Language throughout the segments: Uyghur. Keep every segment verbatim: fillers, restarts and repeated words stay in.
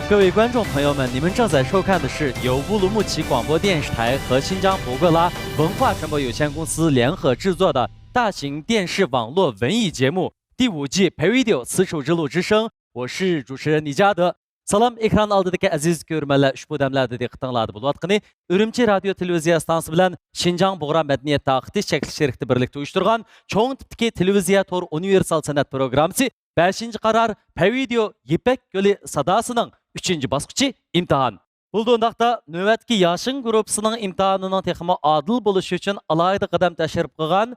各位观众朋友们，你们正在收看的是由乌鲁木齐广播电视台和新疆博格拉文化传播有限公司联合制作的大型电视网络文艺节目第五季《陪 video 丝绸之路之声》，我是主持人李嘉德。سالام، ئېكران ئالدىدىكى ئەزىز كۆرۈرمەنلەر، ئۇشبۇ دەملەردە دىققىتىڭلاردا بولۇۋاتقىنى ئۈرۈمچى رادىيو تېلېۋىزىيە ئىستانسىسى بىلەن شىنجاڭ بۇغرا مەدەنىيەت تارقىتىش چەكلىك شىركىتى بىرلىكتە ئۇيۇشتۇرغان چوڭ تىپتىكى تېلېۋىزىيە تور ئۇنىۋېرسال سەنئەت پروگراممىسى بەشىنچى قارار، پەيۋىدېئو يىپەك يولى ساداسىنىڭ ئۈچىنچى باسقۇچى ئىمتىھان. بولدى ئۇنداقتا، نۆۋەتتىكى ياشىن گۇرۇپپىسىنىڭ ئىمتىھانىنىڭ تېخىمۇ ئادىل بولۇشى ئۈچۈن ئالاھىدە قەدەم تەشرىپ قىلغان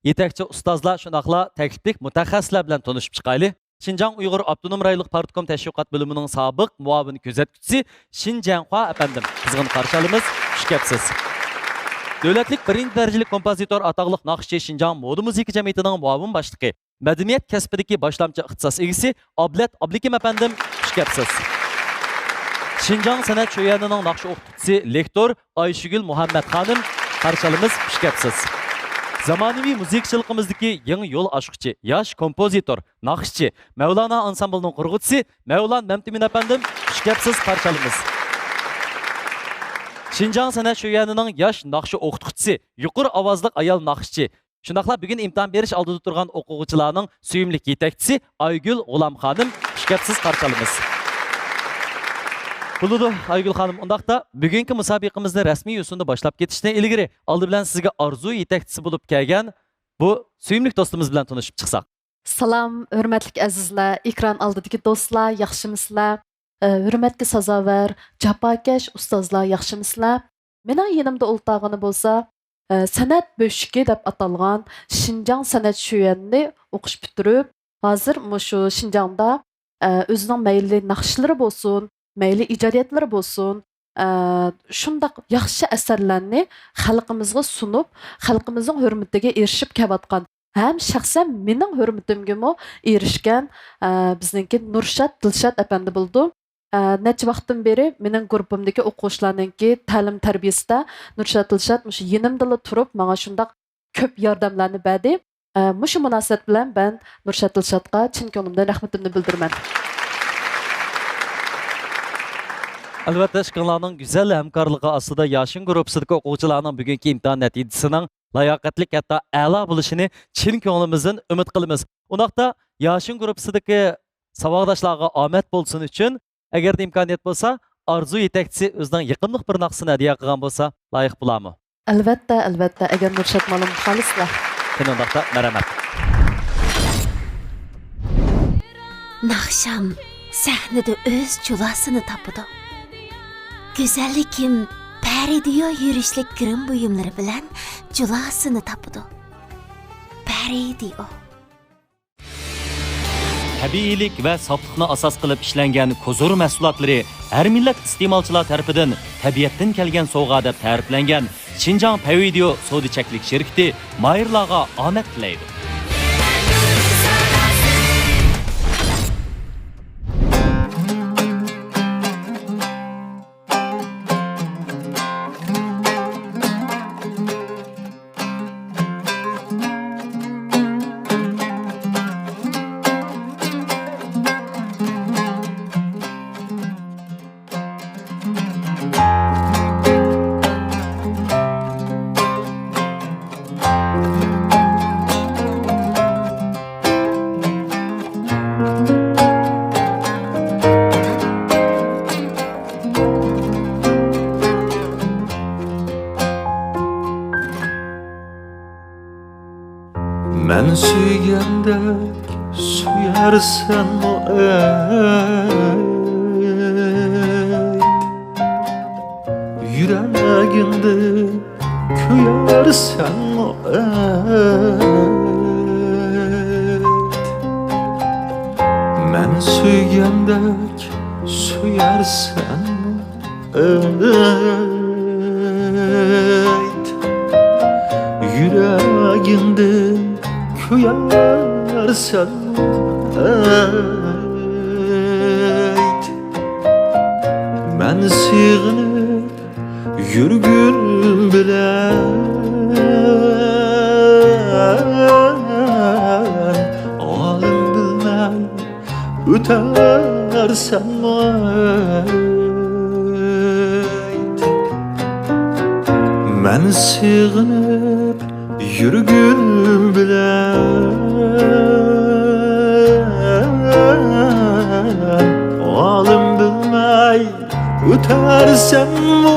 يېتەكچى ئۇستازلار، شۇنداقلا تەكلىپلىك مۇتەخەسسىسلەر بىلەن تونۇشۇپ چىقايلى. شىنجاڭ ئۇيغۇر ئاپتونوم رايونلۇق پارتكوم تەشۋىقات بۆلۈمىنىڭ سابىق مۇئاۋىن كۆزەتكۈچىسى شىن جيەنخۇا ئەپەندىم، قىزغىن قارشى ئالىمىز، خۇش كەپسىز. دۆلەتلىك بىرىنچى دەرىجىلىك كومپوزىتور، ئاتاقلىق ناخشىچى، شىنجاڭ مودا مۇزىكا جەمئىيىتىنىڭ مۇئاۋىن باشلىقى، مەدەنىيەت كەسپىدىكى باشلامچى ئىختىساس ئىگىسى ئابلەت ئابلىكىم ئەپەندىم، خۇش كەپسىز. شىنجاڭ سەنئەت شۆيۈەنىنىڭ ناخشا ئوقۇتقۇچىسى، لېكتور ئايشىگۈل مۇھەممەت خانىم، قارشى ئالىمىز، خۇش كەپسىز. زامانىۋى مۇزىكىچىلىقىمىزدىكى يېڭى يول ئاچقۇچى، ياش كومپوزىتور، ناخشىچى، مەۋلانا ئانسامبىلىنىڭ قۇرغۇچىسى مەۋلان مەمتىمىن ئەپەندىم، خۇش كەپسىز، قارشى ئالىمىز. شىنجاڭ سەنئەت شۆيۈەنىنىڭ ياش ناخشا ئوقۇتقۇچىسى، يۇقىرى ئاۋازلىق ئايال ناخشىچى، شۇنداقلا بۈگۈن ئىمتىھان بېرىش ئالدىدا تۇرغان ئوقۇغۇچىلارنىڭ سۆيۈملۈك يېتەكچىسى ئايگۈل غۇلام خانىم، خۇش كەپسىز، قارشى ئالىمىز. بولىدۇ، ئايگۈل خانىم، ئۇنداقتا بۈگۈنكى مۇسابىقىمىزنى رەسمىي يوسۇندا باشلاپ كېتىشتىن ئىلگىرى، ئالدى بىلەن سىزگە ئارزۇ يېتەكچىسى بولۇپ كەلگەن بۇ سۆيۈملۈك دوستىمىز بىلەن تونۇشۇپ چىقساق. سالام، ھۆرمەتلىك ئەزىزلەر، ئېكران ئالدىدىكى دوستلار، ياخشىمۇسىلەر؟ ئە، ھۆرمەتكە سازاۋەر، جاپاكەش ئۇستازلار، ياخشىمۇسىلەر؟ مېنىڭ يېنىمدا ئولتۇرغىنى بولسا، ئە، سەنئەت بۆشۈكى دەپ ئاتالغان شىنجاڭ سەنئەت شۆيۈەنىنى ئوقۇش پۈتتۈرۈپ، ھازىر مۇشۇ شىنجاڭدا، ئە، ئۆزىنىڭ مەيلى ناخشىلىرى بولسۇن، مەيلى ئىجادىيەتلىرى بولسۇن، ئە، شۇنداق ياخشى ئەسەرلەرنى خەلقىمىزغا سۇنۇپ، خەلقىمىزنىڭ ھۆرمىتىگە ئېرىشىپ كېلىۋاتقان ھەم شەخسەن مېنىڭ ھۆرمىتىمگىمۇ ئېرىشكەن، ئە، بىزنىڭكى نۇرشات دىلشات ئەپەندى بولىدۇ. ئە، نەچچە ۋاقىتتىن بېرى مېنىڭ گۇرۇپپامدىكى ئوقۇغۇچىلارنىڭكى تەلىم تەربىيىسىدە نۇرشات دىلشات مۇشۇ يېنىمدىلا تۇرۇپ، ماڭا شۇنداق كۆپ ياردەملەرنى بەردى. ئە، مۇشۇ مۇناسىۋەت بىلەن مەن نۇرشات دىلشاتقا چىن كۆڭلۈمدىن رەھمىتىمنى بىلدۈرىمەن. ئەلۋەتتە، ئىككىڭلارنىڭ گۈزەل ھەمكارلىقى ئاستىدا ياشىن گۇرۇپپىسىدىكى ئوقۇغۇچىلارنىڭ بۈگۈنكى ئىمتىھان نەتىجىسىنىڭ لاياقەتلىك، ھەتتا ئەلا بولۇشىنى چىن كۆڭلىمىزدىن ئۈمىد قىلىمىز. ئۇنداقتا ياشىن گۇرۇپپىسىدىكى ساۋاقداشلارغا ئامەت بولسۇن ئۈچۈن، ئەگەردە ئىمكانىيەت بولسا، ئارزۇ يېتەكچىسى ئۆزىنىڭ يېقىملىق بىر ناخشىسىنى ھەدىيە قىلغان بولسا، لايىق بولارمۇ؟ ئەلۋەتتە، ئەلۋەتتە، ئەگەر نۇرشات مالىم خالىسلا. قېنى ئۇنداقتا، مەرھەمەت. ناخشام سەھنىدە ئۆز جۇلاسىنى تاپىدۇ. گۈزەللىكىم پەرىدىيو يۈرۈشلۈك گىرىم بۇيۇملىرى بىلەن جۇلاسىنى تاپىدۇ. پەرىدىيو. تەبىئىيلىك ۋە ساپلىقنى ئاساس قىلىپ ئىشلەنگەن كوزۇر مەھسۇلاتلىرى ھەر مىللەت ئىستېمالچىلار تەرىپىدىن تەبىئەتتىن كەلگەن سوۋغا دەپ تەرىپلەنگەن شىنجاڭ پەيۋىدېئو سودا چەكلىك شىركىتى ماھىرلارغا ئامەت تىلەيدۇ. مەن سۆيگەندەك سۆيەرسەنمۇ ئەي؟ يۈرەگىڭدە كۆيەرسەنمۇ ئەي؟ مەن سۆيگەندەك سۆيەرسەنمۇ ئەي؟ يۈرەگىڭدە كۆيەرسەنمۇ ئەي؟ مەن سېغىنىپ يۈرگۈم بىلەن ئالەم بىلمەي ئۆتەر سەنمۇ ئەيت. مەن سېغىنىپ يۈرگۈم بىلەن، ئالىم بىلمەي ئۆتەرسەنمۇ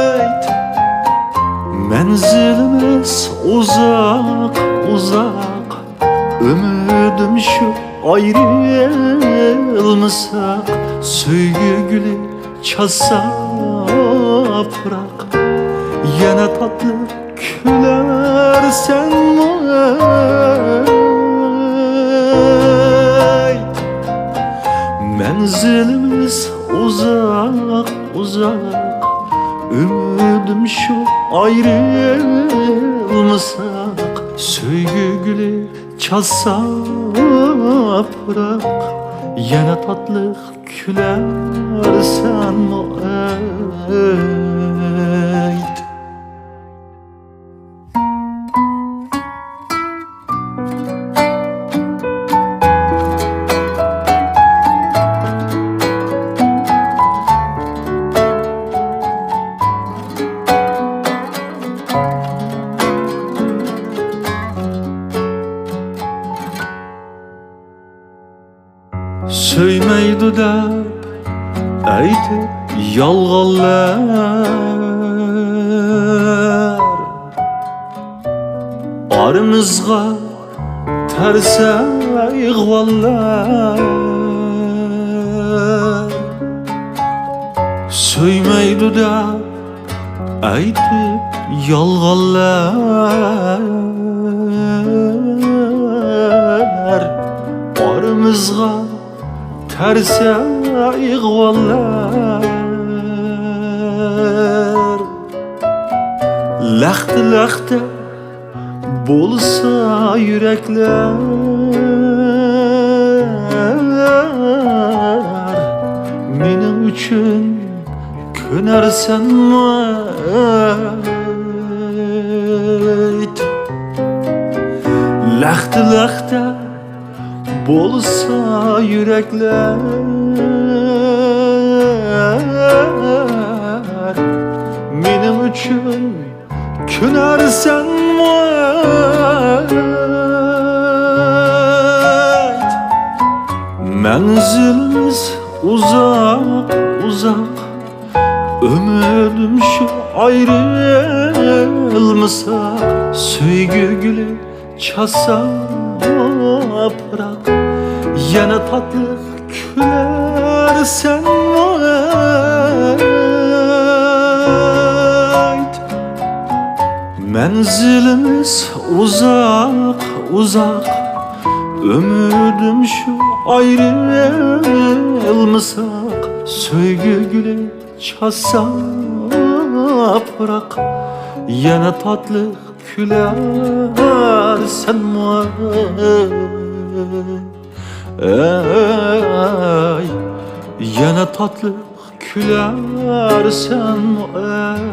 ئەيت. مەنزىلىمىز ئۇزاق، ئۇزاق، ئۈمىدىم شۇ، ئايرىلمىساق. سۆيگۈ گۈلى چاچسا پۇراق، يەنە تاتلىق كۈلەرسەنمۇ ئەيت. مەنزىلىمىز ئۇزاق، ئۇزاق، ئۈمىدىم شۇ، ئايرىلمىساق. سۆيگۈ گۈلى چاچسا پۇراق، يەنە تاتلىق كۈلەرسەنمۇ ئەيت. سۆيمەيدۇ دەپ ئېيتىپ يالغانلار، ئارىمىزغا تەرسە ئىغۋاللار. سۆيمەيدۇ دەپ ئېيتىپ يالغانلار، ئارىمىزغا تەرسە ئىغۋاللار. لەختە-لەختە بولسا يۈرەكلەر، مېنىڭ ئۈچۈن كۆنەرسەنمۇ ئېيت. لەختە-لەختە بولسا يۈرەكلەر، مېنىڭ ئۈچۈن كۆنەرسەنمۇ ئېيت. مەنزىلىمىز ئۇزاق، ئۇزاق، ئۈمىدىم شۇ، ئايرىلمىساق. سۆيگۈ گۈلى چاچسا پۇراق، يەنە تاتلىق كۈلەرسەنمۇ ئېيت. مەنزىلىمىز ئۇزاق، ئۇزاق، ئۈمىدىم شۇ، ئايرىلمىساق. سۆيگۈ گۈلى چاچسا پۇراق، يەنە تاتلىق كۈلەرسەنمۇ ئەي، يەنە تاتلىق كۈلەرسەنمۇ ئەي.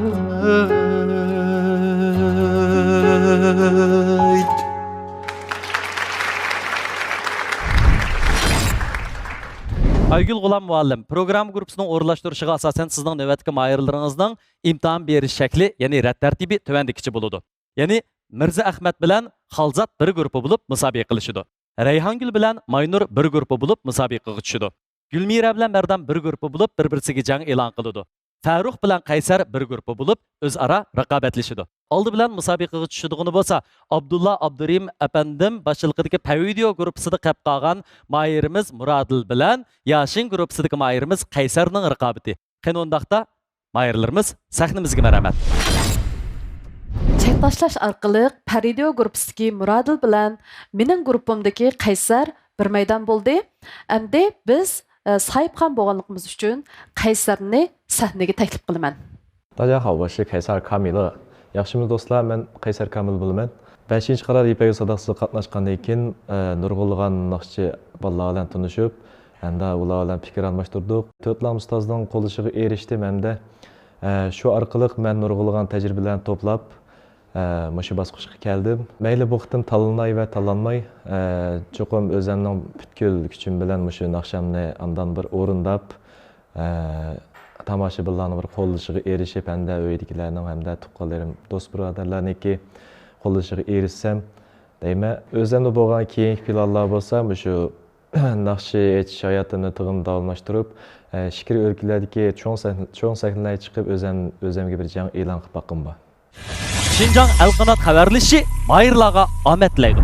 ئايگۈل غۇلام مۇئەللىم، پروگرامما گۇرۇپپىسىنىڭ ئورۇنلاشتۇرۇشىغا ئاساسەن، سىزنىڭ نۆۋەتتىكى ماھىرلىرىڭىزنىڭ ئىمتىھان بېرىش شەكلى، يەنى رەت تەرتىپى تۆۋەندىكىچە بولىدۇ. يەنى مىرزا ئەخمەت بىلەن خالزات بىر گۇرۇپپا بولۇپ مۇسابىقە قىلىشىدۇ. رەيھانگۈل بىلەن ماينۇر بىر گۇرۇپپا بولۇپ مۇسابىقىگە چۈشىدۇ. گۈلمىرە بىلەن مەردان بىر گۇرۇپپا بولۇپ بىر-بىرسىگە جەڭ ئېلان قىلىدۇ. فەرۇخ بىلەن قەيسەر بىر گۇرۇپپا بولۇپ ئۆزئارا رىقابەتلىشىدۇ. ئالدى بىلەن مۇسابىقىگە چۈشىدىغىنى بولسا، ئابدۇللا ئابدۇرېھىم ئەپەندىم باشچىلىقىدىكى پەۋىدىيو گۇرۇپپىسىدا قېلىپ قالغان ماھىرىمىز مۇرادىل بىلەن ياشىن گۇرۇپپىسىدىكى ماھىرىمىز قەيسەرنىڭ رىقابىتى. قېنى ئۇنداقتا، ماھىرلىرىمىز، سەھنىمىزگە مەرھەمەت. چەك تاشلاش ئارقىلىق پەرىدىيو گۇرۇپپىسىدىكى مۇرادىل بىلەن مېنىڭ گۇرۇپپامدىكى قەيسەر بىر مەيدان بولدى. ئەمدى بىز، ئە، ساھىبخان بولغانلىقىمىز ئۈچۈن قەيسەرنى سەھنىگە تەكلىپ قىلىمەن. 大家好，我是凯撒卡米勒。 ياخشىمۇ دوستلار، مەن قەيسەر كامىل بولىمەن. بەشىنچى قارار يىپەك يولى ساداقىسىغا قاتناشقاندىن كېيىن، ئە، نۇرغۇنلىغان ناخشىچى بالىلار بىلەن تونۇشۇپ، ھەمدە ئۇلار بىلەن پىكىر ئالماشتۇردۇق. تۆت لام ئۇستازنىڭ قوللىشىغا ئېرىشتىم ھەمدە، ئە، شۇ ئارقىلىق مەن نۇرغۇنلىغان تەجرىبىلەرنى توپلاپ، ئە، مۇشۇ باسقۇچقا كەلدىم. مەيلى بۇ قېتىم تاللىناي ۋە تاللانماي، ئە، چوقۇم ئۆزەمنىڭ پۈتكۈل كۈچۈم بىلەن مۇشۇ ناخشامنى ئاندىن بىر ئورۇنداپ، ئە، تاماشىبىنلارنىڭ بىر قوللىشىغا ئېرىشىپ، ھەمدە ئۆيدىكىلەرنىڭ، ھەمدە تۇغقانلىرىم، دوست بۇرادەرلەرنىڭكى قوللىشىغا ئېرىشسەم دەيمەن. ئۆزەمدە بولغان كېيىنكى پىلانلار بولسا مۇشۇ ناخشا ئېيتىش ھاياتىمنى تېخىمۇ داۋاملاشتۇرۇپ، ئە، ئىچكىرى ئۆلكىلەردىكى چوڭ سەھنە، چوڭ سەھنىلەرگە چىقىپ، ئۆزەم، ئۆزەمگە بىر جەڭ ئېلان قىلىپ باققۇم بار. شىنجاڭ ئەلقانات خەۋەرلىشى ماھىرلارغا ئامەت تىلەيدۇ.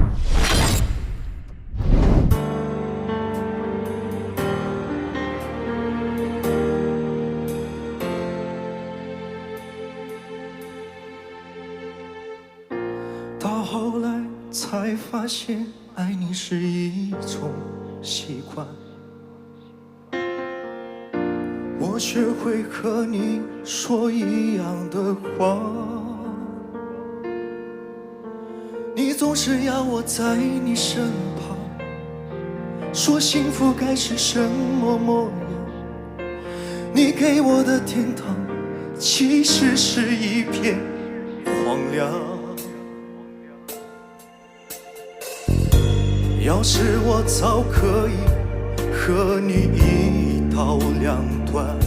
到后来才发现，爱你是一种习惯。我学会和你说一样的话。你总是要我在你身旁，说幸福该是什么模样。你给我的天堂，其实是一片荒凉。 要是我早可以和你一刀两断，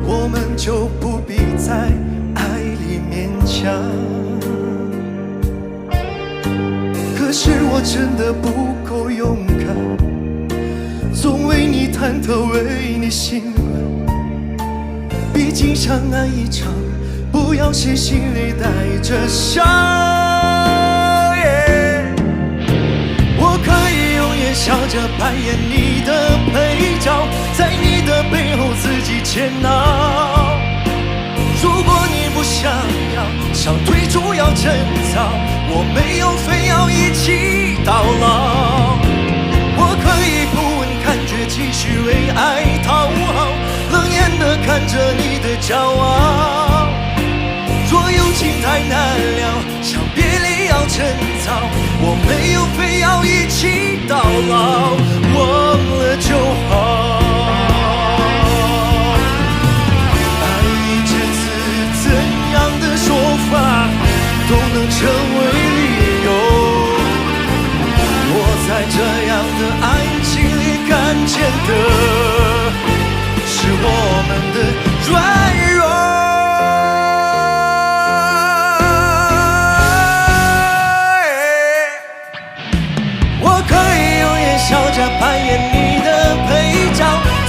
我们就不必在爱里勉强。可是我真的不够勇敢，总为你忐忑，为你心软。 毕竟相爱一场，不要谁心里带着伤。我可以永远笑着扮演你的配角，在你的背后自己煎熬。如果你不想要，想退出要趁早，我没有非要一起到老。我可以不问 感觉继续为爱讨好，冷眼的看着你的骄傲。若友情太难了，想别离要趁早，我没有非要一起到老，忘了就好。爱一直是怎样的说法，都能成为理由。 我在这样的爱情里看见的是我们的软弱。我可以永远笑着扮演你的配角，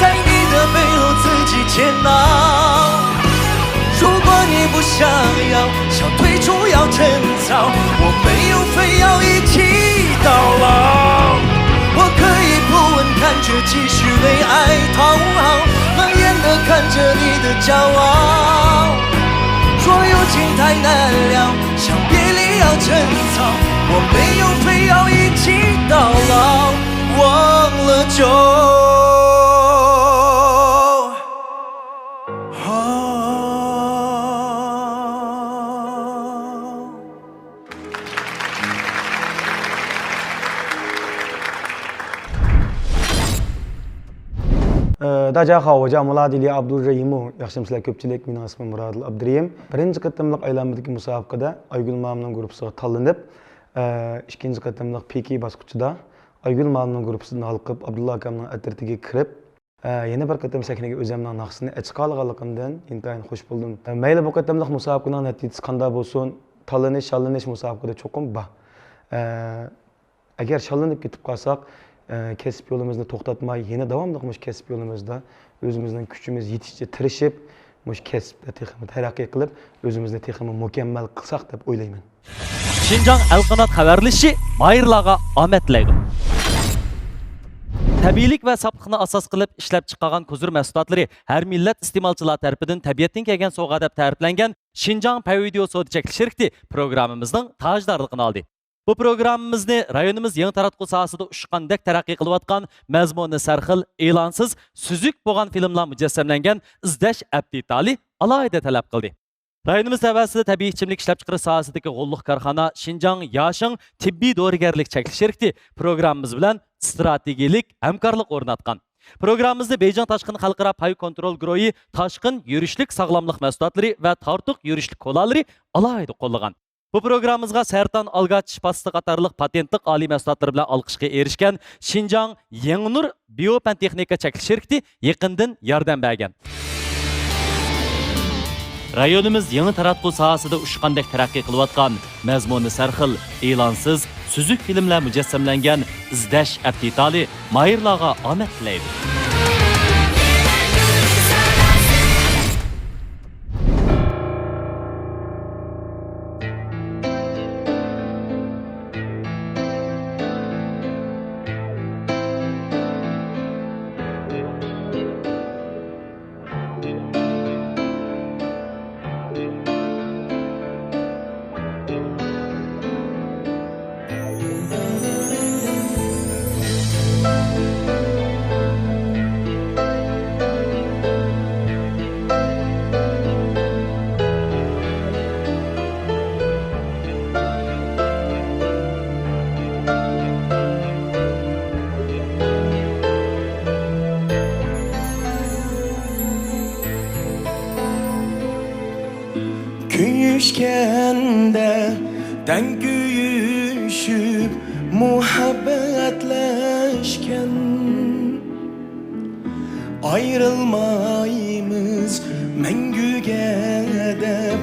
在你的背后自己煎熬。如果你不想要，想退出要趁 早，我没有非要一起到老。我可以不问，感觉继续为爱讨好，冷眼的看着你的骄傲。若友情太难了，想别离要趁早，我没有非要一起到老，忘了就好。 داجاخا ۋاجا مۇلادىلى ئابدۇررەھىمۇ. ياخشىمۇسىلەر كۆپچىلىك؟ مېنىڭ ئىسمىم مۇرادىل ئابدۇرەھىم. بىرىنچى قېتىملىق ئايلانمىدىكى مۇسابىقىدە ئايگۈل مامىنىڭ گۇرۇپپىسىغا تاللىنىپ، ئىككىنچى قېتىملىق پىكى باسقۇچىدا ئايگۈل مامىنىڭ گۇرۇپپىسىدىن ھالقىپ، ئابدۇللا ئاكامنىڭ ئەترىتىگە كىرىپ، يەنە بىر قېتىم سەھنىگە ئۆزەمنىڭ ناخشىسىنى ئېچىقالىغانلىقىمدىن ئىنتايىن خۇش بولدۇم. مەيلى بۇ قېتىملىق مۇسابىقىنىڭ نەتىجىسى قانداق بولسۇن، تاللىنىش، شاللىنىش مۇسابىقىدە چوقۇم بار. ئەگەر شاللىنىپ كېتىپ قالساق، كەسىپ يولىمىزنى توختاتماي، يەنە داۋاملىق مۇشۇ كەسىپ يولىمىزدا ئۆزىمىزنىڭ كۈچىمىز يېتىشىچە تىرىشىپ، مۇشۇ كەسىپتە تېخىمۇ تەرەققىي قىلىپ، ئۆزىمىزنى تېخىمۇ مۇكەممەل قىلساق دەپ ئويلايمەن. شىنجاڭ ئەلقانات خەۋەرلىشى ماھىرلارغا ئامەت تىلەيدۇ. تەبىئىيلىك ۋە ساپلىقنى ئاساس قىلىپ ئىشلەپ چىقارغان كوزۇر مەھسۇلاتلىرى ھەر مىللەت ئىستېمالچىلار تەرىپىدىن تەبىئەتتىن كەلگەن سوۋغا دەپ تەرىپلەنگەن شىنجاڭ پەيۋىدېئو سودا چەكلىك شىركىتى پروگراممىمىزنىڭ تاجدارلىقىنى ئالدى. بۇ پروگراممىمىزنى رايونىمىز يېڭى تاراتقۇ ساھەسىدە ئۇچقاندەك تەرەققىي قىلىۋاتقان، مەزمۇنى سەرخىل، ئېلانسىز، سۈزۈك بولغان فىلىملار مۇجەسسەملەنگەن ئىزدەش ئەپتىتالى ئالاھىدە تەلەپ قىلدى. رايونىمىز تەۋەسىدە تەبىئىي ئىچىملىك ئىشلەپچىقىرىش ساھەسىدىكى غوللۇق كارخانا شىنجاڭ ياشىڭ تېببىي دورىگەرلىك چەكلىك شىركىتى پروگراممىمىز بىلەن ئىستراتېگىيەلىك ھەمكارلىق ئورناتقان. پروگراممىمىزنى بېيجىڭ تاشقىن خەلقئارا پاي كونترول گۇرۇھى تاشقىن يۈرۈشلۈك ساغلاملىق مەھسۇلاتلىرى ۋە تارتۇق يۈرۈشلۈك كولالىرى ئالاھىدە قوللىغان. بۇ پروگراممىمىزغا سەرطان، ئالگا، چىش پاستىسى قاتارلىق پاتېنتلىق ئالىي مەھسۇلاتلىرى بىلەن ئالقىشقا ئېرىشكەن شىنجاڭ يېڭىنۇر بىيو پەن تېخنىكا چەكلىك شىركىتى يېقىندىن ياردەم بەرگەن. رايونىمىز يېڭى تاراتقۇ ساھەسىدە ئۇچقاندەك تەرەققىي قىلىۋاتقان، مەزمۇنى سەرخىل، ئېلانسىز، سۈزۈك فىلىملەر مۇجەسسەملەنگەن ئىزدەش ئەپ دېتالى ماھىرلارغا ئامەت تىلەيدۇ. كۆيۈشكەندە تەڭ كۆيۈشۈپ مۇھەببەتلەشكەن. ئايرىلمايمىز مەڭگۈگە دەپ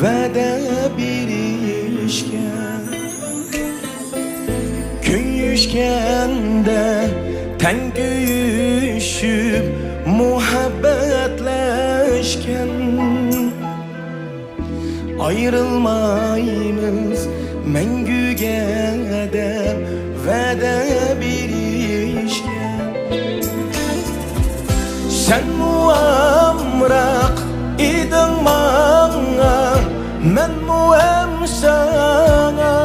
ۋەدە بېرىشكەن. كۆيۈشكەندە تەڭ كۆيۈشۈپ مۇھەببەتلەشكەن. ئايرىلمايمىز مەڭگۈگە دەپ ۋەدە بېرىشكەن. سەنمۇ ئامراق ئىدىڭ ماڭا، مەنمۇ ھەم ساڭا.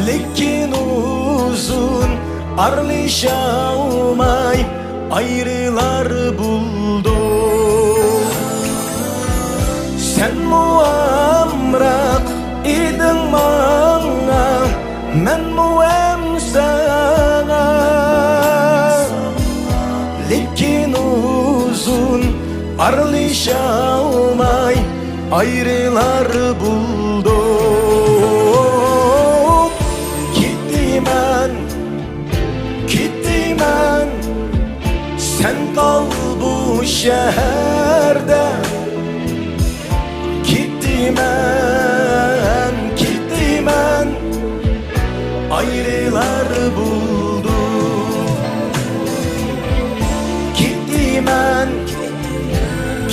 لېكىن ئۇزۇن ئارىلىشالماي ئايرىلار بولدۇق. سەنمۇ ئامراق ئىدىڭ ماڭا، مەنمۇ ھەم ساڭا. لېكىن ئۇزۇن ئارىلىشالماي ئايرىلار بولدۇق. كېتىمەن، كېتىمەن، سەن قال بۇ شەھەردە. كېتىمەن، كېتىمەن، ئايرىلار بولدۇق. كېتىمەن،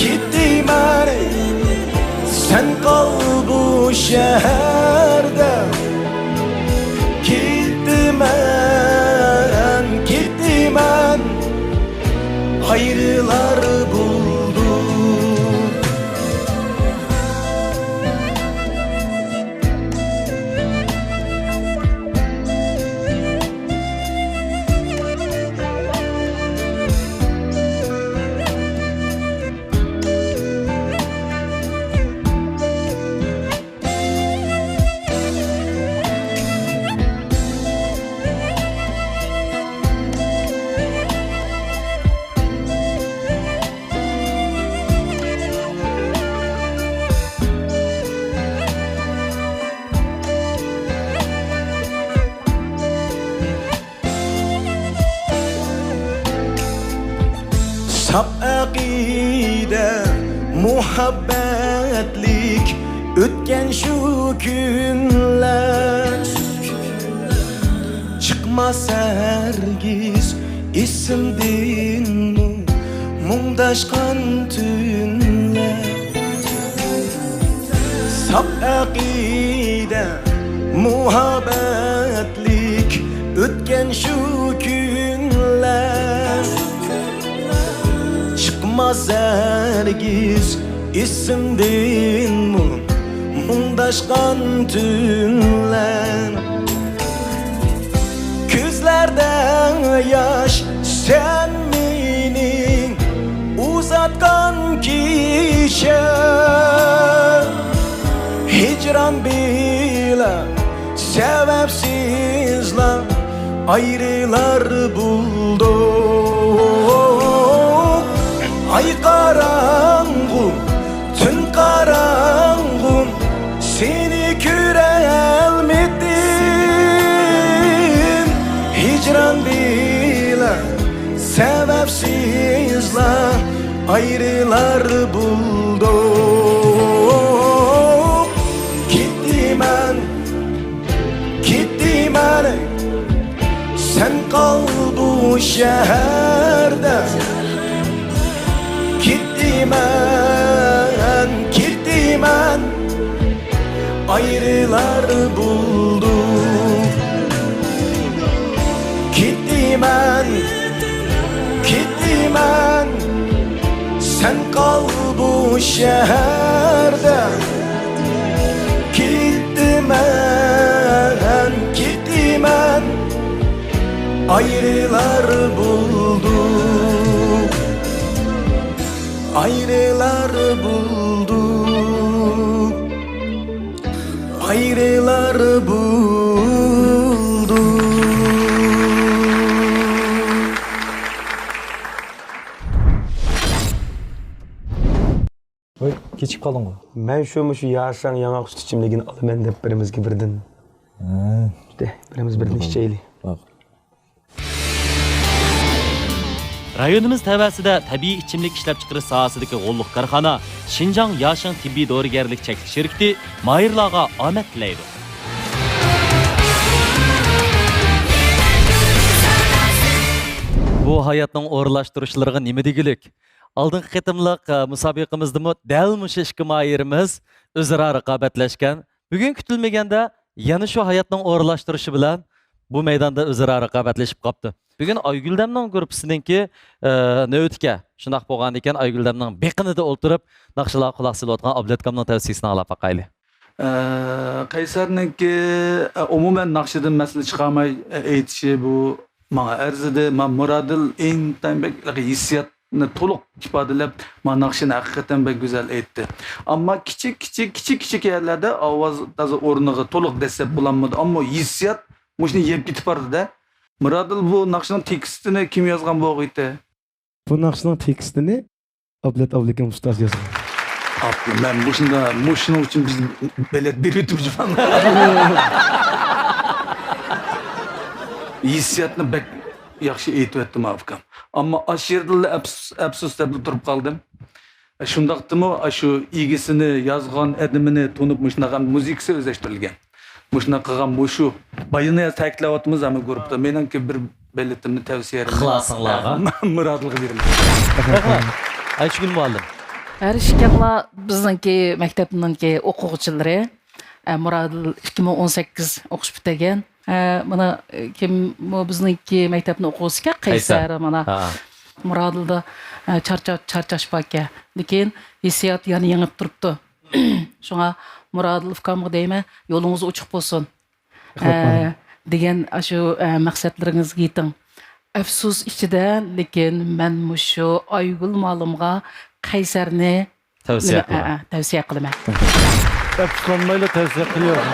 كېتىمەن، سەن قال بۇ شەھەردە. كېتىمەن، كېتىمەن، ئايرىلار بولدۇق. ساپ ئەقىدە، مۇھەببەتلىك ئۆتكەن شۇ كۈنلەر. چىقماس ھەرگىز ئېسىمدىنمۇ مۇڭداشقان تۈنلەر. ساپ ئەقىدە، مۇھەببەتلىك ئۆتكەن شۇ كۈنلەر. چىقماس ھەرگىز ئېسىمدىنمۇ مۇڭداشقان تۈنلەر. كۆزلەردە ياش، سەن مېنى ئۇزاتقان كېچە. ھىجران بىلەن سەۋەبسىزلا ئايرىلار بولدۇق. ئاي قاراڭغۇ، تۈن قاراڭغۇ، سېنى كۆرەلمىدىم. ھىجران بىلەن سەۋەبسىزلا ئايرىلار بولدۇق. كېتىمەن، كېتىمەن، سەن قال بۇ شەھەردە. كېتىمەن، كېتىمەن، ئايرىلار بولدۇق. كېتىمەن، كېتىمەن، سەن قال بۇ شەھەردە. كېتىمەن، كېتىمەن، ئايرىلار بولدۇق. ئايرىلار بولدۇق. ئايرىلار بولدۇق. ۋاي، كېچىكىپ قالدىڭغۇ؟ مەن شۇ، مۇشۇ ياشاڭ ياڭاق سۈت ئىچىملىكىنى ئالىمەن دەپ بىرىمىزگە بىردىن. ھە. ئىشتە، بىرىمىز بىردىن ئىچەيلى. باق. رايونىمىز تەۋەسىدە تەبىئىي ئىچىملىك ئىشلەپچىقىرىش ساھەسىدىكى غوللۇق كارخانا شىنجاڭ ياشىڭ تېببىي دورىگەرلىك چەكلىك شىركىتى ماھىرلارغا ئامەت تىلەيدۇ. بۇ ھاياتنىڭ ئورۇنلاشتۇرۇشلىرىغا نېمە دېگۈلۈك؟ ئالدىنقى قېتىملىق، ئە، مۇسابىقىمىزدىمۇ دەل مۇشۇ ئىككى ماھىرىمىز ئۆزئارا رىقابەتلەشكەن. بۈگۈن كۈتۈلمىگەندە يەنە شۇ ھاياتنىڭ ئورۇنلاشتۇرۇشى بىلەن بۇ مەيداندا ئۆزئارا رىقابەتلىشىپ قاپتۇ. بۈگۈن ئايگۈلدەمنىڭ گۇرۇپپىسىنىڭكى، ئە، نۆۋىتىكەن. شۇنداق بولغاندىكىن ئايگۈلدەمنىڭ بېقىنىدا ئولتۇرۇپ ناخشىلارغا قۇلاق سېلىۋاتقان ئابلەتكامنىڭ تەۋسىيىسىنى ئاڭلاپ باقايلى. ئە، قەيسەرنىڭكى، ئە، ئومۇمەن ناخشىدىن مەسىلە چىقارماي، ئە، ئېيتىشى بۇ ماڭا ئەرزىدى. مانا مۇرادىل ئىنتايىن بەك ھېسسىياتنى تولۇق ئىپادىلەپ، مانا ناخشىنى ھەقىقەتەن بەك گۈزەل ئېيتتى. ئەمما كىچىك، كىچىك، كىچىك، كىچىك يەرلەردە ئاۋاز تازا ئورنىغا تولۇق دەسسەپ بولالمىدى. ئەمما ھېسسىيات مۇشۇنى يەپ كېتىپ بارىدۇ-دە. مۇرادىل، بۇ ناخشىنىڭ تېكىستىنى كىم يازغان بولغىيتى؟ بۇ ناخشىنىڭ تېكىستىنى ئابلەت ئابلىكىم ئۇستاز يازغان. ئاپىرىن، مەن مۇشۇندا، مۇشۇنىڭ ئۈچۈن بىز بېلەت بېرىۋېتىپمىز. ھېسسىياتنى بەك ياخشى ئېيتىۋەتتى ماۋۇ ئۇكام. ئەمما ئاشۇ يەردىلا ئەپسۇس، ئەپسۇس دەپلا تۇرۇپ قالدىم. شۇنداقتىمۇ ئاشۇ ئىگىسىنى، يازغان ئادىمىنى تونۇپ، مۇشۇنداق ھەم مۇزىكىسى ئۆزلەشتۈرۈلگەن. مۇشۇنداق قىلغان مۇشۇ بايىنى تەكىتلەۋاتىمىز ھەممە گۇرۇپپىدا. مېنىڭكى بىر بېلىتىمنى تەۋسىيە ئىخلاسىڭلارغا. مۇرادىلغا بېرىمەن. ئايشىگۈل مۇئەللىم. ھەر ئىككىڭلار بىزنىڭكى مەكتەپنىڭكى ئوقۇغۇچىلىرى. ئە، مۇرادىل ئىككى مىڭ ئون سەككىز ئوقۇش پۈتتۈرگەن. ئە، مانا، ئە، كىم بۇ بىزنىڭكى مەكتەپنى ئوقۇغۇسىكەن؟ قەيسەر. قەيسەر، مانا. ھە. مۇرادىلدا، ئە، چارچا-، چارچاش باركەن. لېكىن ھېسسىيات يەنە يېڭىپ تۇرۇپتۇ. شۇڭا مۇرادىل ئۇكامغا دەيمەن، يولىڭىز ئوچۇق بولسۇن. رەھمەت، ئە، مۇئەللىم. دېگەن ئاشۇ، ئە، مەقسەتلىرىڭىزگە يېتىڭ. ئەپسۇس ئىچىدە، لېكىن مەن مۇشۇ ئايگۈل مۇئەللىمغا قەيسەرنى تەۋسىيە نېمە، قىلىمەن. ئە، ئە، تەۋسىيە قىلىمەن. ئەپسۇسلانمايلا تەۋسىيە قىلىۋېرىڭ.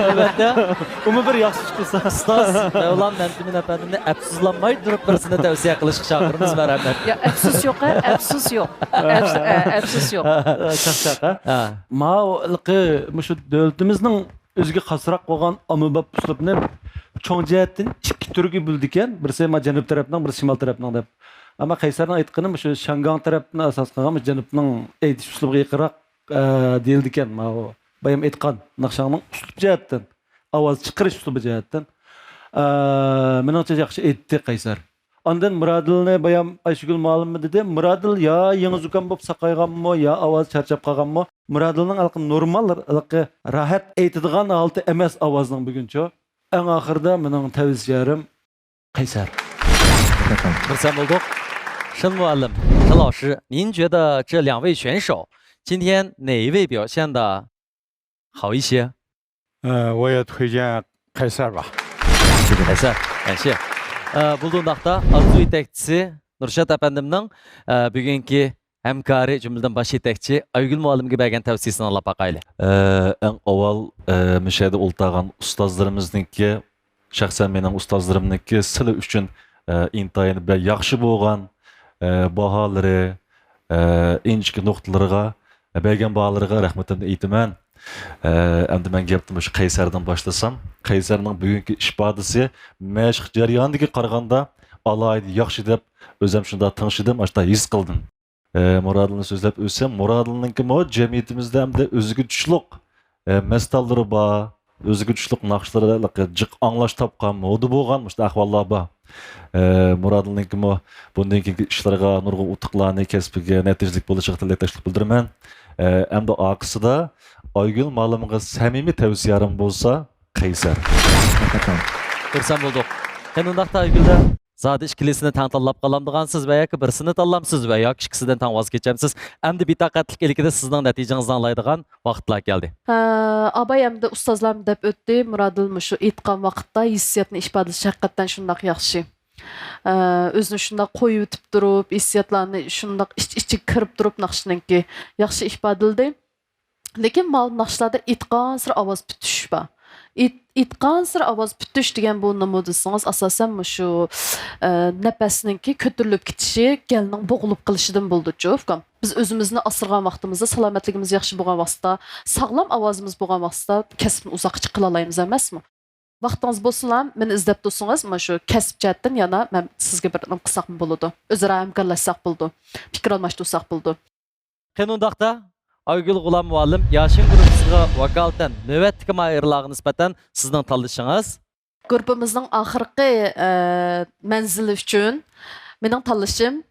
ئەلۋەتتە. ئۇمۇ بىر ياخشى ئىش قىلسا. ئۇستاز مەۋلان مەمتىمىن ئەپەندىمنى ئەپسۇسلانماي تۇرۇپ بىرسىنى تەۋسىيە قىلىشقا چاقىرىمىز، مەرھەمەت. يا، ئەپسۇس يوق، ھە؟ ئەپسۇس يوق. ئەپس-، ئە، ئەپسۇس يوق. چاقچاق، ھە؟ ھە. ماۋۇ ھېلىقى مۇشۇ دۆلىتىمىزنىڭ ئۆزىگە خاسراق بولغان ئاممىباب ئۇسلۇبنى چوڭ جەھەتتىن ئىككى تۈرگە بۆلىدىكەن. بىرسى ما جەنۇب تەرەپنىڭ، بىرسى شىمال تەرەپنىڭ دەپ. ئەمما قەيسەرنىڭ ئېيتقىنى مۇشۇ شياڭگاڭ تەرەپنى ئاساس قىلغان مۇشۇ جەنۇبنىڭ ئېيتىش ئۇسلۇبىغا يېقىنراق، ئە، دېيىلىدىكەن. ماۋۇ بايام ئېيتقان ناخشاڭنىڭ ئۇسلۇب جەھەتتىن، ئاۋاز چىقىرىش ئۇسلۇبى جەھەتتىن، ئە، مېنىڭچە ياخشى ئېيتتى قەيسەر. ئاندىن مۇرادىلنى بايام ئايشىگۈل مۇئەللىم دېدى. مۇرادىل يا يېڭى زۇكام بولۇپ ساقايغانمۇ، يا ئاۋازى چارچاپ قالغانمۇ؟ مۇرادىلنىڭ ھېلىقى نورمال، ھېلىقى راھەت ئېيتىدىغان ھالىتى ئەمەس ئاۋازىنىڭ بۈگۈنچۇ. ئەڭ ئاخىرىدا مېنىڭ تەۋسىيەم قەيسەر. بىر سەن بولدۇق. شېن مۇئەللىم، 陈老师，您觉得这两位选手今天哪一位表现得好一些？ ئە، 我也推荐قەيسەر吧. قەيسەر، ياخشى. ئە، بۇلدۇنداقتا ئارزۇ يېتەكچىسى نۇرشات ئەپەندىمنىڭ، ئە، بۈگۈنكى ھەمكارى، جۈملىدىن باش يېتەكچى ئايگۈل مۇئەللىمگە بەرگەن تەۋسىيىسىنى ئاڭلاپ باقايلى. ئە، ئەڭ ئاۋۋال، ئە، مۇشۇ يەردە ئولتۇرغان ئۇستازلىرىمىزنىڭكى شەخسەن مېنىڭ ئۇستازلىرىمنىڭكى سىلى ئۈچۈن، ئە، ئىنتايىن بەك ياخشى بولغان، ئە، باھالىرى، ئە، ئىنچىكە نۇقتىلىرىغا، بەرگەن باھالىرىغا رەھمىتىمنى ئېيتىمەن. ئە، ئەمدى مەن گەپنى مۇشۇ قەيسەردىن باشلىسام، قەيسەرنىڭ بۈگۈنكى ئىپادىسى مەشىق جەريانىدىكىگە قارىغاندا ئالاھىدە ياخشى دەپ ئۆزۈم شۇنداق تىڭشىدىم، ئاشۇنداق ھېس قىلدىم. ئە، مۇرادىلنى سۆزلەپ ئۆتسەم، مۇرادىلنىڭكىمۇ جەمئىيىتىمىزدە ئەمدى ئۆزىگە تۇشلۇق، ئە، مەستانلىرى بار، ئۆزىگە تۇشلۇق ناخشىلىرى جىق ئاڭلاش تاپقان، مودا بولغان مۇشۇنداق ئەھۋاللار بار. ئە، مۇرادىلنىڭكىمۇ بۇندىن كېيىنكى ئىشلىرىغا نۇرغۇن ئۇتۇقلارنى، كەسپىگە نەتىجىلىك بولۇشىغا تىلەكداشلىق بىلدۈرىمەن. ئە، ئەمدى ئارقىسىدا ئايگۈل مالىمغا سەمىمىي تەۋسىيەم بولسا، قەيسەر. ھەقىقەتەن. خۇرسەن بولدۇق. قېنى ئۇنداقتا ئايگۈلدە زادى ئىككىلىسىنى تەڭ تاللاپ قالامدىغانسىز ۋە ياكى بىرسىنى تاللامسىز ۋە ياكى ئىككىسىدىن تەڭ ۋاز كېچەمسىز؟ ئەمدى بىتاقەتلىك ئىلكىدە سىزنىڭ نەتىجىڭىزنى ئاڭلايدىغان ۋاقىتلار كەلدى. ھە، ئاباي ئەمدى ئۇستازلارمۇ دەپ ئۆتتى، مۇرادىل مۇشۇ ئېيتقان ۋاقىتتا ھېسسىياتنى ئىپادىلىشى ھەقىقەتەن شۇنداق ياخشى. ئە، ئۆزىنى شۇنداق قويۇۋېتىپ تۇرۇپ، ھېسسىياتلارنى شۇنداق ئىچ-ئىچىگە كىرىپ تۇرۇپ ناخشىنىڭكى ياخشى ئىپادىلىدى. لېكىن ماۋۇ ناخشىلاردا ئېيتقانسېرى ئاۋاز پۈتۈش بار. ئېيت-، ئېيتقانسېرى ئاۋاز پۈتۈش دېگەن بۇ نېمە دېسىڭىز، ئاساسەن مۇشۇ، ئە، نەپەسنىڭكى كۆتۈرۈلۈپ كېتىشى، گەلنىڭ بوغۇلۇپ قېلىشىدىن بولىدۇچۇ، ئۇكام. بىز ئۆزىمىزنى ئاسرىغان ۋاقتىمىزدا، سالامەتلىكىمىز ياخشى بولغان ۋاقىتتا، ساغلام ئاۋازىمىز بولغان ۋاقىتتا كەسىپنى ئۇزاققىچە قىلالايمىز ئەمەسمۇ؟ ۋاقتىڭىز بولسىلا، مېنى ئىزدەپ تۇرسىڭىز، مانا شۇ كەسىپ جەھەتتىن يەنە مەن سىزگە بىر نېمە قىلساقمۇ بولىدۇ. ئۆزئارا ھەمكارلاشساق بولىدۇ. پىكىر ئالماشتۇرساق بولىدۇ. قېنى ئۇنداقتا، ئايگۈل غۇلام مۇئەللىم ياشىن گۇرۇپپىسىغا ۋاكالىتەن نۆۋەتتىكى ماھىرلارغا نىسبەتەن سىزنىڭ تاللىشىڭىز؟ گۇرۇپپىمىزنىڭ ئاخىرقى، ئە، مەنزىلى ئۈچۈن مېنىڭ تاللىشىم.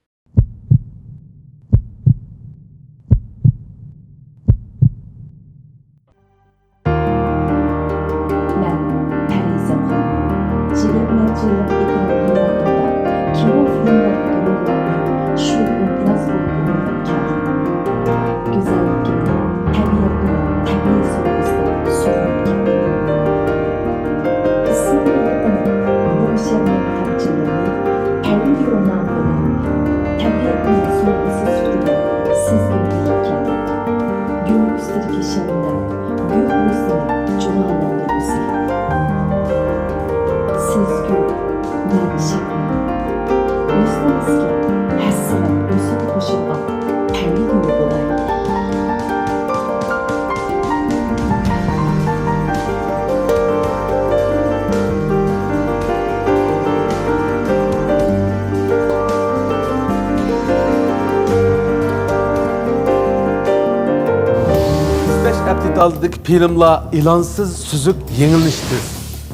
مەن پەرىزەت خانىم. يىگىرمە نەچچە يىللىق ئېتىراپ ھاياتىمدا كىنو، فىلىملەردىكى روللارنى شۇ ئوبراز بولۇپ ئويناپ كەلدىم. گۈزەللىكىمنى، تەبىئەتنى تەبىئىي سوۋغىسىدا سۇغۇرۇپ كەلدىم. ئىسسىق بۇلۇتنىڭ بۇ شەبنەم تامچىلىرىنى تەبىئىي ئويناڭ بىلەن، تەبىئەتنىڭ سوۋغىسى سۈپىتىدە سىزگە بېرىپ كەلدىم. گۈل ئۈستىدىكى شەبنەم، گۈل ھۆسنى جۇلالەندۈرگۈسى. سىز گۈل، مەن شەبنەم. ھۆسنىڭىزگە ھەسسىلەپ ھۆسن قوشۇلغان تەبىئىي گۈل بولاي. ئىزدەش ئەپتىتالىدىكى فىلىملار ئېلانسىز، سۈزۈك، يېڭىلىنىشى تېز.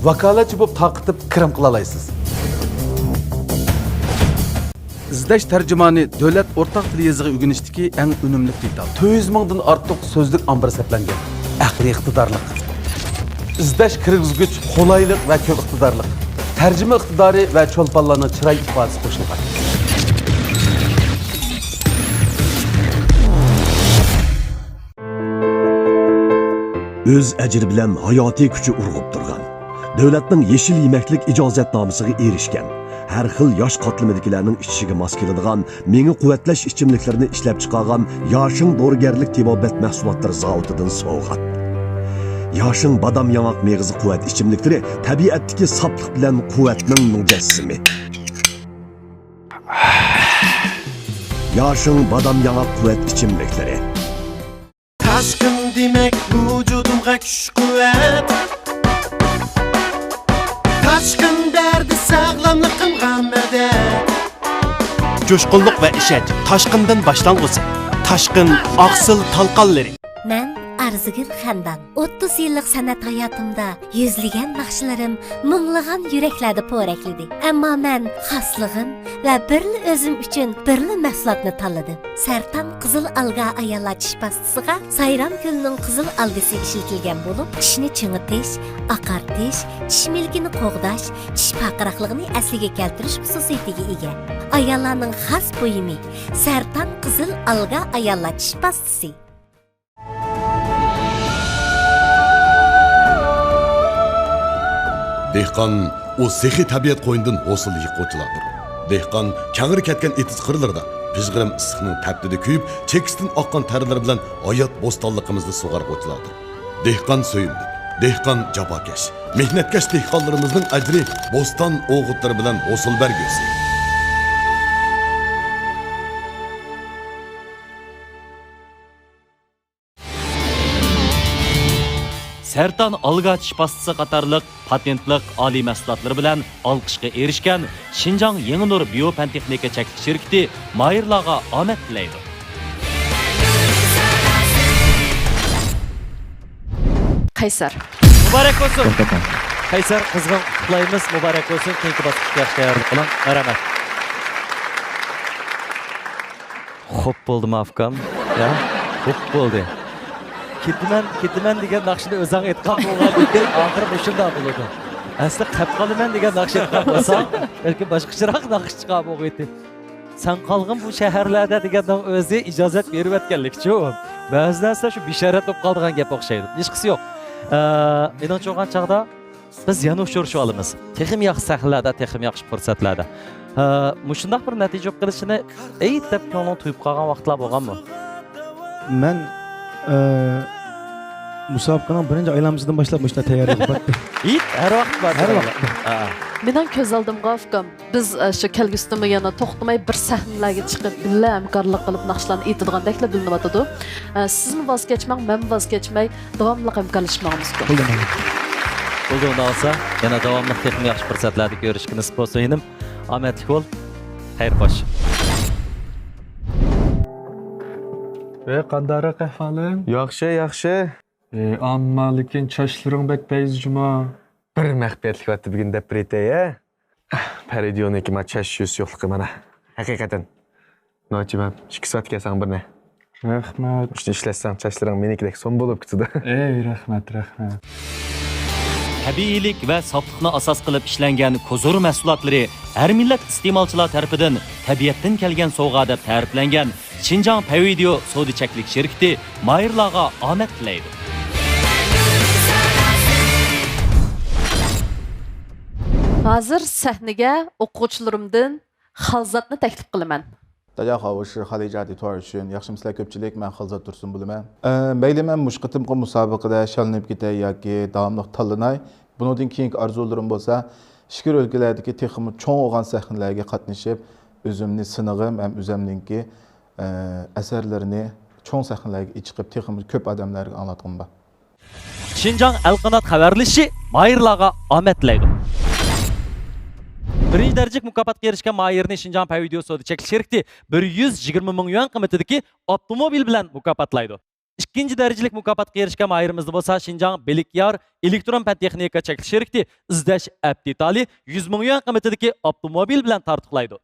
ۋاكالەتچى بولۇپ تارقىتىپ كىرىم قىلالايسىز. ئىزدەش تەرجىمانى دۆلەت ئورتاق تىل يېزىقى ئۆگىنىشتىكى ئەڭ ئۈنۈملۈك دېتال. تۆت يۈز مىڭدىن ئارتۇق سۆزلۈك ئامبىرى سەپلەنگەن. ئەقلىي ئىقتىدارلىق. ئىزدەش كىرگۈزگۈچ قولايلىق ۋە كۆپ ئىقتىدارلىق. تەرجىمە ئىقتىدارى ۋە چولپانلارنىڭ چىراي ئىپادىسى قوشۇلغان. ئۆز ئەجرى بىلەن ھاياتىي كۈچى ئۇرغۇپ تۇرغان، دۆلەتنىڭ يېشىل يېمەكلىك ئىجازەتنامىسىغا ئېرىشكەن، ھەر خىل ياش قاتلىمىدىكىلەرنىڭ ئىچىشىگە ماس كېلىدىغان مېڭە قۇۋۋەتلەش ئىچىملىكلىرىنى ئىشلەپچىقارغان ياشىڭ دورىگەرلىك تېبابەت مەھسۇلاتلىرى زاۋۇتىدىن سوۋغات. ياشىڭ بادام ياڭاق مېغىزى قۇۋۋەت ئىچىملىكلىرى تەبىئەتتىكى ساپلىق بىلەن قۇۋۋەتنىڭ مۇجەسسىمى. ياشىڭ بادام ياڭاق قۇۋۋەت ئىچىملىكلىرى. تاشقىن دېمەك ۋۇجۇدۇمغا كۈچ قۇۋۋەت. تاشقىن بەردى ساغلاملىقىمغا مەدەت. جۇشقۇنلۇق ۋە ئىشەنچ تاشقىندىن باشلانغۇسى. تاشقىن ئاقسىل تالقانلىرى. مەن ئارزۇگۈل خەندان. ئوتتۇز يىللىق سەنئەت ھاياتىمدا يۈزلىگەن ناخشىلىرىم مىڭلىغان يۈرەكلەردە پورەكلىدى. ئەمما مەن خاسلىقىم ۋە بىرلا ئۆزۈم ئۈچۈن بىرلا مەھسۇلاتنى تاللىدىم. سەرتان قىزىل ئالگا ئاياللار چىش پاستىسىغا سايرام كۆلىنىڭ قىزىل ئالگىسى ئىشلىتىلگەن بولۇپ، چىشنى چىڭىتىش، ئاقارتىش، چىش مىلىكىنى قوغداش، چىش پارقىراقلىقىنى ئەسلىگە كەلتۈرۈش خۇسۇسىيىتىگە ئىگە. ئاياللارنىڭ خاس بۇيۇمى، سەرتان قىزىل ئالگا ئاياللار چىش پاستىسى. دېھقان ئۇ سېخىي تەبىئەت قوينىدىن ھوسۇل يىغقۇچىلاردۇر. دېھقان كەڭرى كەتكەن ئېتىز قىرلىرىدا پىژغىرىم ئىسسىقنىڭ تەپتىدە كۆيۈپ، چېكىسىدىن ئاققان تەرلىرى بىلەن ھايات بوستانلىقىمىزنى سۇغارغۇچىلاردۇر. دېھقان سۆيۈملۈك، دېھقان جاپاكەش، مېھنەتكەش دېھقانلىرىمىزنىڭ ئەجرى بوستان ئوغۇتلىرى بىلەن ھوسۇل بەرگۈسى. سەرتان ئالگاچ پاستىسى قاتارلىق پاتېنتلىق ئالىي مەھسۇلاتلىرى بىلەن ئالقىشقا ئېرىشكەن شىنجاڭ يېڭى نۇر بىيو پەن تېخنىكا چەكلىك شىركىتى ماھىرلارغا ئامەت تىلەيدۇ. قەيسەر. مۇبارەك بولسۇن. توختاپ قېلىڭ. قەيسەر، قىزغىن قۇتلۇقلايمىز. مۇبارەك بولسۇن. كېيىنكى باسقۇچقا ياخشى تەييارلىق قىلىڭ. مەرھەمەت. خوپ بولدىمۇ ئاكام؟ يا، خوپ بولدى. كېتىمەن، كېتىمەن دېگەن ناخشىنى ئۆزۈڭ ئېيتقان بولغاندىكىن ئاخىرى مۇشۇنداق بولىدۇ. ئەسلى قېپ قالىمەن دېگەن ناخشا ئېيتقان بولساڭ، بەلكىم باشقىچىراق ناخشا چىقار بولغىيتى. سەن قالغىن بۇ شەھەرلەردە دېگەننىڭ ئۆزى ئىجازەت بېرىۋەتكەنلىكچۇ. بەزى نەرسىلەر شۇ بىشارەت بولۇپ قالىدىغان گەپ ئوخشايدۇ. ھېچقىسى يوق. ئە، مېنىڭچە بولغان چاغدا بىز يەنە ئۇچرىشىۋالىمىز. تېخىمۇ ياخشى سەھنىلەردە، تېخىمۇ ياخشى پۇرسەتلەردە. ھە، مۇشۇنداق بىر نەتىجە بولۇپ قېلىشىنى ئېيت دەپ كۆڭلۈڭ تويۇپ قالغان ۋاقىتلار بولغانمۇ؟ مەن، ئە، مۇسابىقىنىڭ بىرىنچى ئايلانمىسىدىن باشلاپ مۇشۇنداق تەييارلىق بارتتى. ئېيت، ھەر ۋاقىت بار. ھەر ۋاقىت. ھە. مېنىڭ كۆز ئالدىمغا، ئۇكام، بىز، ئە، شۇ كەلگۈسىدىمۇ يەنە توختىماي بىر سەھنىلەرگە چىقىپ، بىللە ھەمكارلىق قىلىپ ناخشىلارنى ئېيتىدىغاندەكلا بىلىنىۋاتىدۇ. ئە، سىزمۇ ۋاز كەچمەڭ، مەنمۇ ۋاز كەچمەي، داۋاملىق ھەمكارلىشىپ ماڭىمىزكۇ؟ بولدى، مانا. بولدى، ئۇنداق بولسا، يەنە داۋاملىق تېخىمۇ ياخشى پۇرسەتلەردە كۆرۈشكە نېسىپ بولسۇن، ئىنىم. ئامەتلىك بول. خەير، خوش. ۋەي، قانداقراق ئەھۋالىڭ؟ ياخشى، ياخشى. ئەي، ئەمما لېكىن چاچلىرىڭ بەك پەيزى جۇما. بىر مەخپىيەتلىك ۋەتتى بۈگۈن دەپ بېرىتەي، ھە؟ پەرىدىيونىڭكى ما چاچ يۈز يوقلۇقى مانا. ھەقىقەتەن. نوچىمەن، ئىككى سائەت كەلسەڭ بىرنى. رەھمەت. شۇنى ئىشلەتسەڭ چاچلىرىڭ مېنىڭكىدەك سوم بولۇپ كېتىدۇ. ئەي، رەھمەت، رەھمەت. تەبىئىيلىك ۋە ساپلىقنى ئاساس قىلىپ ئىشلەنگەن كوزۇر مەھسۇلاتلىرى ھەر مىللەت ئىستېمالچىلار تەرىپىدىن تەبىئەتتىن كەلگەن سوۋغا دەپ تەرىپلەنگەن شىنجاڭ پەيۋىدېئو سودا چەكلىك شىركىتى ماھىرلارغا ئامەت تىلەيدۇ. ھازىر سەھنىگە ئوقۇغۇچىلىرىمدىن خالزاتنى تەكلىپ قىلىمەن. 大家好，我是哈利扎迪托尔逊。 ياخشىمۇسىلەر كۆپچىلىك؟ مەن خالزات تۇرسۇن بولىمەن. ئە، مەيلى مەن مۇشۇ قېتىمقى مۇسابىقىدە شاللىنىپ كېتەي ياكى داۋاملىق تاللىناي، بۇنىڭدىن كېيىنكى ئارزۇلىرىم بولسا ئىچكىرى ئۆلكىلەردىكى تېخىمۇ چوڭ بولغان سەھنىلەرگە قاتنىشىپ، ئۆزۈمنى سىنىغىم ھەم ئۆزۈمنىڭكى، ئە، ئەسەرلىرىنى چوڭ سەھنىلەرگە چىقىپ تېخىمۇ كۆپ ئادەملەرگە ئاڭلاتقۇم بار. شىنجاڭ ئەلقانات خەۋەرلىشى ماھىرلارغا ئامەت تىلەيدۇ. بىرىنچى دەرىجىلىك مۇكاپاتقا ئېرىشكەن ماھىرنى شىنجاڭ پەيۋىدېئو سودا چەكلىك شىركىتى بىر يۈز يىگىرمە مىڭ يۈەن قىممىتىدىكى ئاپتوموبىل بىلەن مۇكاپاتلايدۇ. ئىككىنچى دەرىجىلىك مۇكاپاتقا ئېرىشكەن ماھىرىمىزنى بولسا شىنجاڭ بىلىكيار ئېلېكترون پەن تېخنىكا چەكلىك شىركىتى ئىزدەش ئەپ دېتالى يۈز مىڭ يۈەن قىممىتىدىكى ئاپتوموبىل بىلەن تارتۇقلايدۇ.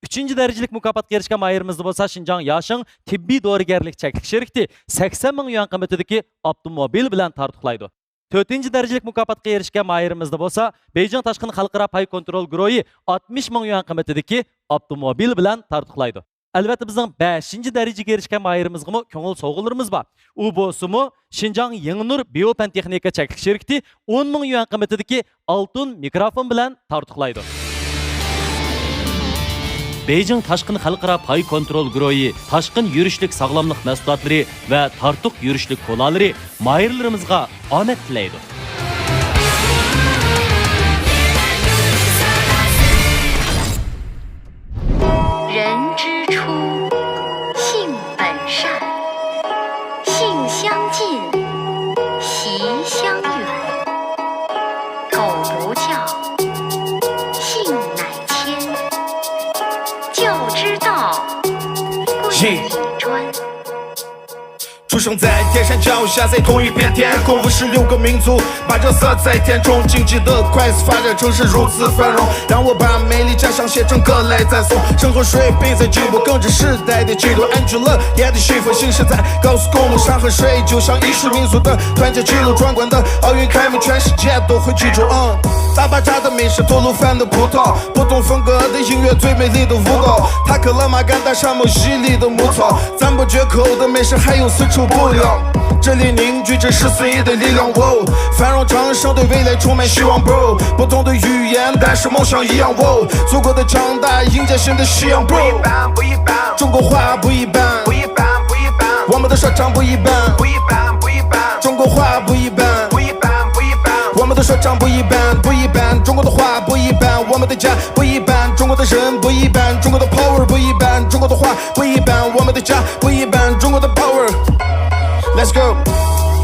ئۈچىنچى دەرىجىلىك مۇكاپاتقا ئېرىشكەن ماھىرىمىزنى بولسا شىنجاڭ ياشىڭ تېببىي دورىگەرلىك چەكلىك شىركىتى سەكسەن مىڭ يۈەن قىممىتىدىكى ئاپتوموبىل بىلەن تارتۇقلايدۇ. تۆتىنچى دەرىجىلىك مۇكاپاتقا ئېرىشكەن ماھىرىمىزنى بولسا بېيجىڭ تاشقىن خەلقئارا پاي كونترول گۇرۇھى ئاتمىش مىڭ يۈەن قىممىتىدىكى ئاپتوموبىل بىلەن تارتۇقلايدۇ. ئەلۋەتتە، بىزنىڭ بەشىنچى دەرىجىگە ئېرىشكەن ماھىرىمىزغىمۇ كۆڭۈل سوۋغىلىرىمىز بار. ئۇ بولسىمۇ شىنجاڭ يېڭى نۇر بىيو پەن تېخنىكا چەكلىك شىركىتى ئون مىڭ يۈەن قىممىتىدىكى ئالتۇن مىكروفون بىلەن تارتۇقلايدۇ. بېيجىڭ تاشقىن خەلقئارا پاي كونترول گۇرۇھى تاشقىن يۈرۈشلۈك ساغلاملىق مەھسۇلاتلىرى ۋە تارتۇق يۈرۈشلۈك كولالىرى ماھىرلىرىمىزغا ئامەت تىلەيدۇ. 人之初，性本善，性相近，习相远。苟不教，性乃迁。教之道，贵以专。 出生在天山脚下，在同一片天空，服侍六个民族，跋涉在天中，经济的快速发展，城市如此繁荣。让我把美丽家乡写成歌来赞颂。山河水并在进步，跟着时代的节奏。安居乐业的幸福，行驶在高速公路，山河水就像一世民族的团结记录。壮观的奥运开幕，全世界都会记住。嗯，大巴扎的美食，吐鲁番的葡萄，不同风格的音乐，最美丽的舞蹈。塔克拉玛干大沙漠，洗礼的牧草。 赞不绝口的美食，还有四处不了。这里凝聚着十四亿的力量，哦，繁荣昌盛，对未来充满希望，bro。不同的语言，但是梦想一样，哦，祖国的强大，迎接新的夕阳，bro。中国话不一般，我们的说唱不一般，中国话不一般。不一般，不一般，中国的话不一般，我们的家不一般，中国的人不一般，中国的 power 不一般，中国的话不一般，我们的家不一般，中国的 power。Let's go.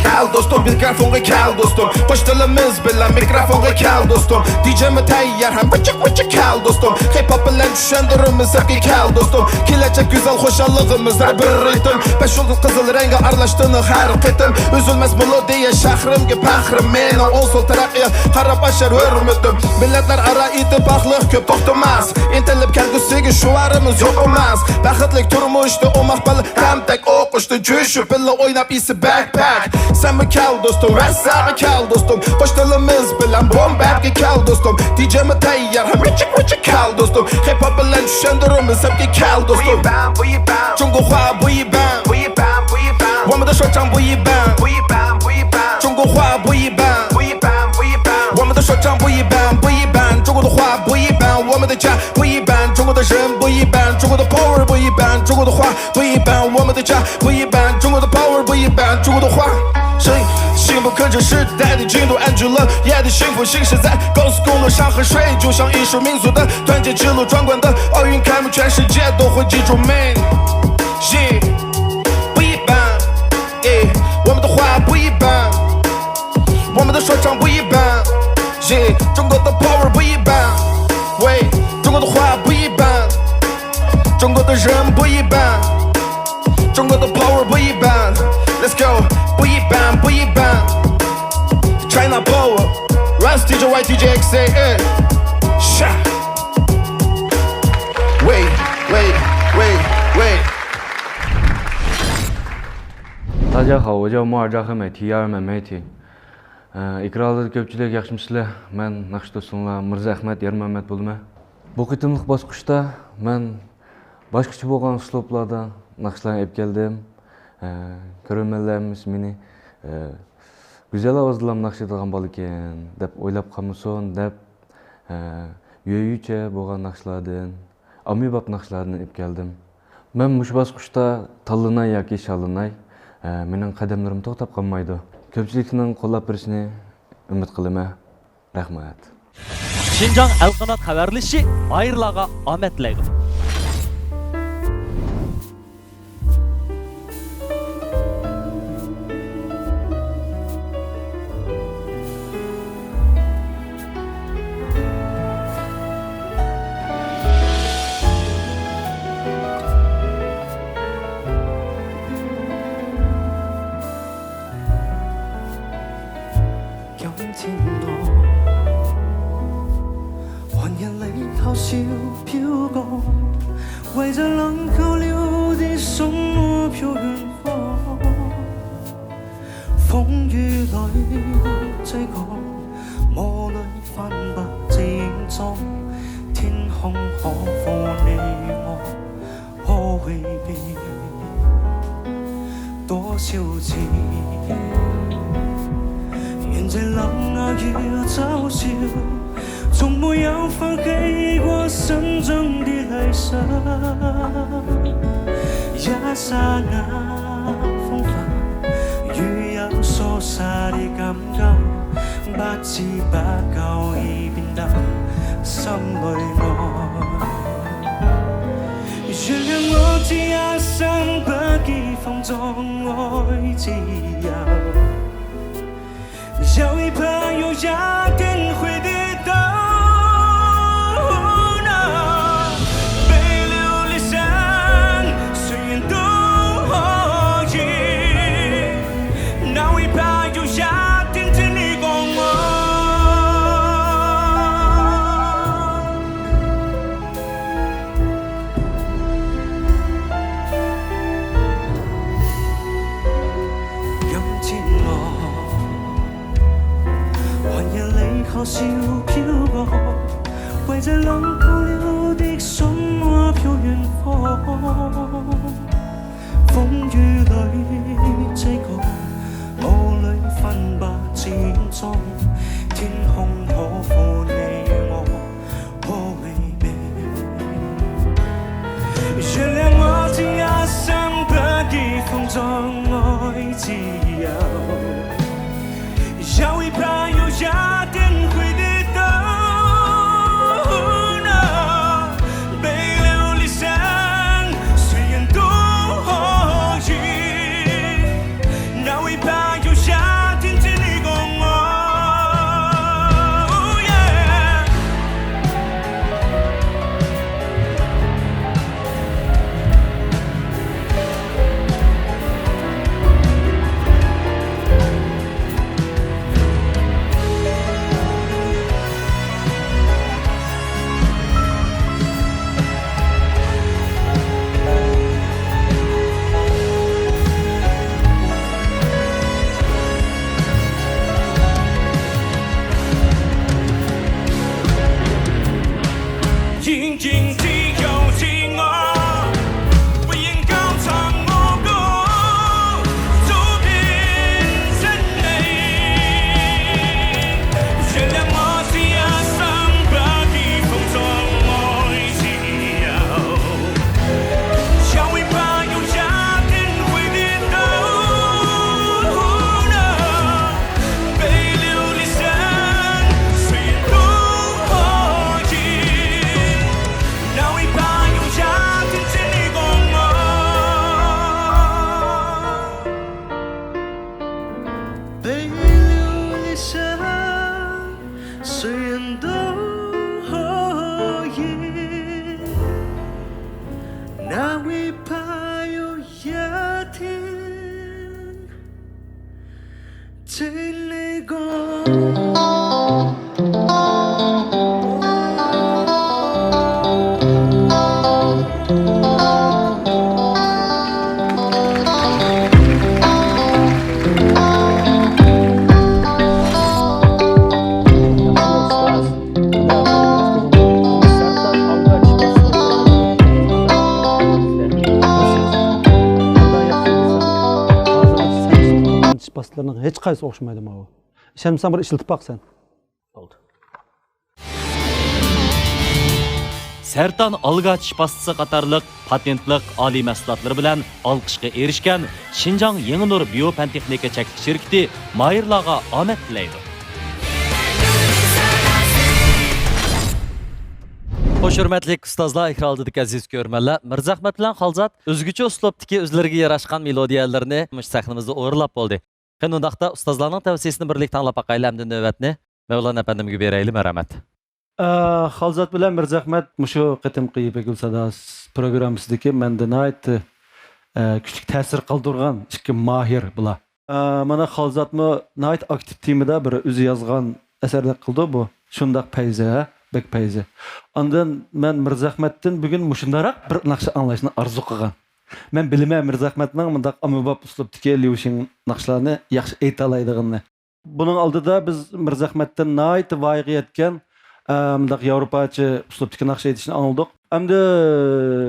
كەل دوستۇم، مىكروفونغا كەل دوستۇم، قوش تىلىمىز بىلەن مىكروفونغا كەل دوستۇم، دىجېيمۇ تەييار ھەم ۋىچىك ۋىچىك كەل دوستۇم، خىپ ھوپ بىلەن چۈشەندۈرىمىز سەنگە كەل دوستۇم، كېلەچەك گۈزەل خۇشاللىقىمىز ھەر بىر رىتىم، بەش يۇلتۇز قىزىل رەڭگە ئارىلاشتىنىڭ ھەر قېتىم، ئۈزۈلمەس مېلودىيە شەھىرىمگە پەخرىم، مېنىڭ ئوڭ سول تەرەققىيات، قارا باشار ھۆرمىتىم، مىللەتلەر ئارا ئىتتىپاقلىق كۆپ توختىماس، ئىنتىلىپ كەلگۈسىگە شوئارىمىز يوق ئەمەس، بەختلىك تۇرمۇشتا ئوماق بالا، تەمتەك ئوقۇشتا جۈشۈپ بىللە ئويناپ يېسە بەك پەك، سەنمۇ كەل دوستۇم، ۋەسساغا كەل دوستۇم، قوش تىلىمىز بىلەن بوم بەمگە كەل دوستۇم، دىجېيمۇ تەييار ھەم ۋىچىك ۋىچىك كەل دوستۇم، خىپ ھوپ بىلەن چۈشەندۈرىمىز سەنگە كەل دوستۇم. 不一般，不一般，中国话不一般，不一般，不一般，我们的说唱不一般，不一般，不一般，中国话不一般，不一般，不一般，我们的说唱不一般，不一般，中国的话不一般，我们的家不一般，中国的人不一般，中国的 power 不一般，中国的话不一般，我们的家不一般，中国的 power 不一般，中国的话。声音幸福跟着时代的进度，安居乐业的幸福新时代，高速公路上喝水，就像艺术民族的团结之路，壮观的奥运开幕，全世界都会记住。Man，yeah，不一般，yeah，我们的话不一般，我们的说唱不一般，yeah，中国的 power 不一般，喂，中国的话不一般。 中国的人不一般，中国的 power 不一般。Let's go，不一般，不一般。China power，Ras D J Y D J X A，哎，下。喂，喂，喂，喂。大家好，我叫摩尔扎赫美提亚尔美媒体。ئە، ئېكران ئالدىدا كۆپچىلىك ياخشىمۇسىلەر؟ مەن ناخشا دوستۇڭلار مىرزا ئەخمەت يارمەمەت بولىمەن. بۇ قېتىملىق باسقۇچتا مەن باشقىچە بولغان ئۇسلۇبلاردا ناخشىلارنى ئېلىپ كەلدىم. ئە، كۆرۈرمەنلەرمۇ مېنى، ئە، گۈزەل ئاۋازلام ناخشا ئېيتىدىغان بالىكەن دەپ ئويلاپ قالمىسۇن دەپ، ئە، يۆيۈچە بولغان ناخشىلاردىن، ئاممىباب ناخشىلاردىن ئېلىپ كەلدىم. مەن مۇشۇ باسقۇچتا تاللىناي ياكى شاللىناي، ئە، مېنىڭ قەدەملىرىم توختاپ قالمايدۇ. كۆپچىلىكنىڭ قوللاپ بېرىشىنى ئۈمىد قىلىمەن. رەھمەت. شىنجاڭ ئەلقانات خەۋەرلىشى بايرىلارغا ئامەت تىلەيدۇ. 上所有都可以，哪位怕有一天对你讲。 ئىشلىتىپ باقسىلەرنىڭ ھېچقايسىسى ئوخشىمايدۇ ماۋۇ. ئىشەنمىسەڭ بىر ئىشلىتىپ باق سەن. بولدى. سەرتان ئالگاچ پاستىسى قاتارلىق پاتېنتلىق ئالىي مەھسۇلاتلىرى بىلەن ئالقىشقا ئېرىشكەن شىنجاڭ يېڭى نۇر بىيو پەن تېخنىكا چەكلىك شىركىتى ماھىرلارغا ئامەت تىلەيدۇ. خوش ھۆرمەتلىك ئۇستازلار، ئېكران ئالدىدىكى ئەزىز كۆرۈرمەنلەر، مىرزەخمەت بىلەن خالزات ئۆزگىچە ئۇسلۇبتىكى ئۆزلىرىگە ياراشقان مېلودىيەلىرىنى مۇشۇ سەھنىمىزدە ئورۇنلاپ بولدى. قېنى ئۇنداقتا ئۇستازلارنىڭ تەۋسىيىسىنى بىرلىكتە ئاڭلاپ باقايلى ھەمدە نۆۋەتنى مەۋلانا ئەپەندىمگە بېرەيلى، مەرھەمەت. ئە، خالزات بىلەن مىرزەخمەت مۇشۇ قېتىمقى يىپەك يولى ساداسى پروگراممىسىدىكى مەندە ناھايىتى، ئە، كۈچلۈك تەسىر قالدۇرغان ئىككى ماھىر بۇلار. ئە، مانا خالزاتمۇ ناھايىتى ئاكتىپ تېمىدا بىر ئۆزى يازغان ئەسەردەك قىلىدۇ بۇ. شۇنداق پەيزى، ھە؟ بەك پەيزى. ئاندىن مەن مىرزەخمەتتىن بۈگۈن مۇشۇنداقراق بىر ناخشا ئاڭلاشنى ئارزۇ قىلغان. مەن بىلىمەن مىرزەخمەتنىڭ مۇنداق ئاممىباب ئۇسلۇبتىكى ليۇشىڭ ناخشىلارنى ياخشى ئېيتالايدىغىنىنى. بۇنىڭ ئالدىدا بىز مىرزەخمەتتىن ناھايىتى ۋايىغا يەتكەن، ئە، مۇنداق ياۋروپاچە ئۇسلۇبتىكى ناخشا ئېيتىشنى ئاڭلىدۇق. ئەمدى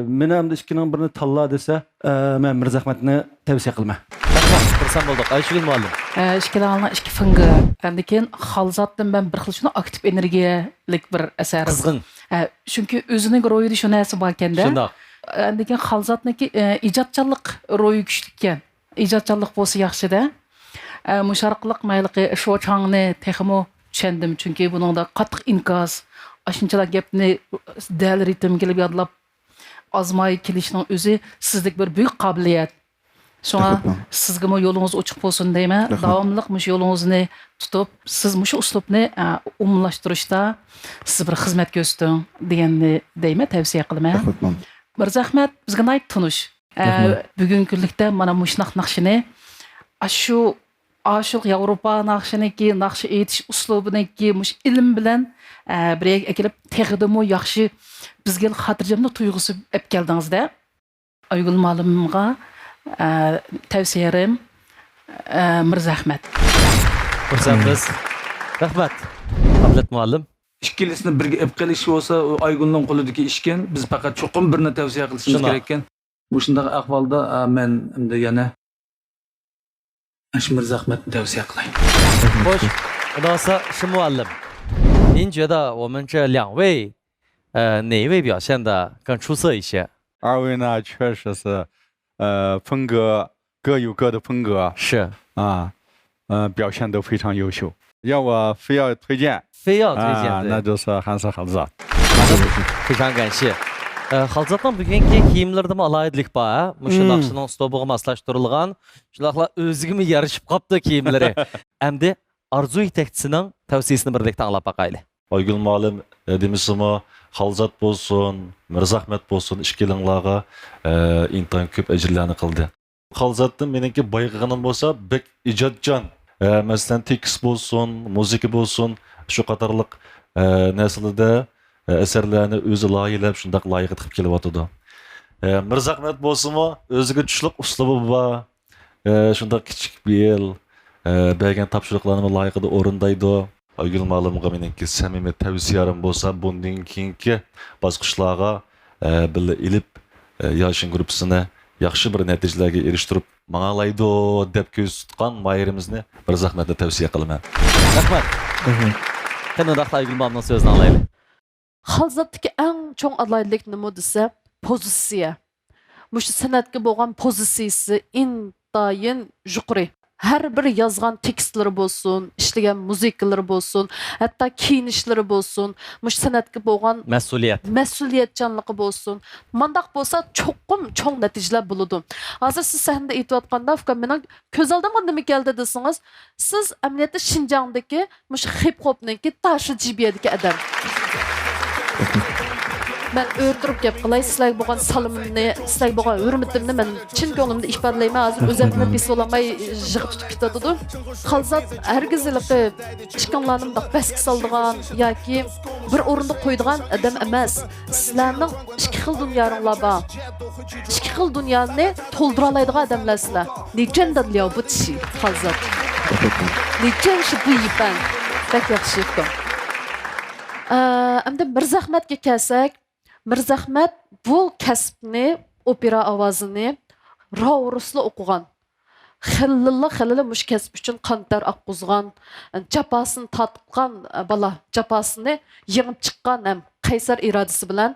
مېنى ئەمدى ئىككىنىڭ بىرىنى تاللا دېسە، ئە، مەن مىرزەخمەتنى تەۋسىيە قىلىمەن. رەھمەت، خۇرسەن بولدۇق. ئايشىگۈل مۇئەللىم. ئە، ئىككىلىڭلار ئىككى فىڭگې. ئاندىن كېيىن خالزاتتىن مەن بىر خىل شۇنداق ئاكتىپ ئېنېرگىيەلىك بىر ئەسەر. قىزغىن. ئە، چۈنكى ئۆزىنىڭ روھىدا شۇ نەرسە بار ئىكەندە. شۇنداق. ئاندىن كېيىن خالزاتنىڭكى، ئە، ئىجادچانلىق روھى كۈچلۈككەن. ئىجادچانلىق بولسا ياخشىدە. ئە، مۇشۇ ئارقىلىق مەن ھېلىقى شوچاڭنى تېخىمۇ چۈشەندىم، چۈنكى بۇنىڭدا قاتتىق ئىنكاس، ئاشۇنچىلا گەپنى دەل رىتىمگە كېلىپ يادلاپ، ئازماي كېلىشنىڭ ئۆزى سىزدىكى بىر بۈيۈك قابىلىيەت. شۇڭا رەھمەت. سىزگىمۇ يولىڭىز ئوچۇق بولسۇن دەيمەن. رەھمەت. داۋاملىق مۇشۇ يولىڭىزنى تۇتۇپ، سىز مۇشۇ ئۇسلۇبنى، ئە، ئومۇملاشتۇرۇشتا سىز بىر خىزمەت كۆرسىتىڭ دېگەننى دەيمەن، تەۋسىيە قىلىمەن. رەھمەت، مام. مىرزەخمەت بىزگە ناھايىتى تونۇش. ئە، رەھمەت. بۈگۈنكى كۈنلۈكتە مانا مۇشۇنداق ناخشىنى، ئاشۇ، ئاشۇ ياۋروپا ناخشىنىڭكى، ناخشا ئېيتىش ئۇسلۇبىنىڭكى مۇشۇ ئىلىم بىلەن، ئە، بىر يەرگە ئەكېلىپ، تېخىدىمۇ ياخشى، بىزگە خاتىرجەملىك تۇيغۇسى ئەپ كەلدىڭىز-دە. ئايگۈل مۇئەللىمغا، ئە، تەۋسىيەم، ئە، مىرزەخمەت. خۇرسەنبىز. رەھمەت. ئابلەت مۇئەللىم. ئىككىلىسىنى بىرگە ئېلىپ قېلىش بولسا، ئۇ ئايگۈلنىڭ قولىدىكى ئىشكەن. بىز پەقەت چوقۇم بىرنى تەۋسىيە قىلىشىمىز شۇنداق. كېرەككەن. مۇشۇنداق ئەھۋالدا، ئە، مەن ئەمدى يەنە ئاشۇ مىرزەخمەتنى تەۋسىيە قىلاي. خوش، ئۇنداق بولسا شى مۇئەللىم. 您觉得我们这两位，呃，哪一位表现得更出色一些？二位呢，确实是，呃，风格各有各的风格。是。啊，呃，表现得非常优秀。要我非要推荐，非要推荐，啊，对。那就是还是 خالزات. 非常感谢. ئە، خالزاتنىڭ بۈگۈنكى كىيىملىرىدىمۇ ئالاھىدىلىك بار، ھە؟ مۇشۇ ناخشىنىڭ ئۇسلۇبىغا ماسلاشتۇرۇلغان، شۇنداقلا ئۆزىگىمۇ يارىشىپ قاپتۇ كىيىملىرى. ئەمدى ئارزۇ يېتەكچىسىنىڭ تەۋسىيىسىنى بىرلىكتە ئاڭلاپ باقايلى. ئايگۈل مۇئەللىم، ئە، دېمىسىمۇ، خالزات بولسۇن، مىرزەخمەت بولسۇن، ئىككىلىڭلارغا، ئە، ئىنتايىن كۆپ ئەجىرلەرنى قىلدى. خالزاتتىن مېنىڭكى بايقىغىنىم بولسا، بەك ئىجادچان. ئە، مەسىلەن، تېكىست بولسۇن، مۇزىكا بولسۇن، شۇ قاتارلىق، ئە، نەرسىلەردە، ئە، ئەسەرلەرنى ئۆزى لايىھەلەپ، شۇنداق لايىھە قىلىپ كېلىۋاتىدۇ. ئە، مىرزەخمەت بولسىمۇ، ئۆزىگە چۈشلۈك ئۇسلۇبى بار. ئە، شۇنداق كىچىك پېئىل، ئە، بەرگەن تاپشۇرۇقلارنىمۇ لايىقىدا ئورۇندايدۇ. ئايگۈل مۇئەللىمغا مېنىڭكى سەمىمىي تەۋسىيەم بولسا، بۇندىن كېيىنكى باسقۇچلارغا، ئە، بىللە ئېلىپ، ئە، ياشىن گۇرۇپپىسىنى ياخشى بىر نەتىجىلەرگە ئېرىشتۈرۈپ ماڭالايدۇ دەپ كۆزدە تۇتقان ماھىرىمىزنى مىرزەخمەتنى تەۋسىيە قىلىمەن. رەھمەت. رەھمەت. قېنى، ئۇنداقتا ئايگۈل مۇئەللىمنىڭ سۆزىنى ئاڭلايلى. خالزاتتىكى ئەڭ چوڭ ئالاھىدىلىك نېمە دېسە، پوزىتسىيە. مۇشۇ سەنئەتكە بولغان پوزىتسىيىسى ئىنتايىن يۇقىرى. ھەر بىر يازغان تېكىستلىرى بولسۇن، ئىشلىگەن مۇزىكىلىرى بولسۇن، ھەتتا كىيىنىشلىرى بولسۇن، مۇشۇ سەنئەتكە بولغان مەسئۇلىيەت. مەسئۇلىيەتچانلىقى بولسۇن. مانداق بولسا چوقۇم چوڭ نەتىجىلەر بولىدۇ. ھازىر سىز سەھنىدە ئېيتىۋاتقاندا، ئۇكام، مېنىڭ كۆز ئالدىمغا نېمە كەلدى دېسىڭىز، سىز ئەمەلىيەتتە شىنجاڭدىكى مۇشۇ خىپ خوپنىڭكى تاشى جىبىيەدىكى ئادەم. مەن ئۆرە تۇرۇپ گەپ قىلاي، سىلەرگە بولغان سالىمىمنى، سىلەرگە بولغان ھۆرمىتىمنى مەن چىن كۆڭلۈمدىن ئىپادىلەيمەن. ھازىر ئۆزۈمنى بېسىۋالالماي يىغا تۇتۇپ كېتىۋاتىدۇ. خالزات ھەرگىز ھېلىقى ئىككىڭلارنى مۇنداق بەسكە سالىدىغان ياكى بىر ئورۇندا قويىدىغان ئادەم ئەمەس. سىلەرنىڭ ئىككى خىل دۇنياڭلار بار. ئىككى خىل دۇنيانى تولدۇرالايدىغان ئادەملەر سىلەر. 你真的了不起، خالزات. 你真是不一般. بەك ياخشى ئۇكام. ئە، ئەمدى مىرزەخمەتكە كەلسەك، مىرزەخمەت بۇ كەسىپنى، ئوپېرا ئاۋازىنى راۋۇرۇسلا ئوقۇغان. خېلىلا، خېلىلا مۇشۇ كەسىپ ئۈچۈن قان تەر ئاققۇزغان، جاپاسىنى تارتقان بالا، جاپاسىنى يېڭىپ چىققان ھەم قەيسەر ئىرادىسى بىلەن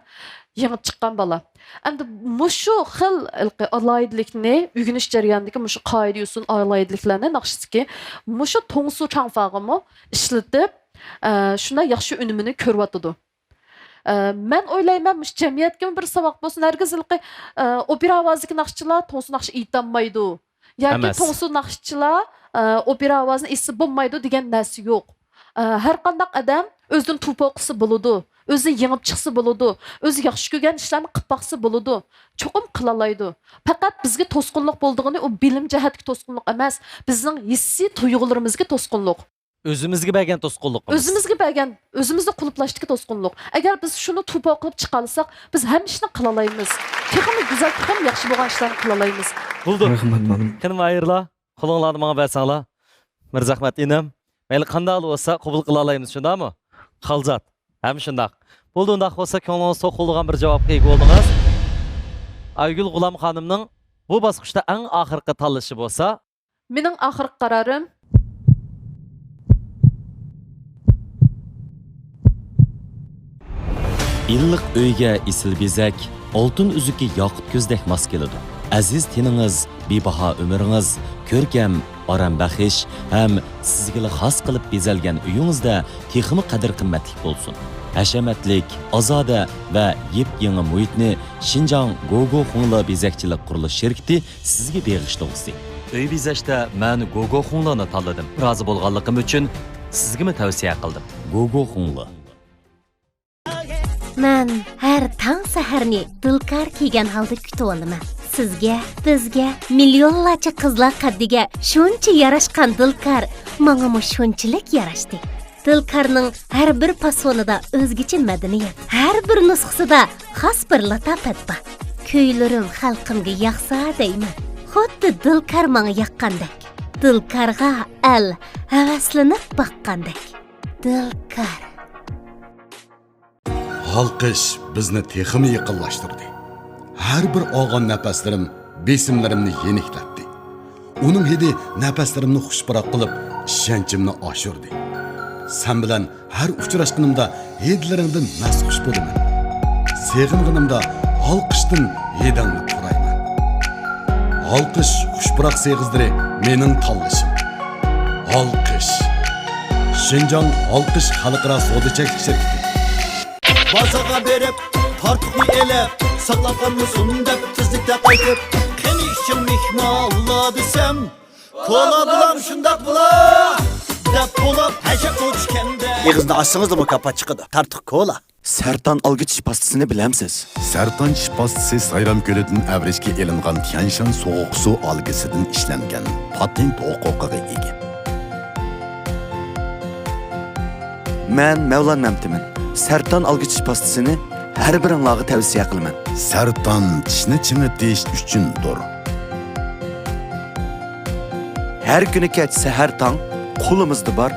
يېڭىپ چىققان بالا. ئەمدى مۇشۇ خىل ھېلىقى ئالاھىدىلىكنى، ئۆگىنىش جەريانىدىكى مۇشۇ قائىدە-يوسۇن، ئالاھىدىلىكلەرنى ناخشىسىكى مۇشۇ توڭسۇ چاڭفاغىمۇ ئىشلىتىپ، ئە، شۇنداق ياخشى ئۈنۈمىنى كۆرۈۋاتىدۇ. ئە، مەن ئويلايمەن، مۇشۇ جەمئىيەتكىمۇ بىر ساۋاق بولسۇن. ھەرگىز ھېلىقى، ئە، ئوپېرا ئاۋازىدىكى ناخشىچىلار توڭسۇ ناخشا ئېيتالمايدۇ ياكى ئەمەس. توڭسۇ ناخشىچىلار، ئە، ئوپېرا ئاۋازىنى ئېيتسا بولمايدۇ دېگەن نەرسە يوق. ئە، ھەر قانداق ئادەم ئۆزىدىن تۇپا قىلسا بولىدۇ، ئۆزىنى يېڭىپ چىقسا بولىدۇ، ئۆزى ياخشى كۆرگەن ئىشلارنى قىلىپ باقسا بولىدۇ. چوقۇم قىلالايدۇ. پەقەت بىزگە توسقۇنلۇق بولىدىغىنى ئۇ بىلىم جەھەتتىكى توسقۇنلۇق ئەمەس، بىزنىڭ ھېسسىي تۇيغۇلىرىمىزگە توسقۇنلۇق. ئۆزىمىزگە بەرگەن توسقۇنلۇقىمىز. ئۆزىمىزگە بەرگەن، ئۆزىمىزنى قۇلۇپلاشتىكى توسقۇنلۇق. ئەگەر بىز شۇنى تۇپا قىلىپ چىقالىساق، بىز ھەممە ئىشنى قىلالايمىز. تېخىمۇ گۈزەل، تېخىمۇ ياخشى بولغان ئىشلارنى قىلالايمىز. بولدى. رەھمەت، مۇئەللىم. قېنى، ماھىرلار، قولۇڭلارنى ماڭا بەرسەڭلار. مىرزەخمەت ئىنىم، مەيلى قانداق بولسا قوبۇل قىلالايمىز، شۇنداقمۇ؟ خالزات، ھەم شۇنداق. بولدى، ئۇنداق بولسا كۆڭلىڭىز توق بولىدىغان بىر جاۋابقا ئىگە بولدىڭىز. ئايگۈل غۇلام خانىمنىڭ بۇ باسقۇچتا ئەڭ ئاخىرقى تاللىشى بولسا، مېنىڭ ئاخىرقى قارارىم. ئىللىق ئۆيگە ئېسىل بېزەك، ئالتۇن ئۈزۈكى ياقۇت كۆزدەك ماس كېلىدۇ. ئەزىز تېنىڭىز، بىباھا ئۆمرىڭىز، كۆركەم، ئارام بەخش ھەم سىزگىلا خاس قىلىپ بېزەلگەن ئۆيىڭىزدە تېخىمۇ قەدىر-قىممەتلىك بولسۇن. ھەشەمەتلىك، ئازادە ۋە يېپيېڭى مۇھىتنى شىنجاڭ گوگو خۇڭلې بېزەكچىلىك قۇرۇلۇش شىركىتى سىزگە بېغىشلىغۇسى. ئۆي بېزەشتە مەن گوگو خۇڭلېنى تاللىدىم. رازى بولغانلىقىم ئۈچۈن سىزگىمۇ تەۋسىيە قىلدىم. گوگو خۇڭلې. مەن ھەر تاڭ سەھەرنى دىلكار كىيگەن ھالدا كۈتۈۋالىمەن. سىزگە، بىزگە، مىليونلارچە قىزلار قەددىگە شۇنچە ياراشقان دىلكار ماڭىمۇ شۇنچىلىك ياراشتى. دىلكارنىڭ ھەر بىر پاسونىدا ئۆزگىچە مەدەنىيەت، ھەر بىر نۇسخىسىدا خاس بىر لاتاپەت بار. كۈيلىرىم خەلقىمگە ياقسا دەيمەن، خۇددى دىلكار ماڭا ياققاندەك. دىلكارغا ئەل ھەۋەسلىنىپ باققاندەك. دىلكار. ھالقىش بىزنى تېخىمۇ يېقىنلاشتۇردى. ھەر بىر ئالغان نەپەسلىرىم بېسىملىرىمنى يېنىكلەتتى. ئۇنىڭ ھىدى نەپەسلىرىمنى خۇش پۇراق قىلىپ، ئىشەنچىمنى ئاشۇردى. سەن بىلەن ھەر ئۇچراشقىنىمدا ھىدلىرىڭدىن مەستخۇش بولىمەن. سېغىنغىنىمدا ھالقىشتىن ھىدىڭنى پۇرايمەن. ھالقىش خۇش پۇراق سېغىزلىرى مېنىڭ تاللىشىم. ھالقىش. شىنجاڭ ھالقىش خەلقئارا سودا چەكلىك شىركىتى. بازارغا بېرىپ، تارتۇقنى ئېلىپ، ساقلاپ قالمىسۇن دەپ تېزلىكتە قايتىپ، قېنى ئىچىڭ مېھمانلار دېسەم، كولا بولام شۇنداق بولا دەپ بولۇپ ھەشەپ ئۇچكەندە. ئېغىزنى ئاچسىڭىزلا مۇكاپات چىقىدۇ. تارتۇق كولا. سەرتان ئالگىچىش پاستىسىنى بىلەمسىز؟ سەرتان چىش پاستىسى سايرام كۆلىدىن ئەۋرىشكە ئېلىنغان تيەنشان سوغۇق سۇ ئالگىسىدىن ئىشلەنگەن، پاتېنت ھوقۇقىغا ئىگە. مەن مەۋلان مەمتىمىن. سەرتان ئالگىچىش پاستىسىنى ھەر بىرىڭلارغا تەۋسىيە قىلىمەن. سەرتان چىشنى چىڭىتىش ئۈچۈندۇر. ھەر كۈنى كەچ سەھەر تاڭ قولىمىزدا بار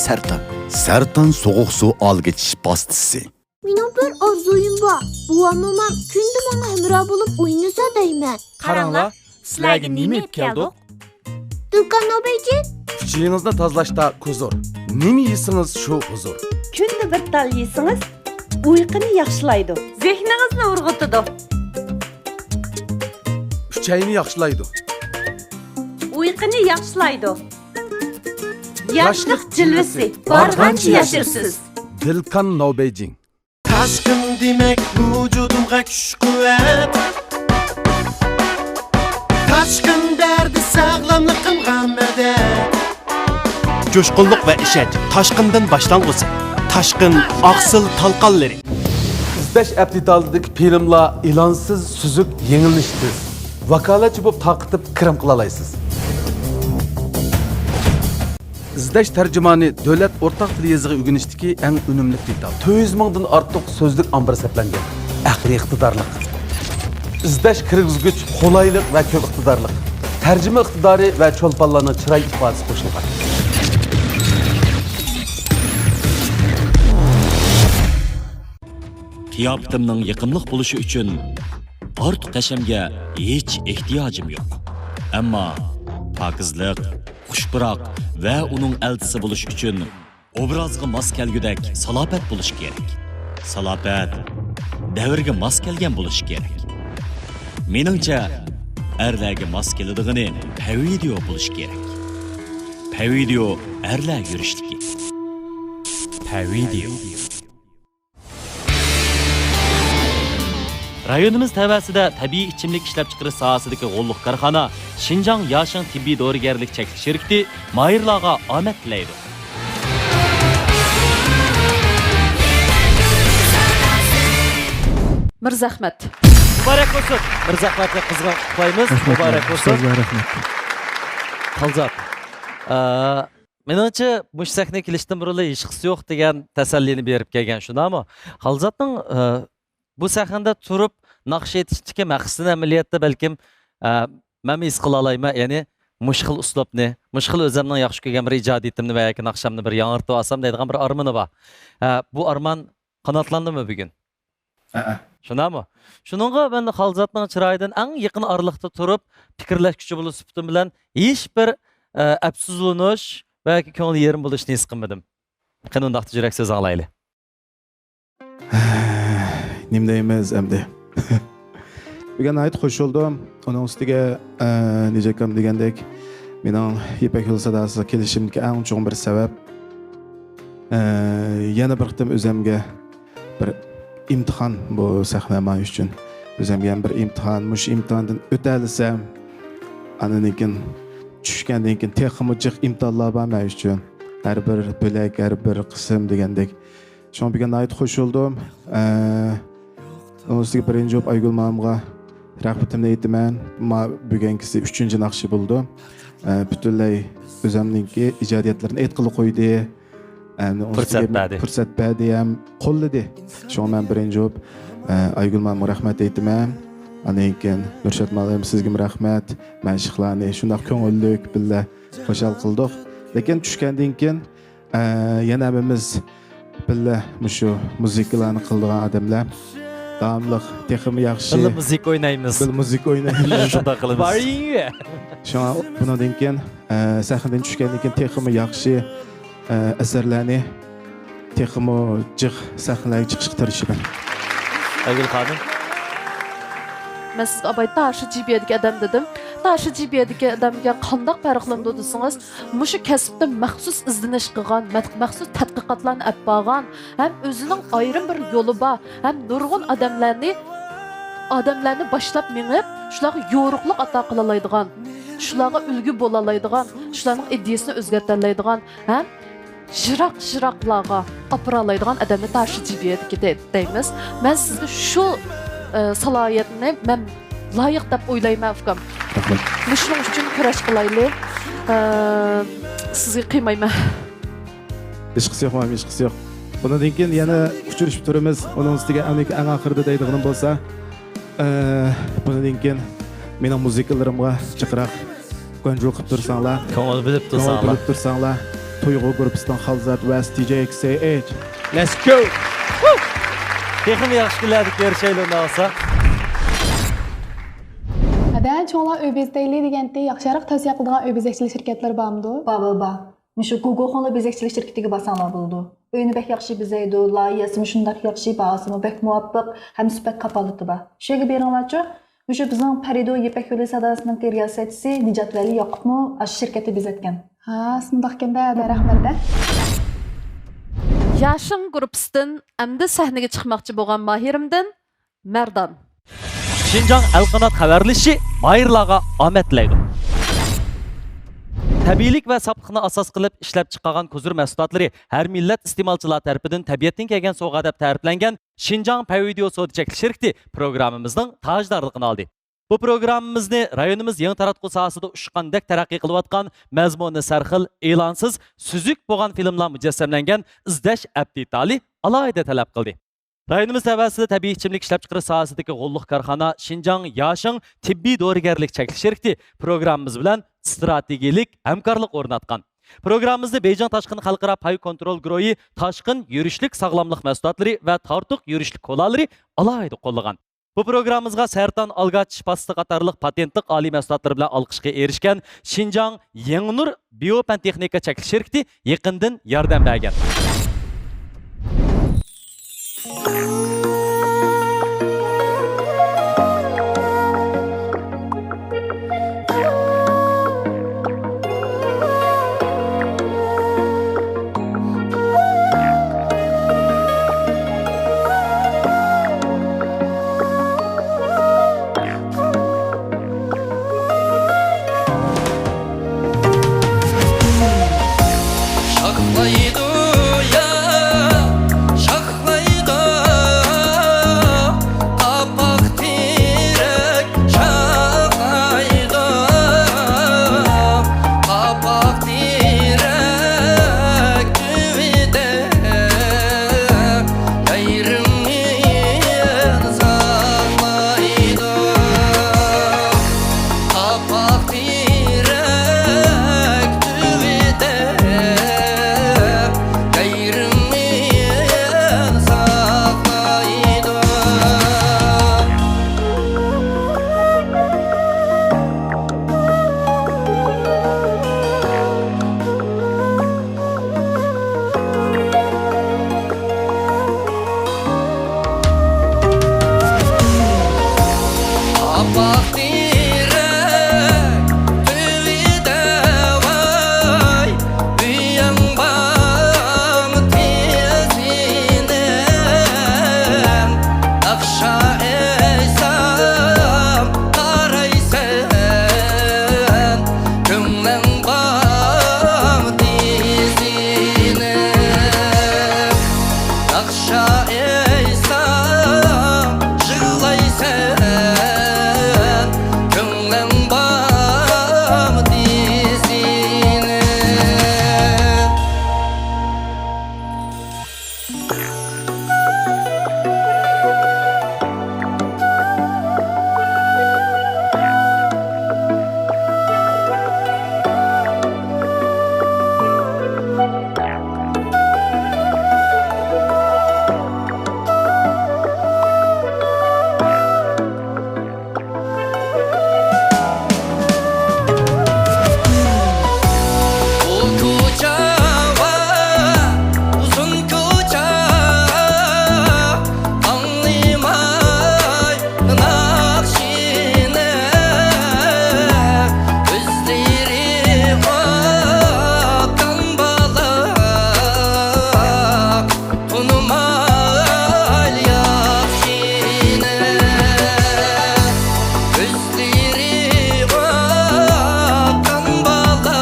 سەرتان. سەرتان سوغۇق سۇ ئالگىچىش پاستىسى. مېنىڭ بىر ئارزۇيۇم بار. بوۋام، مومام كۈندە ماڭا ھەمراھ بولۇپ ئوينىسا دەيمەن. قاراڭلار، سىلەرگە نېمە ئېلىپ كەلدۇق؟ دۇكان ئوبېجى. ئۈچىيىڭىزنى تازىلاشتا كۇزۇر. نېمە يېسىڭىز، شۇ ھۇزۇر. كۈندە بىر تال يېسىڭىز، ئۇيقۇنى ياخشىلايدۇ. زېھنىڭىزنى ئۇرغۇتىدۇ. ئۈچەينى ياخشىلايدۇ. ئۇيقۇنى ياخشىلايدۇ. ياشلىق جىلۋىسى بارغانچە ياشىرىسىز. دىلكان ناۋبەيجىڭ. تاشقىن دېمەك ۋۇجۇدۇمغا كۈچ-قۇۋۋەت. تاشقىن دەردى ساغلاملىقىمغا مەدەت. جۇشقۇنلۇق ۋە ئىشەنچ تاشقىندىن باشلانغۇسى. تاشقىن ئاقسىل تالقانلىرى. ئىزدەش ئەپ دېتالىدىكى فىلىملار ئېلانسىز، سۈزۈك، يېڭىلىنىشى تېز. ۋاكالەتچى بولۇپ تارقىتىپ كىرىم قىلالايسىز. ئىزدەش تەرجىمانى دۆلەت ئورتاق تىل يېزىقى ئۆگىنىشتىكى ئەڭ ئۈنۈملۈك دېتال. تۆت يۈز مىڭدىن ئارتۇق سۆزلۈك ئامبىرى سەپلەنگەن. ئەقلىي ئىقتىدارلىق. ئىزدەش كىرگۈزگۈچ قولايلىق ۋە كۆپ ئىقتىدارلىق. تەرجىمە ئىقتىدارى ۋە چولپانلارنىڭ چىراي ئىپادىسى قوشۇلغان. قىياپىتىمنىڭ يېقىملىق بولۇشى ئۈچۈن ئارتۇق ھەشەمگە ھېچ ئېھتىياجىم يوق. ئەمما پاكىزلىق، خۇش پۇراق ۋە ئۇنىڭ ئەلچىسى بولۇش ئۈچۈن ئوبرازغا ماس كەلگۈدەك سالاپەت بولۇشى كېرەك. سالاپەت دەۋرگە ماس كەلگەن بولۇشى كېرەك. مېنىڭچە، ئەرلەرگە ماس كېلىدىغىنى پەۋىدىيو بولۇشى كېرەك. پەۋىدىيو ئەرلەر يۈرۈشلۈكى. پەۋىدىيو. رايونىمىز تەۋەسىدە تەبىئىي ئىچىملىك ئىشلەپچىقىرىش ساھەسىدىكى غوللۇق كارخانا شىنجاڭ ياشىڭ تېببىي دورىگەرلىك چەكلىك شىركىتى ماھىرلارغا ئامەت تىلەيدۇ. مىرزەخمەت. مۇبارەك بولسۇن. مىرزەخمەتنى قىزغىن قۇتلۇقلايمىز. رەھمەت، مۇبارەك بولسۇن. ئۇستازلار، رەھمەت. خالزات، ئە، مېنىڭچە، مۇشۇ سەھنىگە كېلىشتىن بۇرۇنلا ھېچقىسى يوق دېگەن تەسەللىنى بېرىپ كەلگەن، شۇنداقمۇ؟ خالزاتنىڭ، ئە، بۇ سەھنىدە تۇرۇپ ناخشا ئېيتىشتىكى مەقسىتىنى ئەمەلىيەتتە بەلكىم، ئە، مەنمۇ ھېس قىلالايمەن، يەنى مۇشۇ خىل ئۇسلۇبنى، مۇشۇ خىل ئۆزۈمنىڭ ياخشى كۆرگەن بىر ئىجادىيىتىمنى ۋە ياكى ناخشامنى بىر ياڭرىتىۋالسام دەيدىغان بىر ئارمىنى بار. ئە، بۇ ئارمان قاناتلاندىمۇ بۈگۈن؟ ھەئە. شۇنداقمۇ؟ شۇنىڭغا مەن خالزاتنىڭ چىرايىدىن ئەڭ يېقىن ئارىلىقتا تۇرۇپ پىكىرلەشكۈچى بولۇش سۈپىتىم بىلەن ھېچبىر، ئە، ئەپسۇسلىنىش ۋە ياكى كۆڭلى يېرىم بولۇشنى ھېس قىلمىدىم. قېنى، ئۇنداقتا يۈرەك سۆزى ئاڭلايلى. نېمە دەيمىز ئەمدى؟ بۈگۈن ناھايىتى خۇش بولدۇم. ئۇنىڭ ئۈستىگە، ئە، نىجات ئاكام دېگەندەك، مېنىڭ يىپەك يولى ساداسىغا كېلىشىمدىكى ئەڭ چوڭ بىر سەۋەب، ئە، يەنە بىر قېتىم ئۆزۈمگە بىر ئىمتىھان بۇ سەھنە مەن ئۈچۈن. ئۆزۈمگە يەنە بىر ئىمتىھان. مۇشۇ ئىمتىھاندىن ئۆتەلىسەم، ئاندىن كېيىن، چۈشكەندىن كېيىن تېخىمۇ جىق ئىمتىھانلار بار مەن ئۈچۈن. ھەر بىر بۆلەك، ھەر بىر قىسىم دېگەندەك. شۇڭا بۈگۈن ناھايىتى خۇش بولدۇم. ئە، ئۇنىڭ ئۈستىگە بىرىنچى بولۇپ ئايگۈل مامىغا رەھمىتىمنى ئېيتىمەن. ما بۈگۈنكىسى ئۈچىنچى ناخشا بولىدۇ. ئە، پۈتۈنلەي ئۆزۈمنىڭكى ئىجادىيەتلىرىنى ئېيتقىلى قويدى. ئە، ئۇنىڭ پۇرسەت ئۈستىگە بەردى. پۇرسەت بەردى ھەم قوللىدى. شۇڭا مەن بىرىنچى بولۇپ، ئە، ئايگۈل مامىغا رەھمەت ئېيتىمەن. ئاندىن كېيىن نۇرشات مۇئەللىم، سىزگىمۇ رەھمەت. مەشىقلارنى شۇنداق كۆڭۈللۈك بىللە خۇشال قىلدۇق. لېكىن چۈشكەندىن كېيىن، ئە، يەنە ھەممىمىز بىللە مۇشۇ مۇزىكىلارنى قىلىدىغان ئادەملەر داۋاملىق تېخىمۇ ياخشى. بىللە مۇزىكا ئوينايمىز. بىللە مۇزىكا ئوينايمىز. شۇنداق قىلىمىز. شۇڭا بۇنىڭدىن كېيىن، ئە، سەھنىدىن چۈشكەندىن كېيىن تېخىمۇ ياخشى، ئە، ئەسەرلەرنى، تېخىمۇ جىق سەھنىلەرگە چىقىشقا تىرىشىمەن. ئايگۈل خانىم. مەن سىزگە ئاباي تاشى جىبىيەدىكى ئادەم دېدىم. تاشى جىبىيەدىكى ئادەمگە قانداق پەرقلىنىدۇ دېسىڭىز، مۇشۇ كەسىپتە مەخسۇس ئىزدىنىش قىلغان، مەت-، مەخسۇس تەتقىقاتلارنى ئەپ بارغان، ھەم ئۆزىنىڭ ئايرىم بىر يولى بار، ھەم نۇرغۇن ئادەملەرنى، ئادەملەرنى باشلاپ مېڭىپ، شۇلارغا يورۇقلۇق ئاتا قىلالايدىغان، شۇلارغا ئۈلگە بولالايدىغان، شۇلارنىڭ ئىدىيىسىنى ئۆزگەرتەلەيدىغان، ھەم يىراق-يىراقلارغا ئاپىرالايدىغان ئادەمنى تاشى جىبىيەدىكى دەيمىز. مەن سىزگە شۇ، ئە، سالاھىيەتنى مەن لايىق دەپ ئويلايمەن، ئۇكام. رەھمەت. مۇشۇنىڭ ئۈچۈن كۈرەش قىلايلى. ئە، سىزگە قىيمايمەن. ھېچقىسى يوق، ماۋۇ ھېچقىسى يوق. بۇنىڭدىن كېيىن يەنە ئۇچرىشىپ تۇرىمىز. ئۇنىڭ ئۈستىگە ئەمدى ئەڭ ئاخىرىدا دەيدىغىنىم بولسا، ئە، بۇنىڭدىن كېيىن مېنىڭ مۇزىكىلىرىمغا جىقراق گۇەنجۇ قىلىپ تۇرساڭلار، كۆڭۈل بۆلۈپ كۆڭۈل تۇرساڭلار. بۆلۈپ تۇرساڭلار، تۇيغۇ گۇرۇپپىسىنىڭ خالزات ۋە تى جەي ئېكس سى ئېيچ. Let's go! تېخىمۇ ياخشى كۈنلەردە كۆرۈشەيلى، ئۇنداق بولسا. ھەدە، چوڭلار ئۆي بېزىتەيلى دېگەنتى، ياخشىراق تەۋسىيە قىلىدىغان ئۆي بېزەكچىلىك شىركەتلىرى بارمىدۇ؟ بار، بار، بار. مۇشۇ گۇگوخۇڭلار بېزەكچىلىك شىركىتىگە بارساڭلار بولىدۇ. ئۆينى بەك ياخشى بېزەيدۇ، لايىھەسىمۇ شۇنداق ياخشى، باھاسىمۇ بەك مۇۋاپىق ھەم سۈپەت كاپالىتى بار. شۇ يەرگە بېرىڭلارچۇ. مۇشۇ بىزنىڭ پەرىدۇ يىپەك يولى ساداسىنىڭكى رىياسەتچىسى نىجاتۋەلى ياقۇپمۇ ئاشۇ شىركەتتە بېزەتكەن. ھا، شۇنداقكەن-دە، ھەدە رەھمەتدە. ياشىڭ گۇرۇپپىسىدىن ئەمدى سەھنىگە چىقماقچى بولغان ماھىرىمدىن مەردان. شىنجاڭ ئەلقانات خەۋەرلىشى ماھىرلارغا ئامەت تىلەيدۇ. تەبىئىيلىك ۋە ساپلىقنى ئاساس قىلىپ ئىشلەپ چىقارغان كوزۇر مەھسۇلاتلىرى ھەر مىللەت ئىستېمالچىلار تەرىپىدىن تەبىئەتتىن كەلگەن سوۋغا دەپ تەرىپلەنگەن شىنجاڭ پەيۋىدېئو سودا چەكلىك شىركىتى پروگراممىمىزنىڭ تاجدارلىقىنى ئالدى. بۇ پروگراممىمىزنى رايونىمىز يېڭى تاراتقۇ ساھەسىدە ئۇچقاندەك تەرەققىي قىلىۋاتقان، مەزمۇنى سەرخىل، ئېلانسىز، سۈزۈك بولغان فىلىملار مۇجەسسەملەنگەن ئىزدەش ئەپ دېتالى ئالاھىدە تەلەپ قىلدى. رايونىمىز تەۋەسىدە تەبىئىي ئىچىملىك ئىشلەپچىقىرىش ساھەسىدىكى غوللۇق كارخانا شىنجاڭ ياشىڭ تېببىي دورىگەرلىك چەكلىك شىركىتى پروگراممىمىز بىلەن ئىستراتېگىيىلىك ھەمكارلىق ئورناتقان. پروگراممىمىزنى بېيجىڭ تاشقىن خەلقئارا پاي كونترول گۇرۇھى تاشقىن يۈرۈشلۈك ساغلاملىق مەھسۇلاتلىرى ۋە تارتۇق يۈرۈشلۈك كولالىرى ئالاھىدە قوللىغان. بۇ پروگراممىمىزغا سەرطان، ئالگا، چىش پاستىسى قاتارلىق پاتېنتلىق ئالىي مەھسۇلاتلىرى بىلەن ئالقىشقا ئېرىشكەن شىنجاڭ يېڭىنۇر بىيو پەن تېخنىكا چەكلىك شىركىتى يېقىندىن ياردەم بەرگەن. شاخلايدۇ يا، شاخلايدۇ، قاپاق تېرەك شاخلايدۇ، قاپاق تېرەك تۈۋىدە يايرىڭى ساقلايدۇ. قاپاق تېرەك تۈۋىدە يايرىڭى ساقلايدۇ. قاپاق تېرەك تۈۋىدە ۋاي، ئۆيۈڭ بارمۇ تېزىنىڭ، ناخشا ئېيتسام قارايسەن، كۆڭلۈڭ بارمۇ تېزىنىڭ، ناخشا ئېيتسام يىغلايسەن، كۆڭلۈڭ بارمۇ تېزىنىڭ. ئۇ كوچا ۋا ئۇزۇن كوچا، ئاڭلىماي ناخشىنى، كۆزلىرى ئاققان بالا. تونۇماي ياخشىنى، كۆزلىرى ئاققان بالا.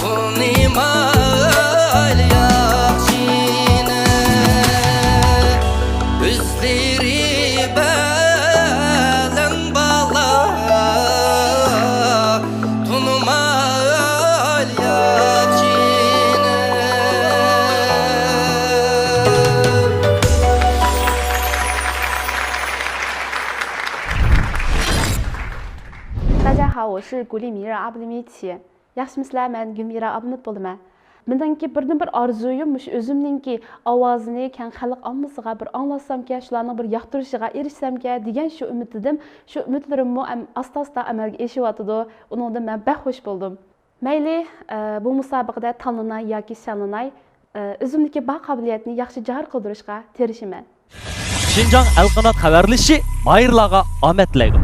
تونۇماي ياخشىنى، كۆزلىرى بەلەن بالا. تونۇماي ياخشىنى. 大家好，我是古力米热阿布利米奇。 ياخشىمۇسىلەر؟ مەن گۈلمىرا ئابلىمىت بولىمەن. مېنىڭكى بىردىنبىر ئارزۇيۇم مۇشۇ ئۆزۈمنىڭكى ئاۋازىنى كەڭ خەلق ئاممىسىغا بىر ئاڭلاتسامكەن، شۇلارنىڭ بىر ياقتۇرۇشىغا ئېرىشسەمكەن دېگەن شۇ ئۈمىد ئىدىم. شۇ ئۈمىدلىرىممۇ ئەم-، ئاستا-ئاستا ئەمەلگە ئېشىۋاتىدۇ. ئۇنىڭدىن مەن بەك خۇش بولدۇم. مەيلى، ئە، بۇ مۇسابىقىدە تاللىناي ياكى شاللىناي، ئە، ئۆزۈمدىكى بار قابىلىيەتنى ياخشى جارى قىلدۇرۇشقا تىرىشىمەن. شىنجاڭ ئەلقانات خەۋەرلىشى ماھىرلارغا ئامەت تىلەيدۇ.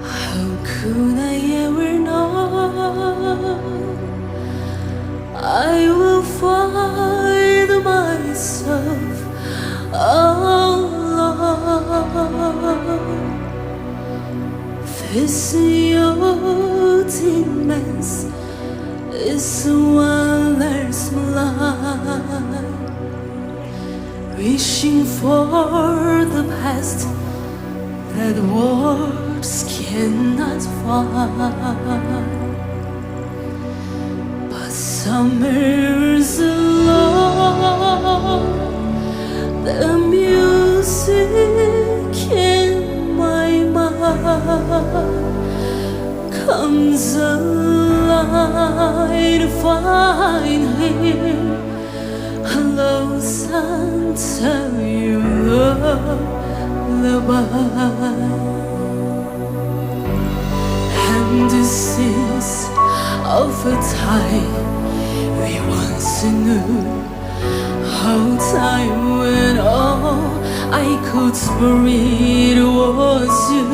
How could I ever know I will find myself alone, facing your demands is one last lie. Wishing for the past that words cannot find. But summer's love, the music in my mind comes alive, find here a lost and tell you lullaby. And this is of a time we once knew, how time when all I could breathe was you.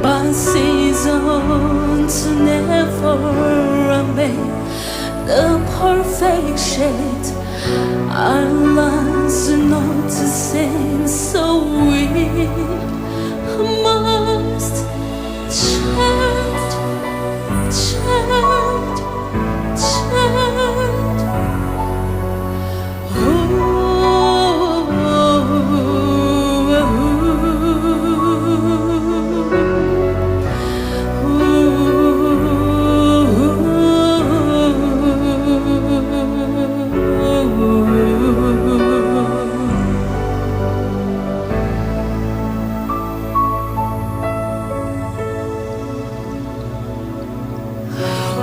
But seasons never remain the perfect shade. Our lines not the same, so we must change, change, change.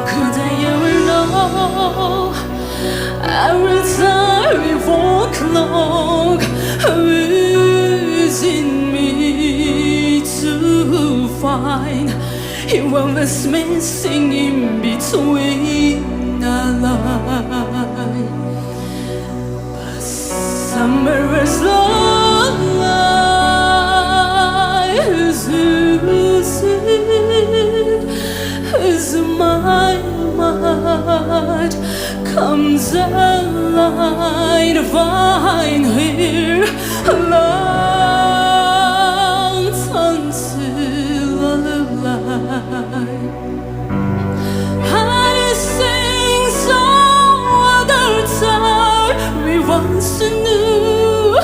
Could I ever know? Every time we walk along, who's in me to find? He was missing in between our lines. Summer's light is elusive, is my mind comes alive, find here love until alive. And it sings all the time we once knew.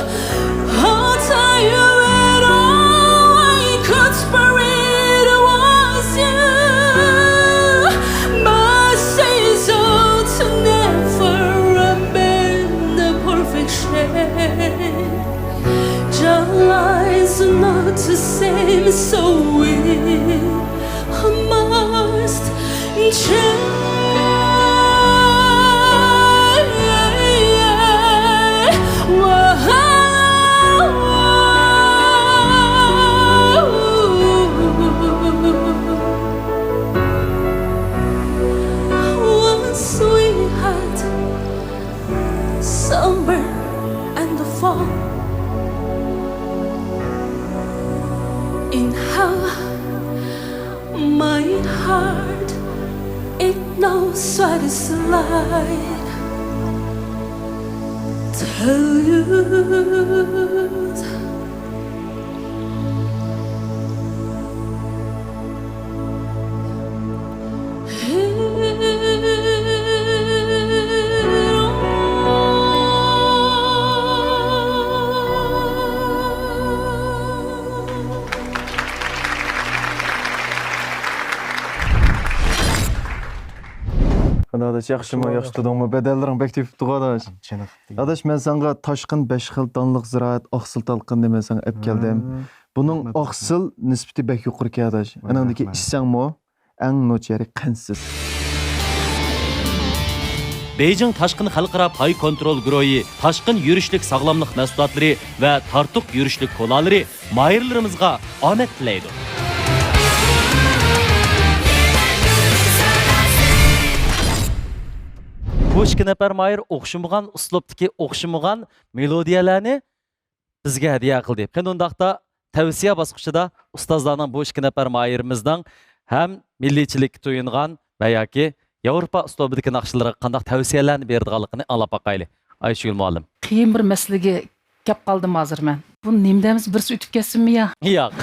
I'll tell you it all, I could spirit was you. My seasons never remain the perfect shade. July's not the same, so we must change. Once we had summer and the fall in hell. My heart, it knows what it's like to lose. قانداق ئاداش، ياخشىمۇ؟ ياخشى تۇردۇڭمۇ؟ بەدەنلىرىڭ بەك تېپىپتىغۇ ئاداش. چېنىقىپتۇ. ئاداش، مەن ساڭا تاشقىن بەش خىل دانلىق زىرائەت ئاقسىل تالقىنىنى مەن ساڭا ئەپ كەلدىم. ھە. بۇنىڭ رەھمەت. ئاقسىل نىسبىتى بەك يۇقىرىكەن ئاداش. ۋاي، ئەنىڭدىكى رەھمەت. ئىچسەڭمۇ، ئەڭ نوچى يېرى قەنتسىز. بېيجىڭ تاشقىن خەلقئارا پاي كونترول گۇرۇھى تاشقىن يۈرۈشلۈك ساغلاملىق مەھسۇلاتلىرى ۋە تارتۇق يۈرۈشلۈك كولالىرى ماھىرلىرىمىزغا ئامەت تىلەيدۇ. بۇ ئىككى نەپەر ماھىر ئوخشىمىغان ئۇسلۇبتىكى ئوخشىمىغان مېلودىيەلەرنى بىزگە ھەدىيە قىلدى. قېنى ئۇنداقتا تەۋسىيە باسقۇچىدا ئۇستازلارنىڭ بۇ ئىككى نەپەر ماھىرىمىزنىڭ ھەم مىللىيچىلىككە تويۇنغان ۋە ياكى ياۋروپا ئۇسلۇبىدىكى ناخشىلىرىغا قانداق تەۋسىيەلەرنى بېرىدىغانلىقىنى ئاڭلاپ باقايلى. ئايشىگۈل مۇئەللىم. قىيىن بىر مەسىلىگە كەپ قالدىم ھازىر مەن. بۇ نېمە دەيمىز، بىرسى ئۆتۈپ كەتسۇنمۇ يا؟ ياق.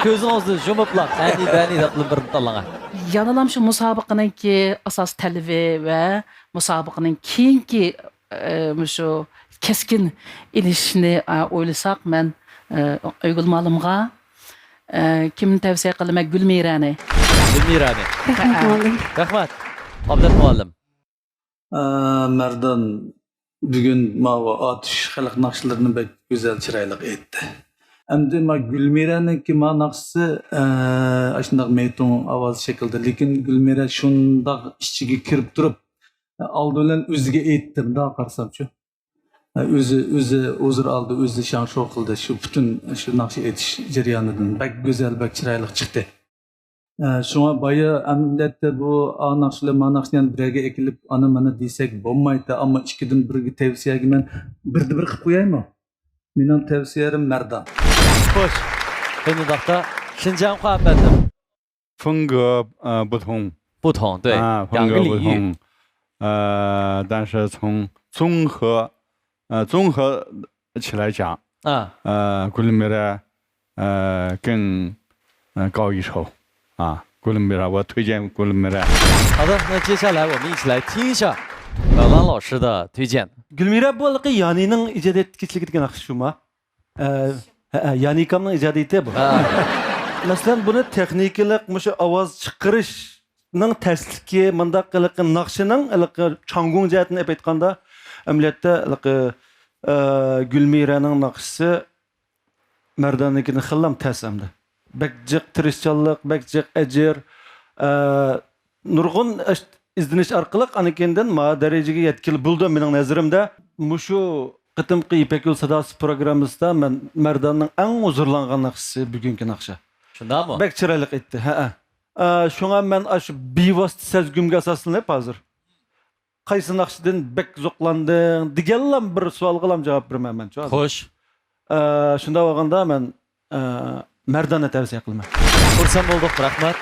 كۆزىڭىزنى يۇمۇپلا، ئەنى بەنى دەپ بىرنى تاللاڭ. يەنىلا شۇ مۇسابىقىنىڭكى ئاساسىي تەلىپى ۋە مۇسابىقىنىڭ كېيىنكى، ئە، مۇشۇ كەسكىن ئېلىشنى، ئە، ئويلىساق، مەن، ئە، ئايگۈل مۇئەللىمغا، ئە، كىمنى تەۋسىيە قىلىمەن؟ گۈلمىرەنى. گۈلمىرەنى. رەھمەت، مۇئەللىم. رەھمەت. ئابلەت مۇئەللىم. ئە، مەردان بۈگۈن ماۋۇ ئاتۇش خەلق ناخشىلىرىنى بەك گۈزەل، چىرايلىق ئېيتتى. ئەمدى ما گۈلمىرەنىڭكى ما ناخشىسى، ئە، ئاشۇنداق مەيتۇڭ ئاۋاز شەكلىدە. لېكىن گۈلمىرە شۇنداق ئىچىگە كىرىپ تۇرۇپ، ئالدى بىلەن ئۆزىگە ئېيتتى، مۇنداق قارىسامچۇ. ئۆزى، ئۆزى ھۇزۇر ئالدى، ئۆزى شاڭشۇ قىلدى. شۇ پۈتۈن شۇ ناخشا ئېيتىش جەريانىدىن بەك گۈزەل، بەك چىرايلىق چىقتى. ئە، شۇڭا بايا ئەمەلىيەتتە بۇ ئا ناخشىلار، ما ناخشىنى يەنە بىرەرگە ئەكېلىپ، ئانا مانا دېسەك بولمايتتى. ئەمما ئىككىدىن بىرگە تەۋسىيەگە مەن بىردە بىر قىلىپ قويايمۇ؟ مېنىڭ تەۋسىيەلىرىم مەردان. خوش. قېنى ئۇنداقتا، شىنجاڭخۇا ئەپەندىم. 风格，呃，不同。 بۇ تاڭ، دۇي. 啊，风格不同。呃，但是从综合，呃，综合起来讲， 啊。 呃，古伦美拉，呃，更，呃，高一筹。啊，古伦美拉，我推荐古伦美拉。 好的，那接下来我们一起来听一下葛兰老师的推荐。 گۈلمىرە، بۇ ھېلىقى يانىنىڭ ئىجادىيەت كېچىلىكىدىكى ناخشا شۇما؟ ئە، ھە، ھە، يانىكامنىڭ ئىجادىيىتى بۇ. مەسىلەن، بۇنى تېخنىكىلىق، مۇشۇ ئاۋاز چىقىرىشنىڭ تەسلىكى، مۇنداق ھېلىقى ناخشىنىڭ ھېلىقى چاڭگۇڭ جەھەتتىن ئېلىپ ئېيتقاندا، ئەمەلىيەتتە ھېلىقى، ئە، گۈلمىرەنىڭ ناخشىسى مەرداننىڭكىدىن خېلىلا تەس ئەمدى. بەك جىق تىرىشچانلىق، بەك جىق ئەجىر، ئە، نۇرغۇن ئىزدىنىش ئارقىلىق ئاندىن كېيىندىن ما دەرىجىگە يەتكىلى بولىدۇ مېنىڭ نەزىرىمدە. مۇشۇ قېتىمقى يىپەك يولى ساداسى پروگراممىسىدا مەن مەرداننىڭ ئەڭ ھۇزۇرلانغان ناخشىسى بۈگۈنكى ناخشا. شۇنداقمۇ؟ بەك چىرايلىق ئېيتتى. ھەئە. ئە، شۇڭا مەن ئاشۇ بىۋاسىتە سەزگۈمگە ئاساسلىنىپ ھازىر قايسى ناخشىدىن بەك زوقلاندىڭ دېگەنلا بىر سوئالغىلا جاۋاب بېرىمەن مەن. خوش. ئە، شۇنداق بولغاندا مەن، ئە، مەرداننى تەۋسىيە قىلىمەن. خۇرسەن بولدۇق، رەھمەت.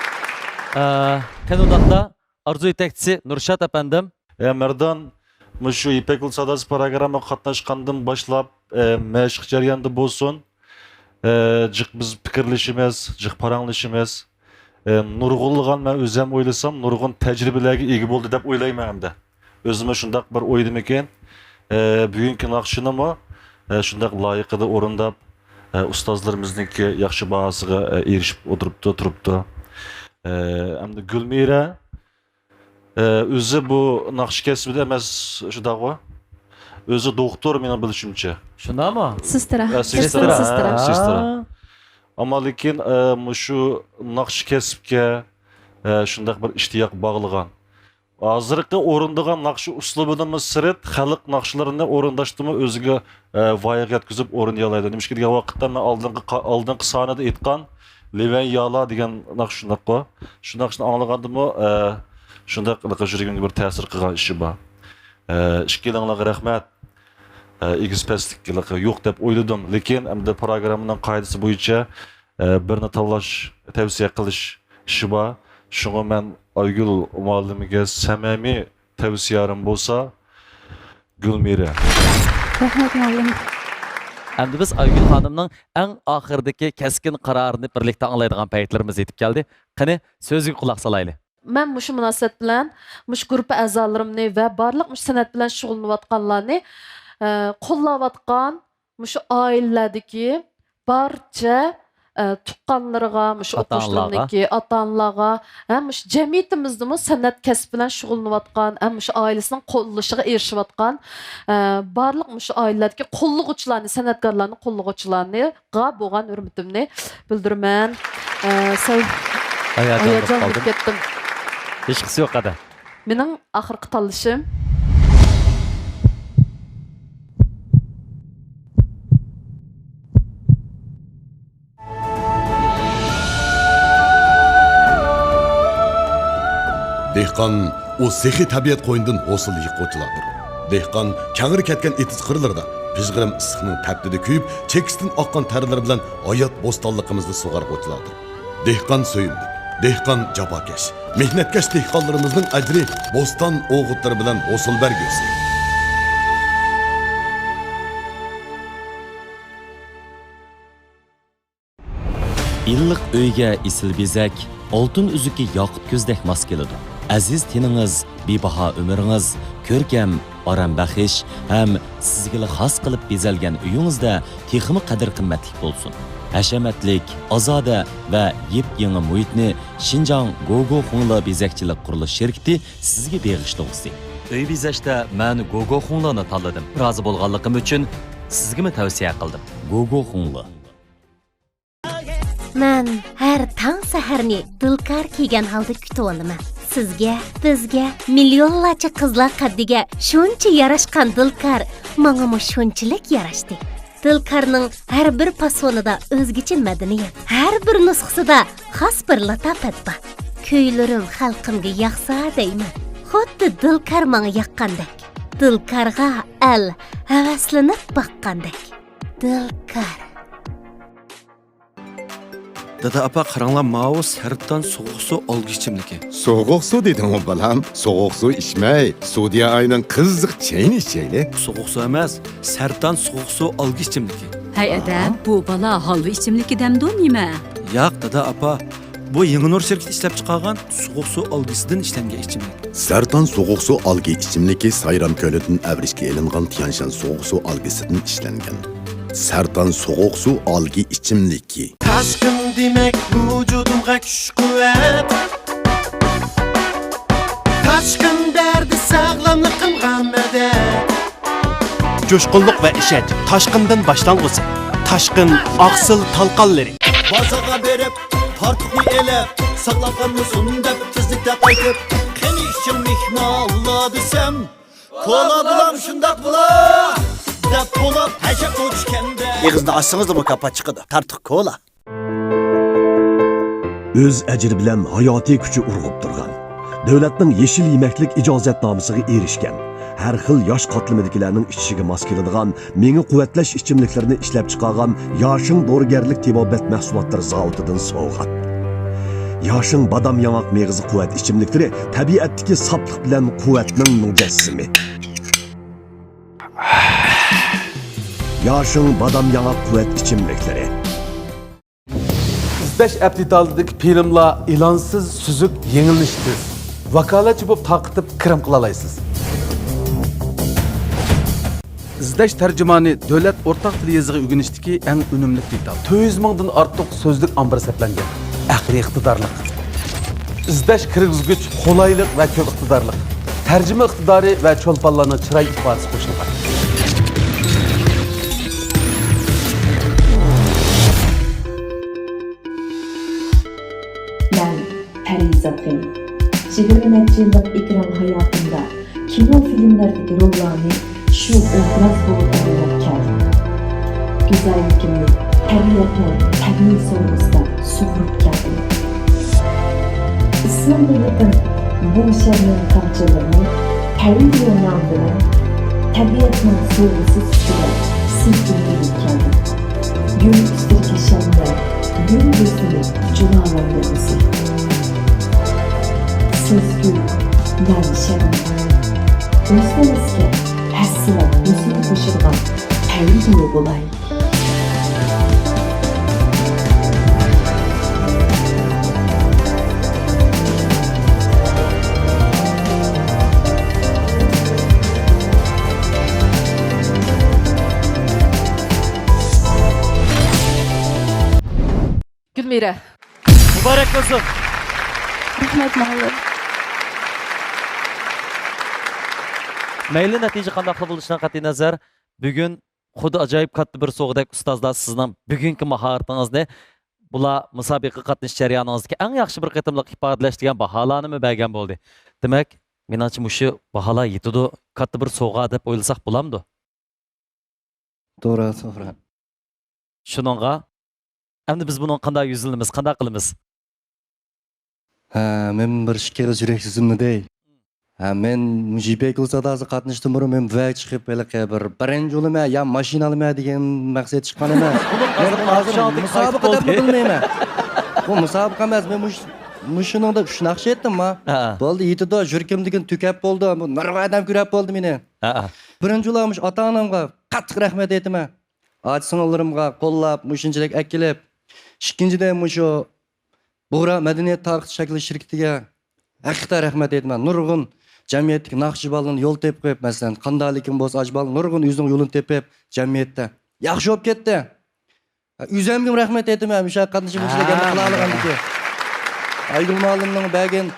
ئە، قېنى ئۇنداقتا، ئارزۇ يېتەكچىسى نۇرشات ئەپەندىم. ئە، مەردان، مۇشۇ يىپەك يولى ساداسى پروگراممىغا قاتناشقاندىن باشلاپ، ئە، مەشىق جەريانىدا بولسۇن، ئە، جىق بىز پىكىرلىشىمىز، جىق پاراڭلىشىمىز. ئە، نۇرغۇنلىغان، مەن ئۆزۈم ئويلىسام، نۇرغۇن تەجرىبىلەرگە ئىگە بولدى دەپ ئويلايمەن ئەمدى. ئۆزۈممۇ شۇنداق بىر ئويدىمىكىن، ئە، بۈگۈنكى ناخشىنىمۇ، ئە، شۇنداق لايىقىدا ئورۇنداپ، ئە، ئۇستازلىرىمىزنىڭكى ياخشى باھاسىغا، ئە، ئېرىشىپ ئولتۇرۇپتۇ، تۇرۇپتۇ. ئە، ئەمدى گۈلمىرە، ئە، ئۆزى بۇ ناخشا كەسپىدە ئەمەس، شۇنداقغۇ؟ ئۆزى دوختۇر، مېنىڭ بىلىشىمچە. شۇنداقمۇ؟ سېسترا. ئە، سېسترا. سېسترا. سېسترا. ئە، سېسترا. ئەمما لېكىن، ئە، مۇشۇ ناخشا كەسىپكە، ئە، شۇنداق بىر ئىشتىياق باغلىغان. ھازىرقى ئورۇندىغان ناخشا ئۇسلۇبىدىنمۇ سىرت، خەلق ناخشىلىرىنى ئورۇنداشتىمۇ ئۆزىگە، ئە، ۋايىغا يەتكۈزۈپ ئورۇندىيالايدۇ. نېمىشقا دېگەن ۋاقىتتا مەن ئالدىنقى، ئالدىنقى سانىدا ئېيتقان لىۋەن يالا دېگەن ناخشا شۇنداققۇ. شۇ ناخشىنى ئاڭلىغاندىمۇ، ئە، شۇنداق يۈرىكىمگە بىر تەسىر قىلغان ئىشى بار. ئە، ئىككىلىڭلارغا رەھمەت. ئە، ئېگىز پەسلىك يوق دەپ ئويلىدىم. لېكىن ئەمدى پروگراممىنىڭ قائىدىسى بويىچە، ئە، بىرنى تاللاش تەۋسىيە قىلىش ئىشى بار. شۇڭا مەن ئايگۈل مۇئەللىمگە سەمىمىي تەۋسىيەم بولسا، گۈلمىرە. رەھمەت مۇئەللىم. ئەمدى بىز ئايگۈل خانىمنىڭ ئەڭ ئاخىرىدىكى كەسكىن قارارىنى بىرلىكتە ئاڭلايدىغان پەيتلىرىمىز يېتىپ كەلدى. قېنى، سۆزىگە قۇلاق سالايلى. مەن مۇشۇ مۇناسىۋەت بىلەن مۇشۇ گۇرۇپپا ئەزالىرىمنى ۋە بارلىق مۇشۇ سەنئەت بىلەن شۇغۇللىنىۋاتقانلارنى، ئە، قوللاۋاتقان مۇشۇ ئائىلىلەردىكى بارچە، ئە، تۇغقانلىرىغا، مۇشۇ ئوقۇغۇچىلىرىمنىڭكى ئاتا-ئانىلارغا، ھەم مۇشۇ جەمئىيىتىمىزدىمۇ سەنئەت كەسپى بىلەن شۇغۇللىنىۋاتقان، ھەم مۇشۇ ئائىلىسىنىڭ قوللىشىغا ئېرىشىۋاتقان، ئە، بارلىق مۇشۇ ئائىلىلەردىكى قوللىغۇچىلارنى، سەنئەتكارلارنى قوللىغۇچىلارنىغا بولغان ھۆرمىتىمنى بىلدۈرىمەن. ئە، سەل ھاياجانلىنىپ كەتتىم. ھېچقىسى يوق ئەدە. مېنىڭ ئاخىرقى تاللىشىم. دېھقان، ئۇ سېخىي تەبىئەت قوينىدىن ھوسۇل يىغقۇچىلاردۇر. دېھقان كەڭرى كەتكەن ئېتىز قىرلىرىدا پىژغىرىم ئىسسىقنىڭ تەپتىدە كۆيۈپ، چېكىستىن ئاققان تەرلىرى بىلەن ھايات بوستانلىقىمىزنى سۇغارغۇچىلاردۇر. دېھقان سۆيۈملۈك، دېھقان جاپاكەش، مېھنەتكەش دېھقانلىرىمىزنىڭ ئەجرى بوستان ئوغۇتلىرى بىلەن ھوسۇل بەرگۈسى. ئىللىق ئۆيگە ئېسىل بېزەك، ئالتۇن ئۈزۈكى ياقۇت كۆزدەك ماس كېلىدۇ. ئەزىز تېنىڭىز، بىباھا ئۆمرىڭىز، كۆركەم، ئارام بەخش ھەم سىزگىلا خاس قىلىپ بېزەلگەن ئۆيىڭىزدە تېخىمۇ قەدىر-قىممەتلىك بولسۇن. ھەشەمەتلىك، ئازادە ۋە يېپيېڭى مۇھىتنى شىنجاڭ گوگو خۇڭلې بېزەكچىلىك قۇرۇلۇش شىركىتى سىزگە بېغىشلىغۇسى. ئۆي بېزەشتە مەن گوگو خۇڭلېنى تاللىدىم. رازى بولغانلىقىم ئۈچۈن سىزگىمۇ تەۋسىيە قىلدىم. گوگو خۇڭلې. مەن ھەر تاڭ سەھەرنى دىلكار كىيگەن ھالدا كۈتۈۋالىمەن. سىزگە، بىزگە، مىليونلارچە قىزلار قەددىگە شۇنچە ياراشقان دىلكار ماڭىمۇ شۇنچىلىك ياراشتى. دىلكارنىڭ ھەر بىر پاسونىدا ئۆزگىچە مەدەنىيەت، ھەر بىر نۇسخىسىدا خاس بىر لاتاپەت بار. كۈيلىرىم خەلقىمگە ياقسا دەيمەن. خۇددى دىلكار ماڭا ياققاندەك. دىلكارغا ئەل ھەۋەسلىنىپ باققاندەك. دىلكار. دادا، ئاپا، قاراڭلار، ماۋۇ سەرتان سوغۇق سۇ ئالگۈ ئىچىملىكى. سوغۇق سۇ دېدىڭغۇ، بالام؟ سوغۇق سۇ ئىچمەي، سودىيە ئاينىڭ قىزىق چېيىنى ئىچەيلى. سوغۇق سۇ ئەمەس، سەرتان سوغۇق سۇ ئالگۈ ئىچىملىكى. ھەي، ئەدە، بۇ بالا ھالۋا ئىچىملىكى دەمدۇ نېمە؟ ياق، دادا، ئاپا، بۇ يېڭىنۇر شىركىتى ئىشلەپچىقارغان سوغۇق سۇ ئالگىسىدىن ئىشلەنگەن ئىچىملىك. سەرتان سوغۇق سۇ ئالگى ئىچىملىكى سايرام كۆلىدىن ئەۋرىشكە ئېلىنغان تيانشان سوغۇق سۇ ئالگىسىدىن ئىشلەنگەن. سەرتان سوغۇق سۇ ئالگى ئىچىملىكى. تاشقىن دېمەك ۋۇجۇدۇمغا كۈچ-قۇۋۋەت، تاشقىن بەردى ساغلاملىقىمغا مەدەت. جۇشقۇنلۇق ۋە ئىشەنچ تاشقىندىن باشلانغۇسى. تاشقىن ئاقسىل تالقانلىرى. بازارغا بېرىپ، تارتۇقنى ئېلىپ، ساقلاپ قالمىسۇن دەپ تېزلىكتە قايتىپ، قېنى ئىچىڭ مېھمانلار دېسەم، كولا بولام شۇنداق بولا دەپ بولۇپ ھەشەپ ئۇچكەندە. ئېغىزنى ئاچسىڭىزلا مۇكاپات چىقىدۇ. تارتۇق كولا. ئۆز ئەجرى بىلەن ھاياتىي كۈچى ئۇرغۇپ تۇرغان، دۆلەتنىڭ يېشىل يېمەكلىك ئىجازەتنامىسىغا ئېرىشكەن، ھەر خىل ياش قاتلىمىدىكىلەرنىڭ ئىچىشىگە ماس كېلىدىغان مېڭە قۇۋۋەتلەش ئىچىملىكلىرىنى ئىشلەپچىقارغان ياشىڭ دورىگەرلىك تېبابەت مەھسۇلاتلىرى زاۋۇتىدىن سوۋغات. ياشىڭ بادام ياڭاق مېغىزى قۇۋۋەت ئىچىملىكلىرى تەبىئەتتىكى ساپلىق بىلەن قۇۋۋەتنىڭ مۇجەسسىمى. ياشىڭ بادام ياڭاق قۇۋۋەت ئىچىملىكلىرى. ئىزدەش ئەپ دېتالىدىكى فىلىملار ئېلانسىز، سۈزۈك، يېڭىلىنىشى تېز. ۋاكالەتچى بولۇپ تارقىتىپ كىرىم قىلالايسىز. ئىزدەش تەرجىمانى دۆلەت ئورتاق تىل يېزىقى ئۆگىنىشتىكى ئەڭ ئۈنۈملۈك دېتال. تۆت يۈز مىڭدىن ئارتۇق سۆزلۈك ئامبىرى سەپلەنگەن. ئەقلىي ئىقتىدارلىق. ئىزدەش كىرگۈزگۈچ قولايلىق ۋە كۆپ ئىقتىدارلىق. تەرجىمە ئىقتىدارى ۋە چولپانلارنىڭ چىراي ئىپادىسى قوشۇلغان. مەن پەرىزات غېنى. يىگىرمە نەچچە يىللىق ئېكران ھاياتىمدا كىنو، فىلىملەردىكى روللارنى شۇ ئوبراز بولۇپ ئويناپ كەلدىم. گۈزەللىكىمنى تەبىئەتنىڭ تەبىئىي سوۋغىسىدا سۇغۇرۇپ كەلدىم. ئىسلام مىللىتىم بۇ شەرمەن تاغچىلىرىنى تەۋەلىيۇ نامى بىلەن تەبىئەتنىڭ سوۋغىسى سۈپىتىدە سىزگە ئېلىپ كەلدىم. گۈل ئۈستىدىكى شەملەر، گۈل ھۆسنى جۇلالاندۇرغۇسى. سىز گۈل، مەن شەملە. ئۆزىمىزگە ھەسسىلەپ ھۆسن قوشىدىغان تەۋەلىيۇ بولايلى. گۈلمىرە. مۇبارەك بولسۇن. رەھمەت، مۇئەللىم. مەيلى، نەتىجە قانداقلا بولۇشىدىن قەتئىينەزەر، بۈگۈن خۇددى ئاجايىپ كاتتا بىر سوۋغىدەك ئۇستازلار سىزنىڭ بۈگۈنكى ماھارىتىڭىزنى، بۇلار مۇسابىقىگە قاتنىشىش جەريانىڭىزدىكى ئەڭ ياخشى بىر قېتىملىق ئىپادىلەش دېگەن باھالارنىمۇ بەرگەن بولدى. دېمەك، مېنىڭچە مۇشۇ باھالار يېتىدۇ، كاتتا بىر سوۋغا دەپ ئويلىساق بولامدۇ؟ توغرا، توغرا. شۇنىڭغا ئەمدى بىز بۇنىڭغا قانداق يۈزلىنىمىز، قانداق قىلىمىز؟ ھە، مەن بىر ئىككى ئېغىز يۈرەك سۆزۈمنى دەي. ھە، مەن مۇشۇ يىپەك يولى ساداسىغا قاتنىشىشتىن بۇرۇن مەن بۆۋەك چىقىپ ھېلىقى بىر بىرىنچى بولىمەن يا ماشىنا ئالىمەن دېگەن مەقسەت چىققان ئەمەس. مەن ھازىر مۇسابىقە دەپمۇ بىلمەيمەن. بۇ مۇسابىقە ئەمەس، مەن مۇش-، مۇشۇنىڭدا ئۈچ ناخشا ئېيتتىمما. ھە. بولدى، يېتىدۇ، يۈرىكىمدىكىنى تۆكۈپ بولدى، بۇ نۇرغۇن ئادەم كۆرۈپ بولدى مېنى. ھە. بىرىنچى بولۇپ مۇشۇ ئاتا-ئانامغا قاتتىق رەھمەت ئېيتىمەن. ئاچا-سىڭىللىرىمغا قوللاپ، مۇشۇنچىلىك ئەكېلىپ، ئىككىنچىدىن، مۇشۇ بۇغرا مەدەنىيەت تارقىتىش شەكلى شىركىتىگە ھەقىقەتەن رەھمەت ئېيتىمەن. نۇرغۇن جەمئىيەتتىكى ناخشىچى بالىلارنى يول تېپىپ قويۇپ، مەسىلەن، قانداقلىكىم بولسا، ئاچا بالىلار نۇرغۇن ئۆزىنىڭ يولىنى تېپىپ، جەمئىيەتتە ياخشى بولۇپ كەتتى. ئۆزۈمگىمۇ رەھمەت ئېيتىمەن، مۇشۇ قاتنىشىپ مۇشۇنداق گەپنى قىلالىغاندىكى. ئايگۈل مۇئەللىمنىڭ بەرگەن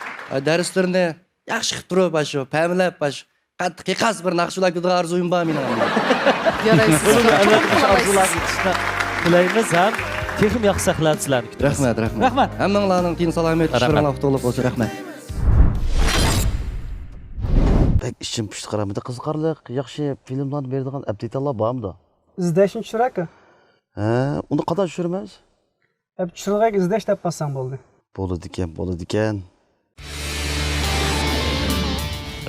دەرسلىرىنى ياخشى قىلىپ تۇرۇپ، ئاشۇ پەملەپ، ئاشۇ قاتتىق قىيقاس بىر ناخشا ئويلاپ كېتىدىغان ئارزۇيۇم بار مېنىڭ. يارايسىز. بۇنىڭ ئەمەلىيەتتە شۇ ئارزۇلارنى يېتىشىنى تىلەيمىز ھەم تېخىمۇ ياخشى سەھنىلەردە سىلەرنى كۈتىمىز. رەھمەت، رەھمەت. رەھمەت. ھەممىڭلارنىڭ تېنى سالامەت، رەھمەت. ئىشلىرىڭلار ئۇتۇقلۇق بولسۇن. رەھمەت. بەك ئىچىم پۇشتى قارىمىدى. قىزىقارلىق، ياخشى فىلىملارنى بېرىدىغان ئەپتىتاللار بارمىدۇ؟ ئىزدەشنى چۈشۈرەككە. ھە، ئۇنى قانداق چۈشۈرىمىز؟ ئەپ چۈشۈرگەن ئىزدەش دەپ باسساڭ بولدى. بولىدىكەن، بولىدىكەن.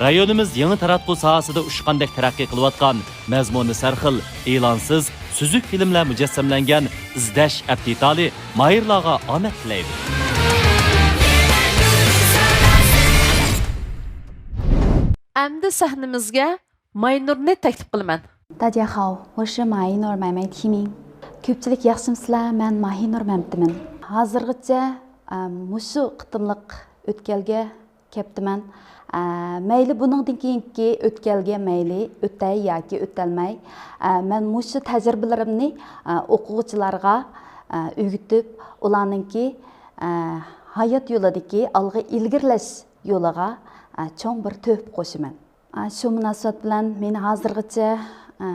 رايونىمىز يېڭى تاراتقۇ ساھەسىدە ئۇچقاندەك تەرەققىي قىلىۋاتقان، مەزمۇنى سەرخىل، ئېلانسىز، سۈزۈك فىلىملەر مۇجەسسەملەنگەن ئىزدەش ئەپ دېتالى ماھىرلارغا ئامەت تىلەيدۇ. ئەمدى سەھنىمىزگە ماينۇرنى تەكلىپ قىلىمەن. 大家好，我是马一诺买卖提名. كۆپچىلىك ياخشىمۇسىلەر؟ مەن ماھىنۇر مەمتىمىن. ھازىرغىچە، ئە، مۇشۇ قېتىملىق ئۆتكەلگە كەپتىمەن. ئە، مەيلى بۇنىڭدىن كېيىنكى ئۆتكەلگە مەيلى ئۆتەي ياكى ئۆتەلمەي، ئە، مەن مۇشۇ تەجرىبىلىرىمنى، ئە، ئوقۇغۇچىلارغا، ئە، ئۆگىتىپ، ئۇلارنىڭكى، ئە، ھايات يولىدىكى ئالغا ئىلگىرىلەش يولىغا، ئە، چوڭ بىر تۆھپە قوشىمەن. ئە، شۇ مۇناسىۋەت بىلەن مېنى ھازىرغىچە، ئە،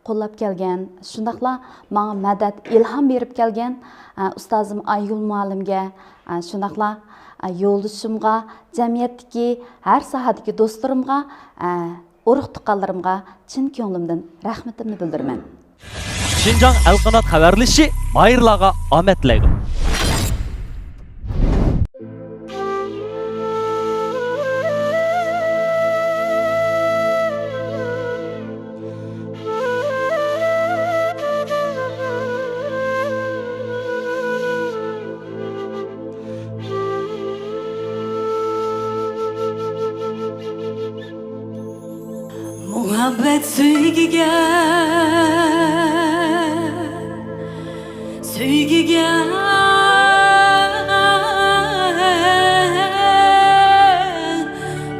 قوللاپ كەلگەن، شۇنداقلا ماڭا مەدەت، ئىلھام بېرىپ كەلگەن، ئە، ئۇستازىم ئايگۈل مۇئەللىمگە، ئە، شۇنداقلا، ئە، يولدىشىمغا، جەمئىيەتتىكى ھەر ساھەدىكى دوستلىرىمغا، ئە، ئۇرۇق-تۇغقانلىرىمغا چىن كۆڭلۈمدىن رەھمىتىمنى بىلدۈرىمەن. شىنجاڭ ئەلقانات خەۋەرلىشى ماھىرلارغا ئامەت تىلەيدۇ. مۇھەببەت سۆيگۈگە، سۆيگۈگە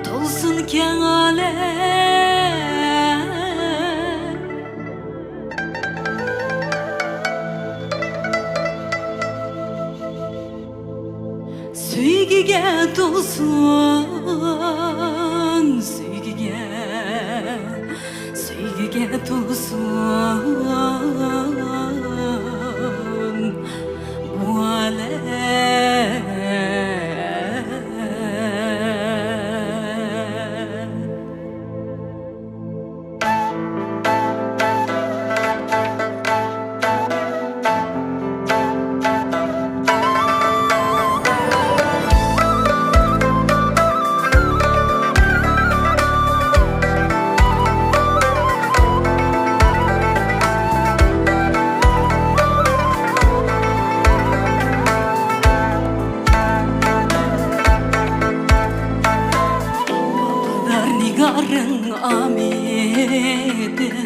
تولسۇن كەڭ ئالەم. سۆيگۈگە تولسۇن، سۆيگۈگە، سۆيگۈگە تولسۇن بۇ ئالەم. ۋاپادار نىگارىڭ ئامىتىم،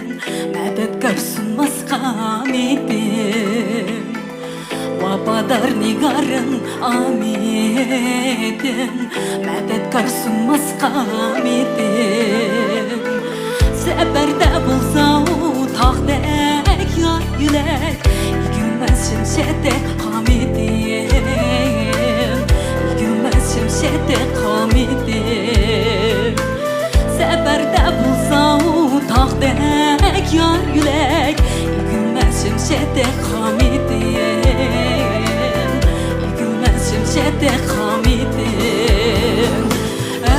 مەدەتكار سۇنماس قامىتىم. ۋاپادار نىگارىڭ ئامىتىم، مەدەتكار سۇنماس قامىتىم. سەپەردە بولسا ئۇ تاغدەك يار يۆلەك، ئېگىلمەس شەمشەردەك قامىتىم، ئېگىلمەس شەمشەردەك قامىتىم. سەپەردە بولسا ئۇ تاغدەك يار يۆلەك، ئېگىلمەس شەمشەردەك قامىتىم، ئېگىلمەس شەمشەردەك قامىتىم. ئە،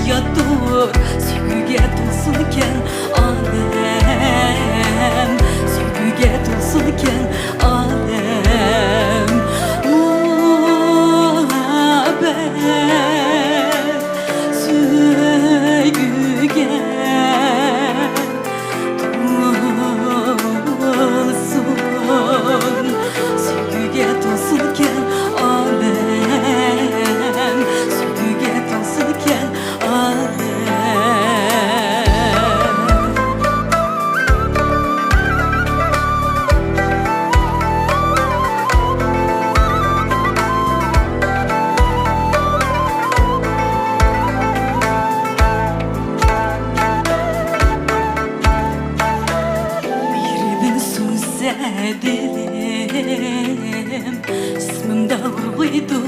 ياتتۇر، سۆيگۈگە تولسۇنكەن ئالەم، سۆيگۈگە تولسۇنكەن ئالەم. مۇھەببەت سۆيگۈگە تولسۇن، سۆيگۈگە تولسۇنكەن ئالەم، سۆيگۈگە تولسۇنكەن ئالەم. مېھرىدىن سۇسە دىلىم، جىسمىمدا ئۇرغۇيدۇ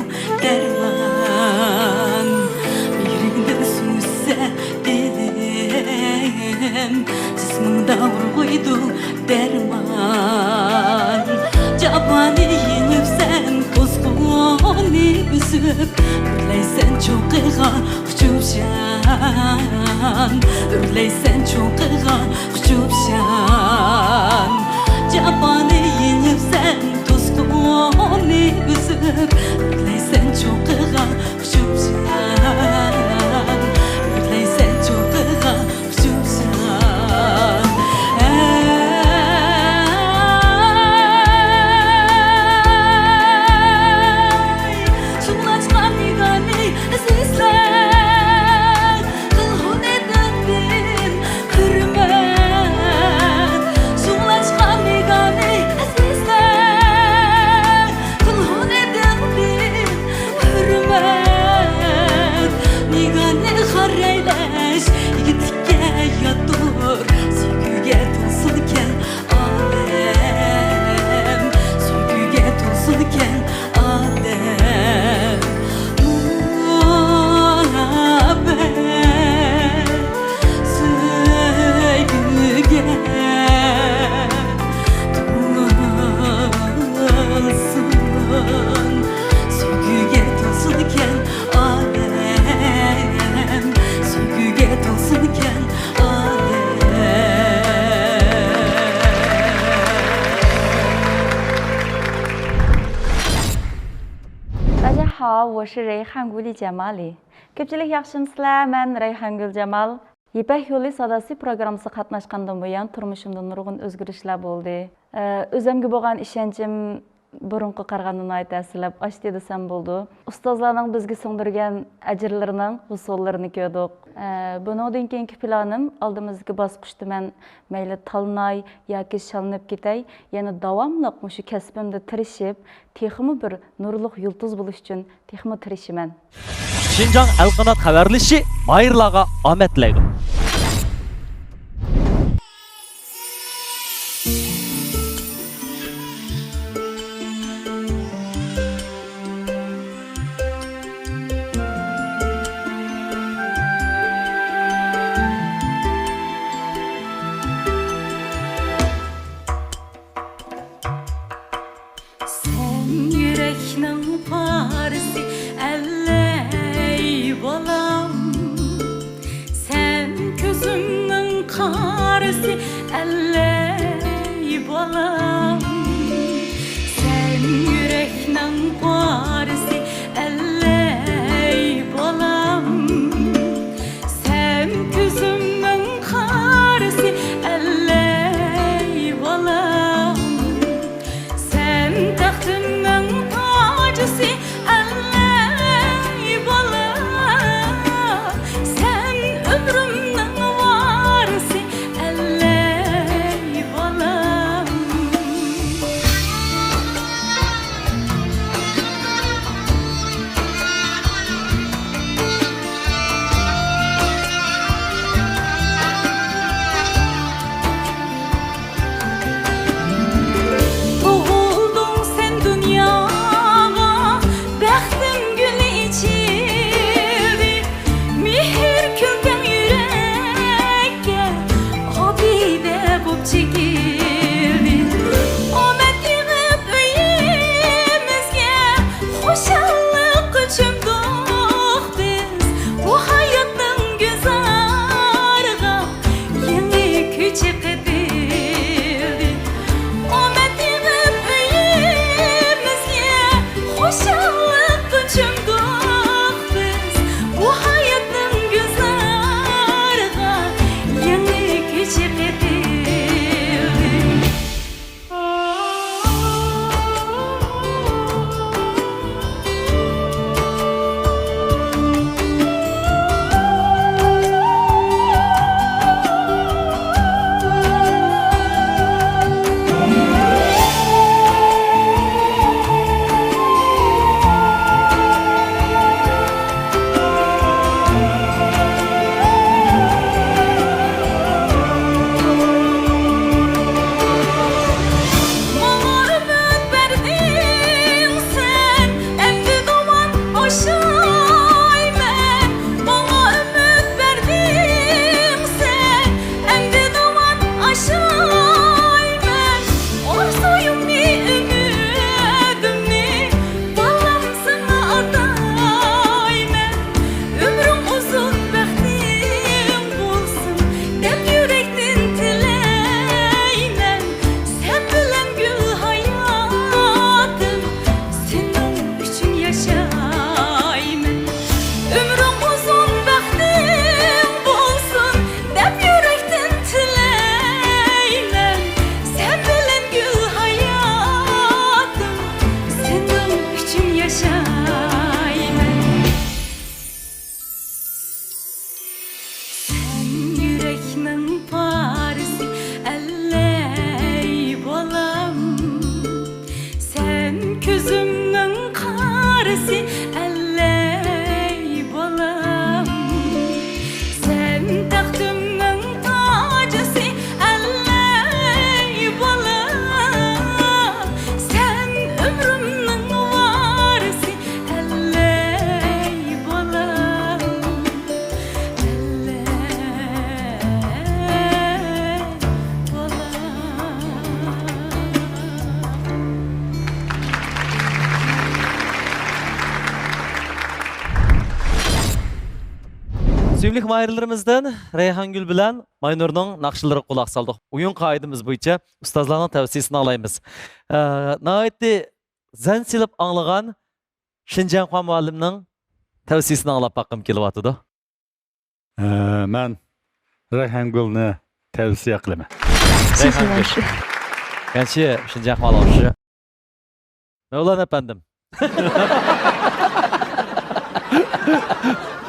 دەرمان. مېھرىڭدىن سۇسە دىلىم، جىسمىڭدا ئۇرغۇيدۇ دەرمان. جاپانى يېڭىپ سەن توسقۇننى بۈزۈپ، ئۆرلەيسەن چوققىغا ئۇچۇپ شان، ئۆرلەيسەن چوققىغا ئۇچۇپ شان. جاپانى يېڭىپ سەن توسقۇننى بۈزۈپ، ئۆرلەيسەن چوققىغا ئۇچۇپ شان، ئۆرلەيسەن چوققىغا ئۇچۇپ شان. ئەي، شۇڭلاشقا نىگارنى ئەزىزلەر، قىل ھۈنىرىڭدىن ھۆرمەت، شۇڭلاشقا نىگارنى ئەزىزلەر، قىل ھۈنىرىڭدىن ھۆرمەت. نىگارنى خارەيلەش يىگىتلىككە ياتتۇر، سۆيگۈگە تولسۇنكەن ئالەم، سۆيگۈگە تولسۇنكەن ئالەم. مۇھەببەت سۆيگۈگە تولسۇن، سۆيگۈگە تولسۇنكەن ئالەم، سۆيگۈگە تولسۇنكەن ئالەم. 大家好，我是 رەيھانگۈل جامالى. كۆپچىلىك ياخشىمۇسىلەر؟ مەن رەيھانگۈل جامال. يىپەك يولى ساداسى پروگراممىسىغا قاتناشقاندىن بۇيان تۇرمۇشۇمدا نۇرغۇن ئۆزگىرىشلەر بولدى. ئە، ئۆزۈمگە بولغان ئىشەنچىم بۇرۇنقىغا قارىغاندا ناھايىتى ھەسسىلەپ ئاشتى دېسەم بولىدۇ. ئۇستازلارنىڭ بىزگە سىڭدۈرگەن ئەجىرلىرىنىڭ ھوسۇللىرىنى كۆردۇق. ئە، بۇنىڭدىن كېيىنكى پىلانىم، ئالدىمىزدىكى باسقۇچتا مەن مەيلى تاللاي ياكى شاللىنىپ كېتەي، يەنە داۋاملىق مۇشۇ كەسپىمدە تىرىشىپ، تېخىمۇ بىر نۇرلۇق يۇلتۇز بولۇش ئۈچۈن تېخىمۇ تىرىشىمەن. شىنجاڭ ئەلقانات خەۋەرلىشىشى ماھىرلارغا ئامەت تىلەيدۇ. سەن يۈرەكنىڭ پارىسى، ئەللەي بالام. سەن كۆزۈمنىڭ قارىسى، ئەللەي بالام. سەن يۈرەكنىڭ پارىسى، ئەللەي بالام. سەن كۆزۈمنىڭ قارىسى، ئەللەي بالام. سەن تەختىمنىڭ تاجىسى، ئەللەي بالا. سەن ئۆمرۈمنىڭ ۋارىسى، ئەللەي بالام. ئىپپىك ماھىرلىرىمىزدىن رەيھانگۈل بىلەن ماينۇرنىڭ ناخشىلىرىغا قۇلاق سالدۇق. ئويۇن قائىدىمىز بويىچە ئۇستازلارنىڭ تەۋسىيىسىنى ئاڭلايمىز. ئە، ناھايىتى زەن سېلىپ ئاڭلىغان شىنجاڭخۇا مۇئەللىمنىڭ تەۋسىيىسىنى ئاڭلاپ باققۇم كېلىۋاتىدۇ. ئە، مەن رەيھانگۈلنى تەۋسىيە قىلىمەن. رەيھانگۈل. كەنشى شىنجاڭخۇا مۇئەللىم. مەۋلانا ئەپەندىم.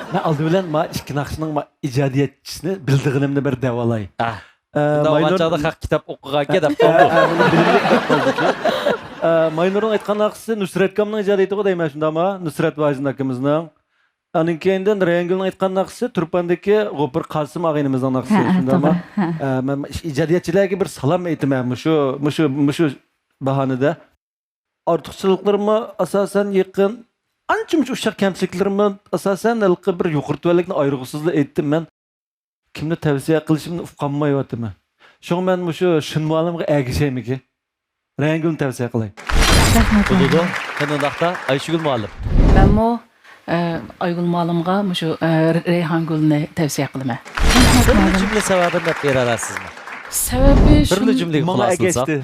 مەن ئالدى بىلەن ما ئىككى ناخشىنىڭ ما ئىجادىيەتچىسىنى بىلىدىغىنىمنى بىر دەۋالاي. ئا. ئە، بۇنداق بولغان ماينۇر چاغدا خەق كىتاب ئوقۇغانكەن دەپ ئە، قالدى. ئە، بۇنى بىلىملىك دەپ قالدى. ئە، ماينۇرنىڭ ئېيتقان ناخشىسى نۇسرەت ئاكامنىڭ ئىجادىيىتىغۇ دەيمەن، شۇنداقما؟ نۇسرەت ۋاجىن ئاكىمىزنىڭ. ئاندىن كېيىندىن رەيھانگۈلنىڭ ئېيتقان ناخشىسى تۇرپاندىكى غوپۇر قاسىم ئاغىنىمىزنىڭ ناخشىسى، ھە، ھە، شۇنداقما؟ توغرا، ھە. ئە، مەن ئىجادىيەتچىلەرگە بىر سالام ئېيتىمەن مۇشۇ، مۇشۇ، مۇشۇ باھانىدە. ئارتۇقچىلىقلىرىمۇ ئاساسەن يېقىن، ئانچە-مۇنچە ئۇششاق كەمچىلىكلىرىمۇ ئاساسەن ھېلىقى بىر يۇقىرى تۆۋەنلىكنى ئايرىغۇسىزلا ئېيتتىم مەن. كىمنى تەۋسىيە قىلىشىمنى ئۇقالمايۋاتىمەن. شۇڭا مەن مۇشۇ شىن مۇئەللىمغا ئەگىشەيمىكىن؟ رەيھانگۈلنى تەۋسىيە قىلاي. رەھمەت. بولىدۇ. قېنى ئۇنداقتا ئايشۇگۈل مۇئەللىم. مەنمۇ، ئە، ئايگۈل مۇئەللىمغا مۇشۇ، ئە، رەيھانگۈلنى تەۋسىيە قىلىمەن. رەھمەت، بىرلا مۇئەللىم. جۈملە سەۋەبىنى دەپ بېرەلەيسىزمۇ؟ سەۋەبى بىرلا شۇن-، جۈملىگە ماڭا خۇلاسىلىسا. ئەگەشتى.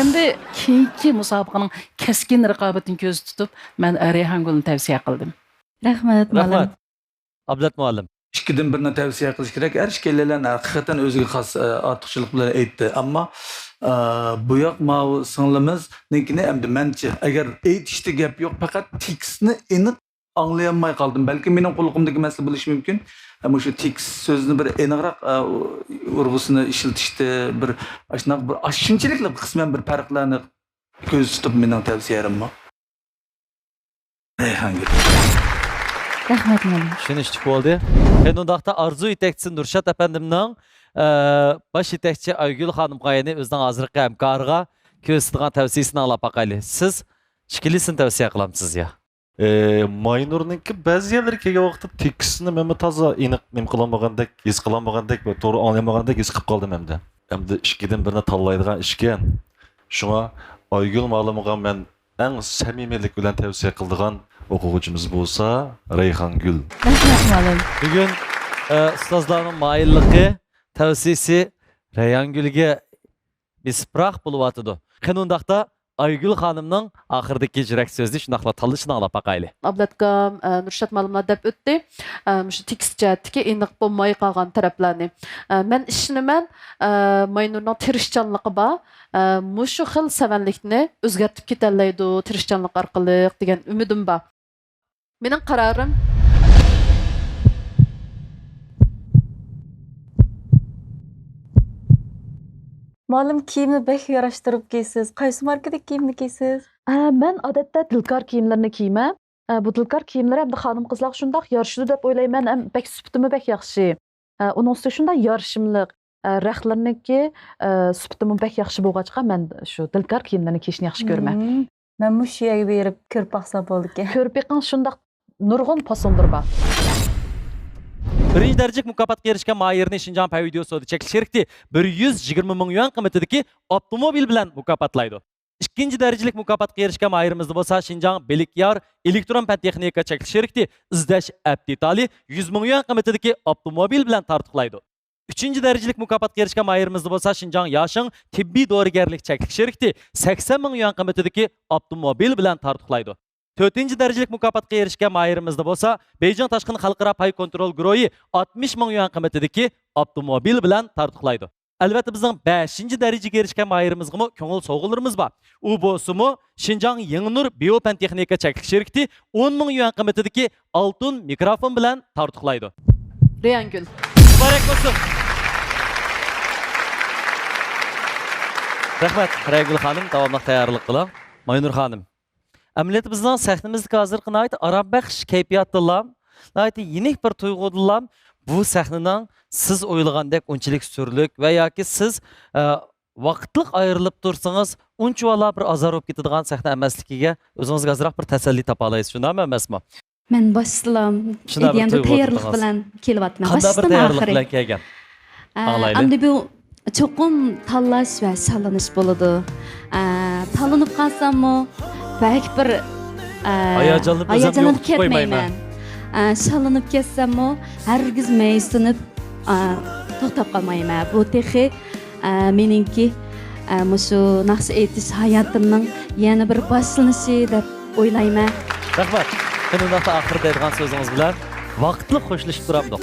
ئەمدى كېيىنكى مۇسابىقىنىڭ كەسكىن رىقابىتىنى كۆزدە تۇتۇپ، مەن، ئە، رەيھانگۈلنى تەۋسىيە قىلدىم. رەھمەت، مۇئەللىم. رەھمەت. ئابلەت مۇئەللىم. ئىككىدىن بىرنى تەۋسىيە قىلىش كېرەك. ھەر ئىككىيلەن ھەقىقەتەن ئۆزىگە خاس، ئە، ئارتۇقچىلىق بىلەن ئېيتتى. ئەمما، ئە، بۇ ياق ماۋۇ سىڭلىمىزنىڭكىنى ئەمدى مەنچە، ئەگەر ئېيتىشتا گەپ يوق، پەقەت تېكىستنى ئېنىق ئاڭلىيالماي قالدىم. بەلكىم مېنىڭ قۇلىقىمدىكى مەسىلە بولۇشى مۇمكىن. ئە، مۇشۇ تېكىست سۆزىنى بىر ئېنىقراق، ئە، ئۇرغۇسىنى ئىشلىتىشتە بىر ئاشۇنداق بىر ئاشۇنچىلىكلا قىسمەن بىر پەرقلەرنى كۆزدە تۇتۇپ مېنىڭ تەۋسىيەممۇ. رەيھانگۈل. رەھمەت، مۇئەللىم. چۈشىنىشلىك بولدى. قېنى ئۇنداقتا ئارزۇ يېتەكچىسى نۇرشات ئەپەندىمنىڭ، ئە، باش يېتەكچى ئايگۈل خانىمغا، يەنى ئۆزىنىڭ ھازىرقى ھەمكارىغا كۆرسىتىدىغان تەۋسىيىسىنى ئاڭلاپ باقايلى. سىز ئىككىلىسىنى تەۋسىيە قىلامسىز يا؟ ئە، ماينۇرنىڭكى بەزى يەرلىرى كەلگەن ۋاقىتتا تېكىستنى مەنمۇ تازا ئېنىق نېمە قىلالمىغاندەك، ھېس قىلالمىغاندەك ۋە توغرا ئاڭلىيالمىغاندەك ھېس قىلىپ قالدىم ئەمدى. ئەمدى ئىككىدىن بىرنى تاللايدىغان ئىشكەن. شۇڭا ئايگۈل مۇئەللىمغا مەن ئەڭ سەمىمىيلىك بىلەن تەۋسىيە قىلىدىغان ئوقۇغۇچىمىز بولسا رەيھانگۈل. رەھمەت، مۇئەللىم. بۈگۈن، ئە، ئۇستازلارنىڭ مايىللىقى، تەۋسىيىسى رەيھانگۈلگە بېسىپراق بولۇۋاتىدۇ. قېنى ئۇنداقتا ئايگۈل خانىمنىڭ ئاخىرىدىكى يۈرەك سۆزىنى شۇنداقلا تاللىشىنى ئاڭلاپ باقايلى. ئابلەتكام، ئە، نۇرشات مۇئەللىملار دەپ ئۆتتى. ئە، مۇشۇ تېكىست جەھەتتىكى ئېنىق بولماي قالغان تەرەپلەرنى. ئە، مەن ئىشىنىمەن، ئە، ماينۇرنىڭ تىرىشچانلىقى بار. ئە، مۇشۇ خىل سەۋەنلىكنى ئۆزگەرتىپ كېتەلەيدۇ تىرىشچانلىق ئارقىلىق دېگەن ئۈمىدىم بار. مېنىڭ قارارىم. مۇئەللىم، كىيىمنى بەك ياراشتۇرۇپ كىيىسىز. قايسى ماركىدىكى كىيىمنى كىيىسىز؟ ئە، مەن ئادەتتە دىلكار كىيىملىرىنى كىيىمەن. ئە، بۇ دىلكار كىيىملىرى ئەمدى خانىم-قىزلارغا شۇنداق يارىشىدۇ دەپ ئويلايمەن. ھەم بەك سۈپىتىمۇ بەك ياخشى. ئە، ئۇنىڭ ئۈستىگە شۇنداق يارىشىملىق. ئە، رەختلىرىنىڭكى، ئە، سۈپىتىمۇ بەك ياخشى بولغاچقا، مەن شۇ دىلكار كىيىملىرىنى كىيىشنى ياخشى كۆرىمەن. مم. مەنمۇ شۇ يەرگە بېرىپ كۆرۈپ باقسام بولىدىكەن. كۆرۈپ بېقىڭ، شۇنداق نۇرغۇن پاسونلىرى بار. بىرىنچى دەرىجىلىك مۇكاپاتقا ئېرىشكەن ماھىرنى شىنجاڭ پەن ۋىدېئو سودا چەكلىك شىركىتى بىر يۈز يىگىرمە مىڭ يۈەن قىممىتىدىكى ئاپتوموبىل بىلەن مۇكاپاتلايدۇ. ئىككىنچى دەرىجىلىك مۇكاپاتقا ئېرىشكەن ماھىرىمىزنى بولسا شىنجاڭ بىلىكيار ئېلېكترون پەن تېخنىكا چەكلىك شىركىتى ئىزدەش ئەپ دېتالى يۈز مىڭ يۈەن قىممىتىدىكى ئاپتوموبىل بىلەن تارتۇقلايدۇ. ئۈچىنچى دەرىجىلىك مۇكاپاتقا ئېرىشكەن ماھىرىمىزنى بولسا شىنجاڭ ياشىڭ تېببىي دورىگەرلىك چەكلىك شىركىتى سەكسەن مىڭ يۈەن قىممىتىدىكى ئاپتوموبىل بىلەن تارتۇقلايدۇ. تۆتىنچى دەرىجىلىك مۇكاپاتقا ئېرىشكەن ماھىرىمىزنى بولسا بېيجىڭ تاشقىن خەلقئارا پاي كونترول گۇرۇھى ئاتمىش مىڭ يۈەن قىممىتىدىكى ئاپتوموبىل بىلەن تارتۇقلايدۇ. ئەلۋەتتە، بىزنىڭ بەشىنچى دەرىجىگە ئېرىشكەن ماھىرىمىزغىمۇ كۆڭۈل سوۋغىلىرىمىز بار. ئۇ بولسىمۇ شىنجاڭ يېڭىنۇر بىيو پەن تېخنىكا چەكلىك شىركىتى ئون مىڭ يۈەن قىممىتىدىكى ئالتۇن مىكروفون بىلەن تارتۇقلايدۇ. رەيھانگۈل. مۇبارەك بولسۇن. رەھمەت، رەيھانگۈل خانىم، داۋاملىق تەييارلىق قىلىڭ. ماينۇر خانىم. ئەمەلىيەتتە بىزنىڭ سەھنىمىزدىكى ھازىرقى ناھايىتى ئارامبەخش كەيپىياتتىنلا، ناھايىتى يېنىك بىر تۇيغۇدىنلا بۇ سەھنىنىڭ سىز ئويلىغاندەك ئۇنچىلىك سۈرلۈك ۋە ياكى سىز، ئە، ۋاقىتلىق ئايرىلىپ تۇرسىڭىز ئۇنچىۋالا بىر ئازار بولۇپ كېتىدىغان سەھنە ئەمەسلىكىگە ئۆزىڭىزگە ئازراق بىر تەسەللى تاپالايسىز، شۇنداقمۇ ئەمەسمۇ؟ مەن باشتىلا شۇنداق بىر ئىدىيەمدە تۇيغۇ تەييارلىق بىلەن كېلىۋاتىمەن. قانداق بىر باشتىن تەييارلىق ئاخىرى. بىلەن كەلگەن؟ ئە، ئاڭلايلى. ئەمدى بۇ چوقۇم تاللاش ۋە شاللىنىش بولىدۇ. ئە، تاللىنىپ قالساممۇ بەك بىر، ئە، ھاياجانلىنىپ ئۆزۈمنى ھاياجانلىنىپ يوقىتىپ قويمايمەن. كەتمەيمەن. ئە، شاللىنىپ كەتسەممۇ، ھەرگىز مەيۈسلىنىپ، ئە، توختاپ قالمايمەن. بۇ تېخى، ئە، مېنىڭكى، ئە، مۇشۇ ناخشا ئېيتىش ھاياتىمنىڭ يەنە بىر باشلىنىشى دەپ ئويلايمەن. رەھمەت. قېنى، ئۇنداقتا ئاخىرى دەيدىغان سۆزىڭىز بىلەن ۋاقىتلىق خوشلىشىپ تۇرامدۇق؟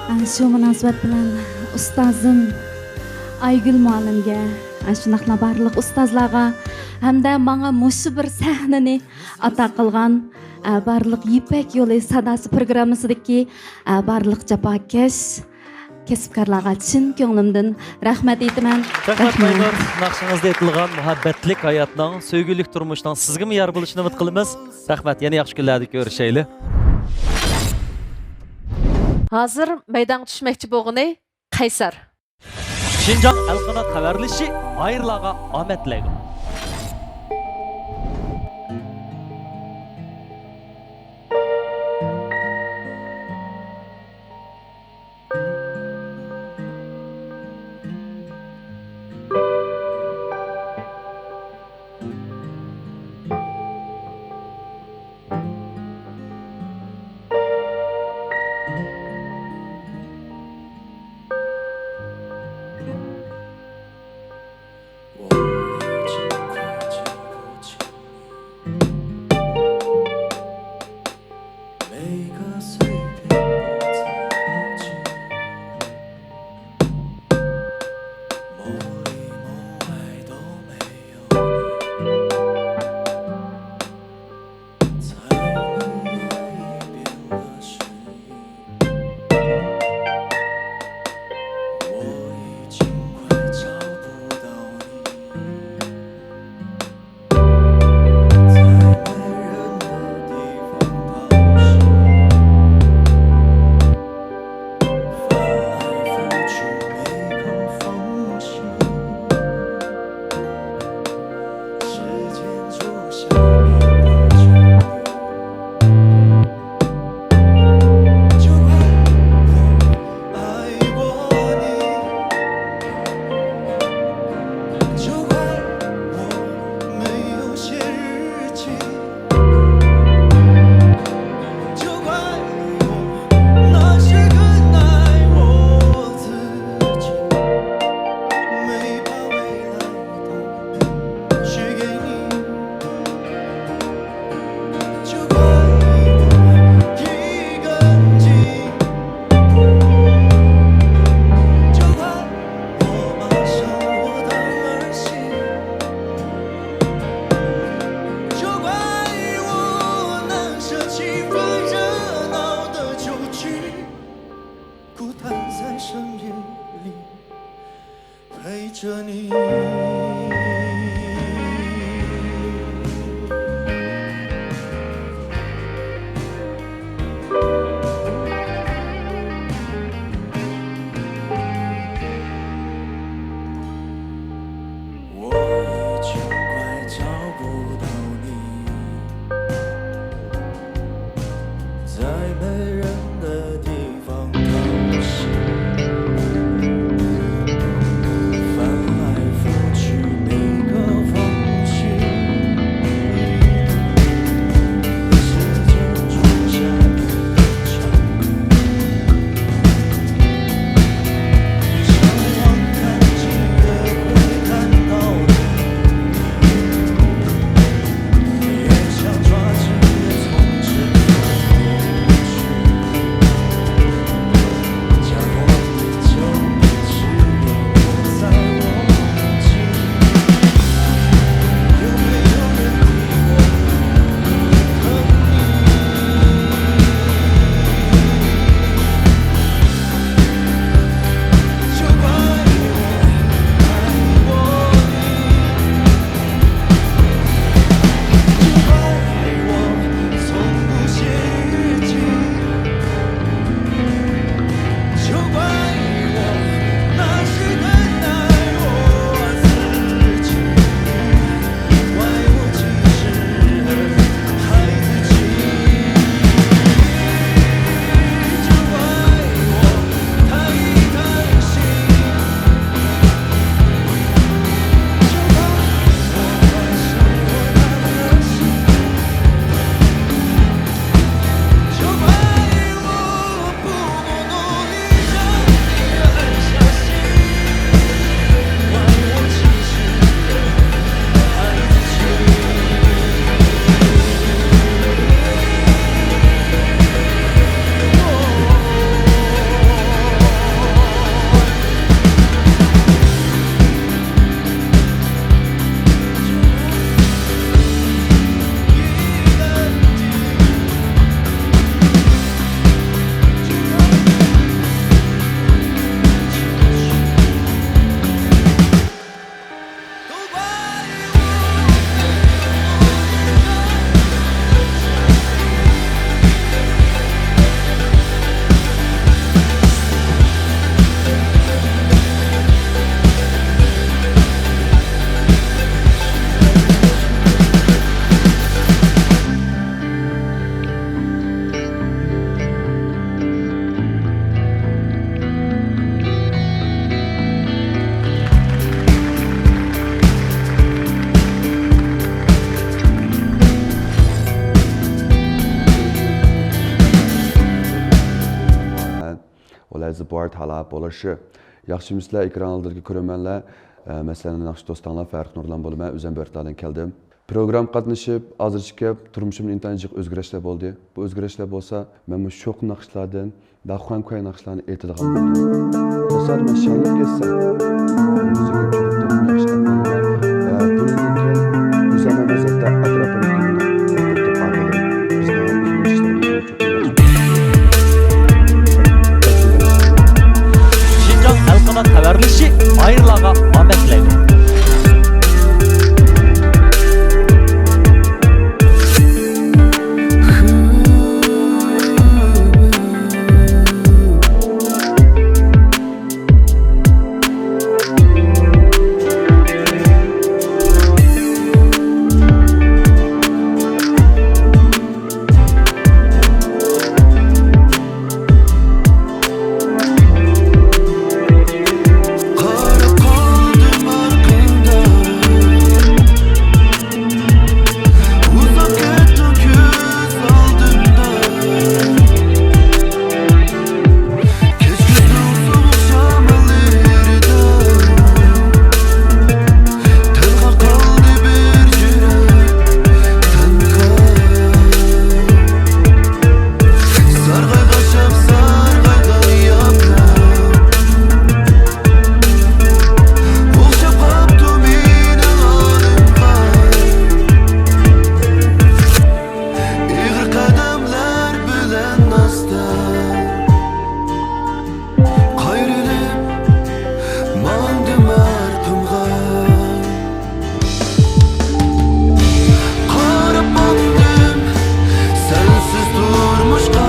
ئە، شۇ مۇناسىۋەت بىلەن ئۇستازىم ئايگۈل مۇئەللىمگە، ئە، شۇنداقلا بارلىق ئۇستازلارغا ھەمدە ماڭا مۇشۇ بىر سەھنىنى ئاتا قىلغان، ئە، بارلىق يىپەك يولى ساداسى پروگراممىسىدىكى، ئە، بارلىق جاپاكەش كەسىپكارلارغا چىن كۆڭلۈمدىن رەھمەت ئېيتىمەن. رەھمەت، رەھمەت. ماينۇر. ناخشىڭىزدا ئېيتىلغان مۇھەببەتلىك ھاياتنىڭ، سۆيگۈلۈك تۇرمۇشنىڭ سىزگىمۇ يار بولۇشىنى ئۈمىد قىلىمىز. رەھمەت، يەنە ياخشى كۈنلەردە كۆرۈشەيلى. ھازىر مەيدانغا چۈشمەكچى بولغىنى قەيسەر. شىنجاڭ ئەلقانات خەۋەرلىشىشى ماھىرلارغا ئامەت تىلەيدۇ. Support ھالاپ بولۇشى. ياخشىمۇسىلەر ئېكران ئالدىدىكى كۆرۈرمەنلەر؟ ئە، مەسىلەن، ناخشا دوستاڭلار، فەرق نۇرلان بولىمەن، ئۆزۈم بۆرتالدىن كەلدىم. پروگراممىغا قاتنىشىپ، ھازىرچە كەپ، تۇرمۇشۇمدا ئىنتايىن جىق ئۆزگىرىشلەر بولدى. بۇ ئۆزگىرىشلەر بولسا، مەنمۇ شوق ناخشىلاردىن، داخۇەن كۇەي ناخشىلارنى ئېيتىدىغان بولدۇم. تاسادىپەن شاڭلىپ كەتسەم، مۇزىكا چوقۇم ياخشى ئاڭلىنىدۇ. ئە، بۇنىڭدىن كېيىن ئۆزۈمنىڭ نۆۋەتتە ئەتراپىمدىكى بىزنىڭ ئۆزگىرىشلىرىمىزنى چوقۇم ياخشى شىنجاڭ خەلقىنىڭ خەۋەرلىشىشى ئايرىلارغا ئامەت تىلەيمەن. ئېغىر قەدەملەر بىلەن ئاستا قايرىلىپ ماڭدىم ئارقامغا. قاراپ باقتىم سەنسىز تۇرمۇشقا،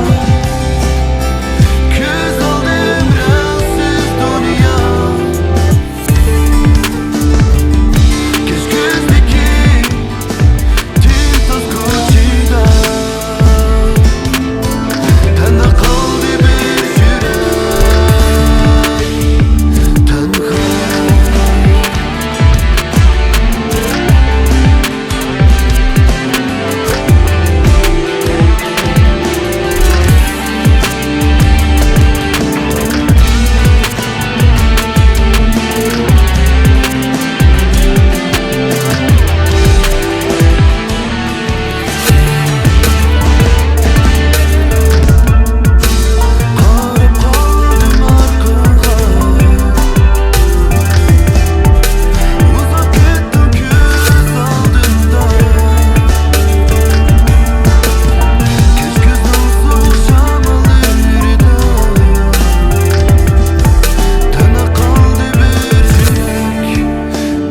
كۆز ئالدىم رەڭسىز دۇنيا. كەچكۈزدىكى تىمتاس كوچىدا تەنھا قالدى بىر يۈرەك، تەنھا.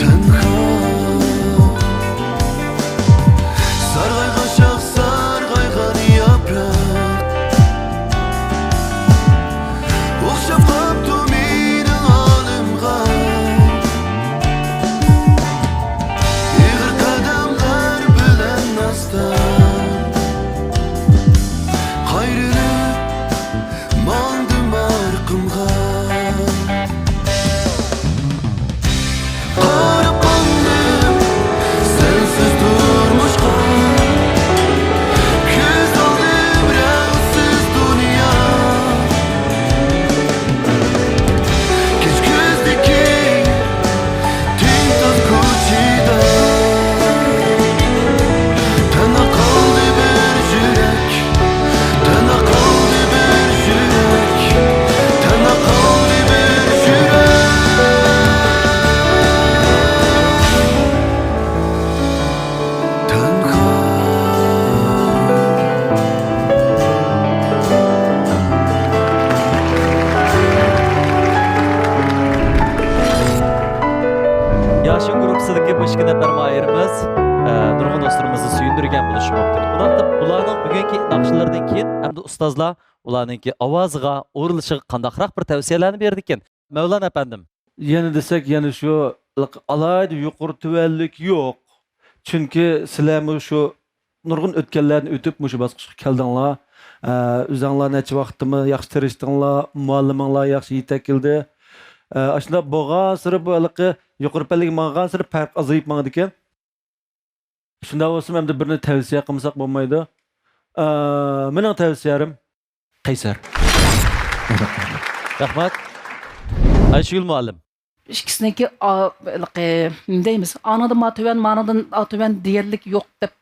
تەنھا. سارغايغان شاخ، سارغايغان ياپراق، ئوخشاپ قاپتۇ مېنىڭ ھالىمغا. ئېغىر قەدەملەر بىلەن ئاستا قايرىلىپ ماڭدىم ئارقامغا. قاراپ قالدىم سەنسىز تۇرمۇشقا، كۆز ئالدىم رەڭسىز دۇنيا. كەچكۈزدىكى تىمتاس كوچىدا تەنھا قالدى بىر يۈرەك، تەنھا قالدى بىر يۈرەك، تەنھا قالدى بىر يۈرەك، تەنھا. ياشىن گۇرۇپپىسىدىكى بۇ ئىككى نەپەر ماھىرىمىز، ئە، نۇرغۇن دوستلىرىمىزنى سۆيۈندۈرگەن بولۇشى مۇمكىن. ئۇنداقتا بۇلارنىڭ بۈگۈنكى ناخشىلىرىدىن كېيىن ئەمدى ئۇستازلار ئۇلارنىڭكى ئاۋازىغا ئورۇنلىشىغا قانداقراق بىر تەۋسىيەلەرنى بېرىدىكىن؟ مەۋلان ئەپەندىم. يەنە دېسەك، يەنە شۇ ئالاھىدە يۇقىرى تۆۋەنلىك يوق. چۈنكى سىلەرمۇ شۇ نۇرغۇن ئۆتكەللەرنى ئۆتۈپ مۇشۇ باسقۇچقا كەلدىڭلار. ئە، ئۆزۈڭلار نەچچە ۋاقىتتىمۇ ياخشى تىرىشتىڭلار، مۇئەللىمىڭلار ياخشى يېتەكلىدى. ئە، ئاشۇنداق بولغانسېرى بۇ ھېلىقى يۇقىرى پەللىگە ماڭغانسېرى پەرق ئازىيىپ ماڭىدىكەن. شۇنداق بولسىمۇ ئەمدى بىرنى تەۋسىيە قىلمىساق بولمايدۇ. ئە، مېنىڭ تەۋسىيەم قەيسەر. رەھمەت. ئايشىگۈل مۇئەللىم. ئىككىسىنىڭكى، ئا، ھېلىقى، نېمە دەيمىز، ئانىدىن ما تۆۋەن، مانىدىن ئا تۆۋەن دېگەنلىك يوق دەپ،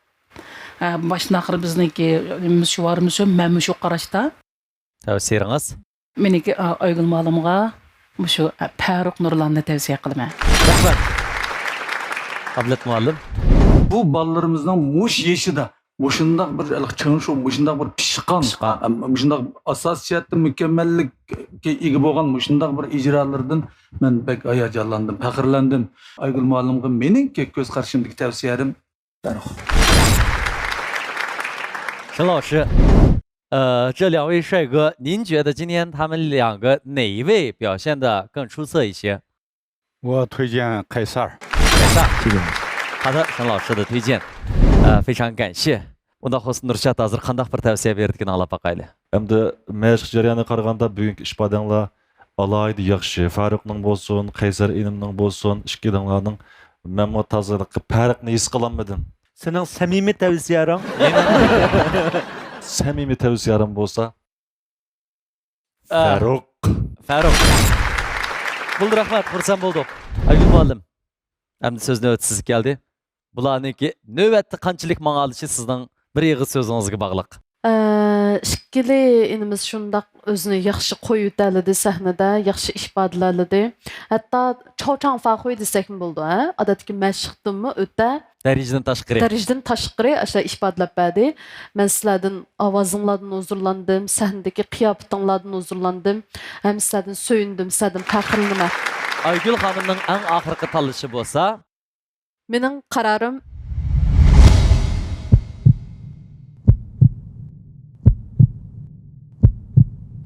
ئە، باشتىن ئاخىر بىزنىڭكى نېمىمىز شۇ، بارىمىز شۇ، مەنمۇ شۇ قاراشتا. تەۋسىيىڭىز؟ مېنىڭكى، ئا، ئايگۈل مۇئەللىمغا مۇشۇ، ئە، پەرۇق نۇرلاننى تەۋسىيە قىلىمەن. رەھمەت. ئابلەت مۇئەللىم. بۇ بالىلىرىمىزنىڭ مۇشۇ يېشىدا مۇشۇنداق بىر چىڭ شۇ، مۇشۇنداق بىر پىشقان، پىشقان. ئەم، مۇشۇنداق ئاساسىي جەھەتتە مۇكەممەللىككە ئىگە بولغان مۇشۇنداق بىر ئىجرالىرىدىن مەن بەك ھاياجانلاندىم، پەخىرلەندىم. ئايگۈل مۇئەللىمغا مېنىڭكى كۆز قارىشىمدىكى تەۋسىيەم. 沈老师，呃，这两位帅哥，您觉得今天他们两个哪一位表现得更出色一些？ 我推荐凯撒尔。凯撒尔。谢谢。好的，沈老师的推荐，呃，非常感谢。 ئۇنداق بولسا نۇرشات ھازىر قانداق بىر تەۋسىيە بېرىدىكىن ئاڭلاپ باقايلى. ئەمدى مەشىق جەريانىغا قارىغاندا بۈگۈنكى ئىپادەڭلار ئالاھىدە ياخشى. فاروقنىڭ بولسۇن، قەيسەر ئىنىمنىڭ بولسۇن، ئىككىلىڭلارنىڭ، مەنمۇ تازا پەرقنى ھېس قىلالمىدىم. سېنىڭ سەمىمىي تەۋسىيەڭ. سەمىمىي تەۋسىيەم بولسا، ئە، فاروق. فاروق. بولدى، رەھمەت، خۇرسەن بولدۇق. ئايگۈل مۇئەللىم، ئەمدى سۆز نۆۋىتى سىزگە كەلدى. بۇلارنىڭكى نۆۋەتتە قانچىلىك ماڭالىشى سىزنىڭ بىر ئېغىز سۆزىڭىزگە باغلىق. ئە، ئىككىلى ئىنىمىز شۇنداق ئۆزىنى ياخشى قويۇۋېتەلىدى سەھنىدە، ياخشى ئىپادىلەلىدى. ھەتتا چاۋچاڭ فاخۇي دېسەكمۇ بولىدۇ، ھە؟ ئادەتتىكى مەشىقتىنمۇ ئۆتە دەرىجىدىن تاشقىرى. دەرىجىدىن تاشقىرى ئاشۇ ئىپادىلەپ بەردى. مەن سىلەردىن، ئاۋازىڭلاردىن ھۇزۇرلاندىم، سەھنىدىكى قىياپىتىڭلاردىن ھۇزۇرلاندىم. ھەم سىلەردىن سۆيۈندۈم، سىلەردىن پەخىرلىنىمەن. ئايگۈل خانىمنىڭ ئەڭ ئاخىرقى تاللىشى بولسا، مېنىڭ قارارىم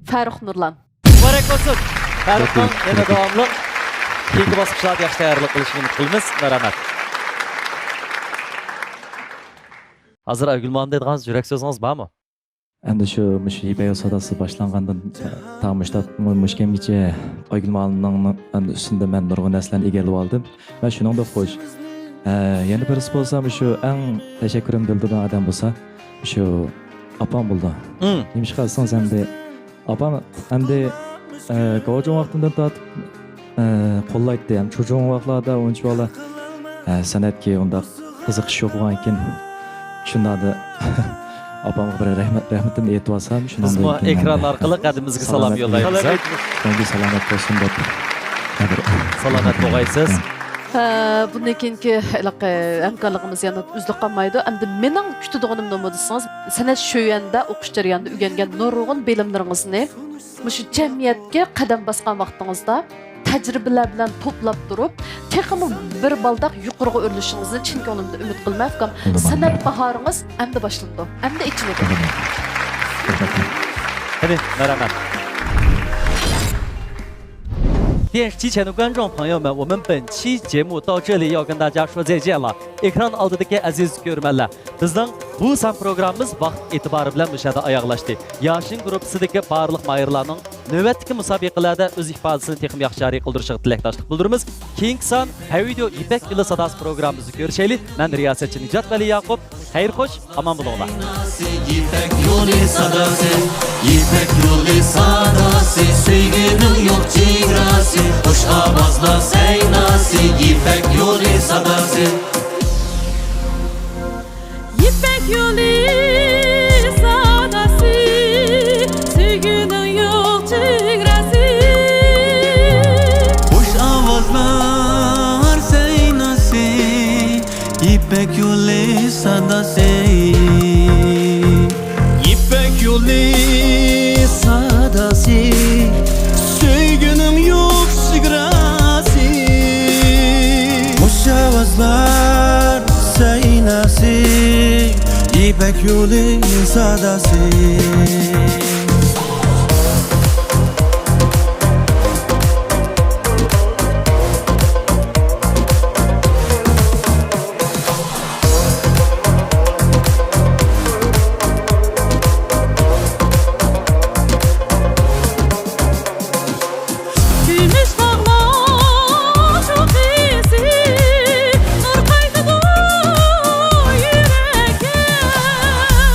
فاروق نۇرلان. مۇبارەك بولسۇن. فاروقنىڭ يەنە داۋاملىق كېيىنكى باسقۇچلاردا ياخشى تەييارلىق قىلىشىنى ئۈمىد قىلىمىز. مەرھەمەت. ھازىر ئايگۈل مۇئەللىم دەيدىغان يۈرەك سۆزىڭىز بارمۇ؟ ئەمدى شۇ، مۇشۇ يىپەك يولى ساداسى باشلانغاندىن تارتىپ مۇشۇ، مۇشۇ كەمگىچە ئايگۈل مۇئەللىمنىڭ ئەمدى ئۈستىدە مەن نۇرغۇن نەرسىلەرنى ئىگىلىۋالدىم. مەن شۇنىڭدەك خوش. ھە، يەنە بىرسى بولسا، مۇشۇ ئەڭ تەشەككۈرۈمنى بىلدۈرىدىغان ئادەم بولسا، مۇشۇ ئاپام بولىدۇ. مم. نېمىشقا دېسىڭىز، ئەمدى ئاپام ئەمدى، ئە، گاۋجۇڭ ۋاقتىمدىن تارتىپ، ئە، قوللايتتى. ھەم چوچۇڭ ۋاقىتلاردا ئۇنچىۋالا، ئە، سەنئەتكە ئۇنداق قىزىقىش يوق بولغانىكەن. شۇنداقتا ئاپامغا بىر رەھمەت، رەھمىتىمنى ئېيتىۋالسام، شۇنداق بىزمۇ ئېكران ئارقىلىق ھەدىمىزگە سالام يوللايمىز. سالامەت بولسۇن دەپ. سالامەت بولغايسىز. ھە، بۇندىن كېيىنكى ھېلىقى ھەمكارلىقىمىز يەنە ئۈزۈلۈپ قالمايدۇ. ئەمدى مېنىڭ كۈتىدىغىنىم نېمە دېسىڭىز، سەنئەت شۆيۈەندە ئوقۇش جەريانىدا ئۆگەنگەن نۇرغۇن بىلىملىرىڭىزنى مۇشۇ جەمئىيەتكە قەدەم باسقان ۋاقتىڭىزدا تەجرىبىلەر بىلەن توپلاپ تۇرۇپ، تېخىمۇ بىر بالداق يۇقىرىغا ئۆرلىشىڭىزنى چىن كۆڭلۈمدىن ئۈمىد قىلىمەن، ئۇكام. سەنئەت باھارىڭىز ئەمدى باشلىنىدۇ، ئەمدى ئېچىلىدۇ. قېنى، مەرھەمەت. 电视机前的观众朋友们，我们本期节目到这里要跟大家说再见了。 ئېكران ئالدىدىكى ئەزىز كۆرۈرمەنلەر، بىزنىڭ بۇ سان پروگراممىمىز ۋاقىت ئېتىبارى بىلەن مۇشۇ يەردە ئاياغلاشتى. ياشىن گۇرۇپپىسىدىكى بارلىق ماھىرلارنىڭ نۆۋەتتىكى مۇسابىقىلەردە ئۆز ئىپادىسىنى تېخىمۇ ياخشى جارى قىلدۇرۇشىغا تىلەكداشلىق بىلدۈرىمىز. كېيىنكى سان ھەر ۋىدېو يىپەك يولى ساداسى پروگراممىمىزدا كۆرۈشەيلى. مەن رىياسەتچى نىجات ۋەلى ياقۇپ. خەير خوش، ئامان بولۇڭلار. يىپەك يولى ساداسى، يىپەك يولى ساداسى، سۆيگۈنىڭ يوق چېگراسى، خۇش ئاۋازلار سەيناسى، يىپەك يولى ساداسى. يىپەك يولى ساداسى، سۆيگۈنىڭ يوق چېگراسى. خۇش ئاۋازلار سەيناسى، يىپەك يولى ساداسى. يىپەك يولى ساداسى، سۆيگۈنىڭ يوق چېگراسى. خۇش ئاۋازلار سەيناسى، يىپەك يولى ساداسى. كۈمۈش باغلار شۇخىسى، نۇر قايتىدۇ يۈرەككە.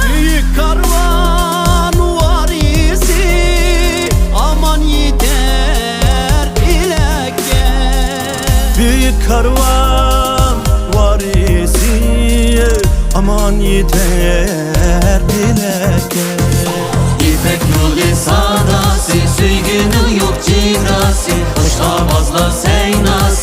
بۈيۈك كارۋان بۈيۈك كارۋان ۋارىسى، ئامان يېتەر تىلەككە. يىپەك يولى ساداسى، سۆيگۈنىڭ يوق چېگراسى، خۇش ئاۋازلار سەيناسى.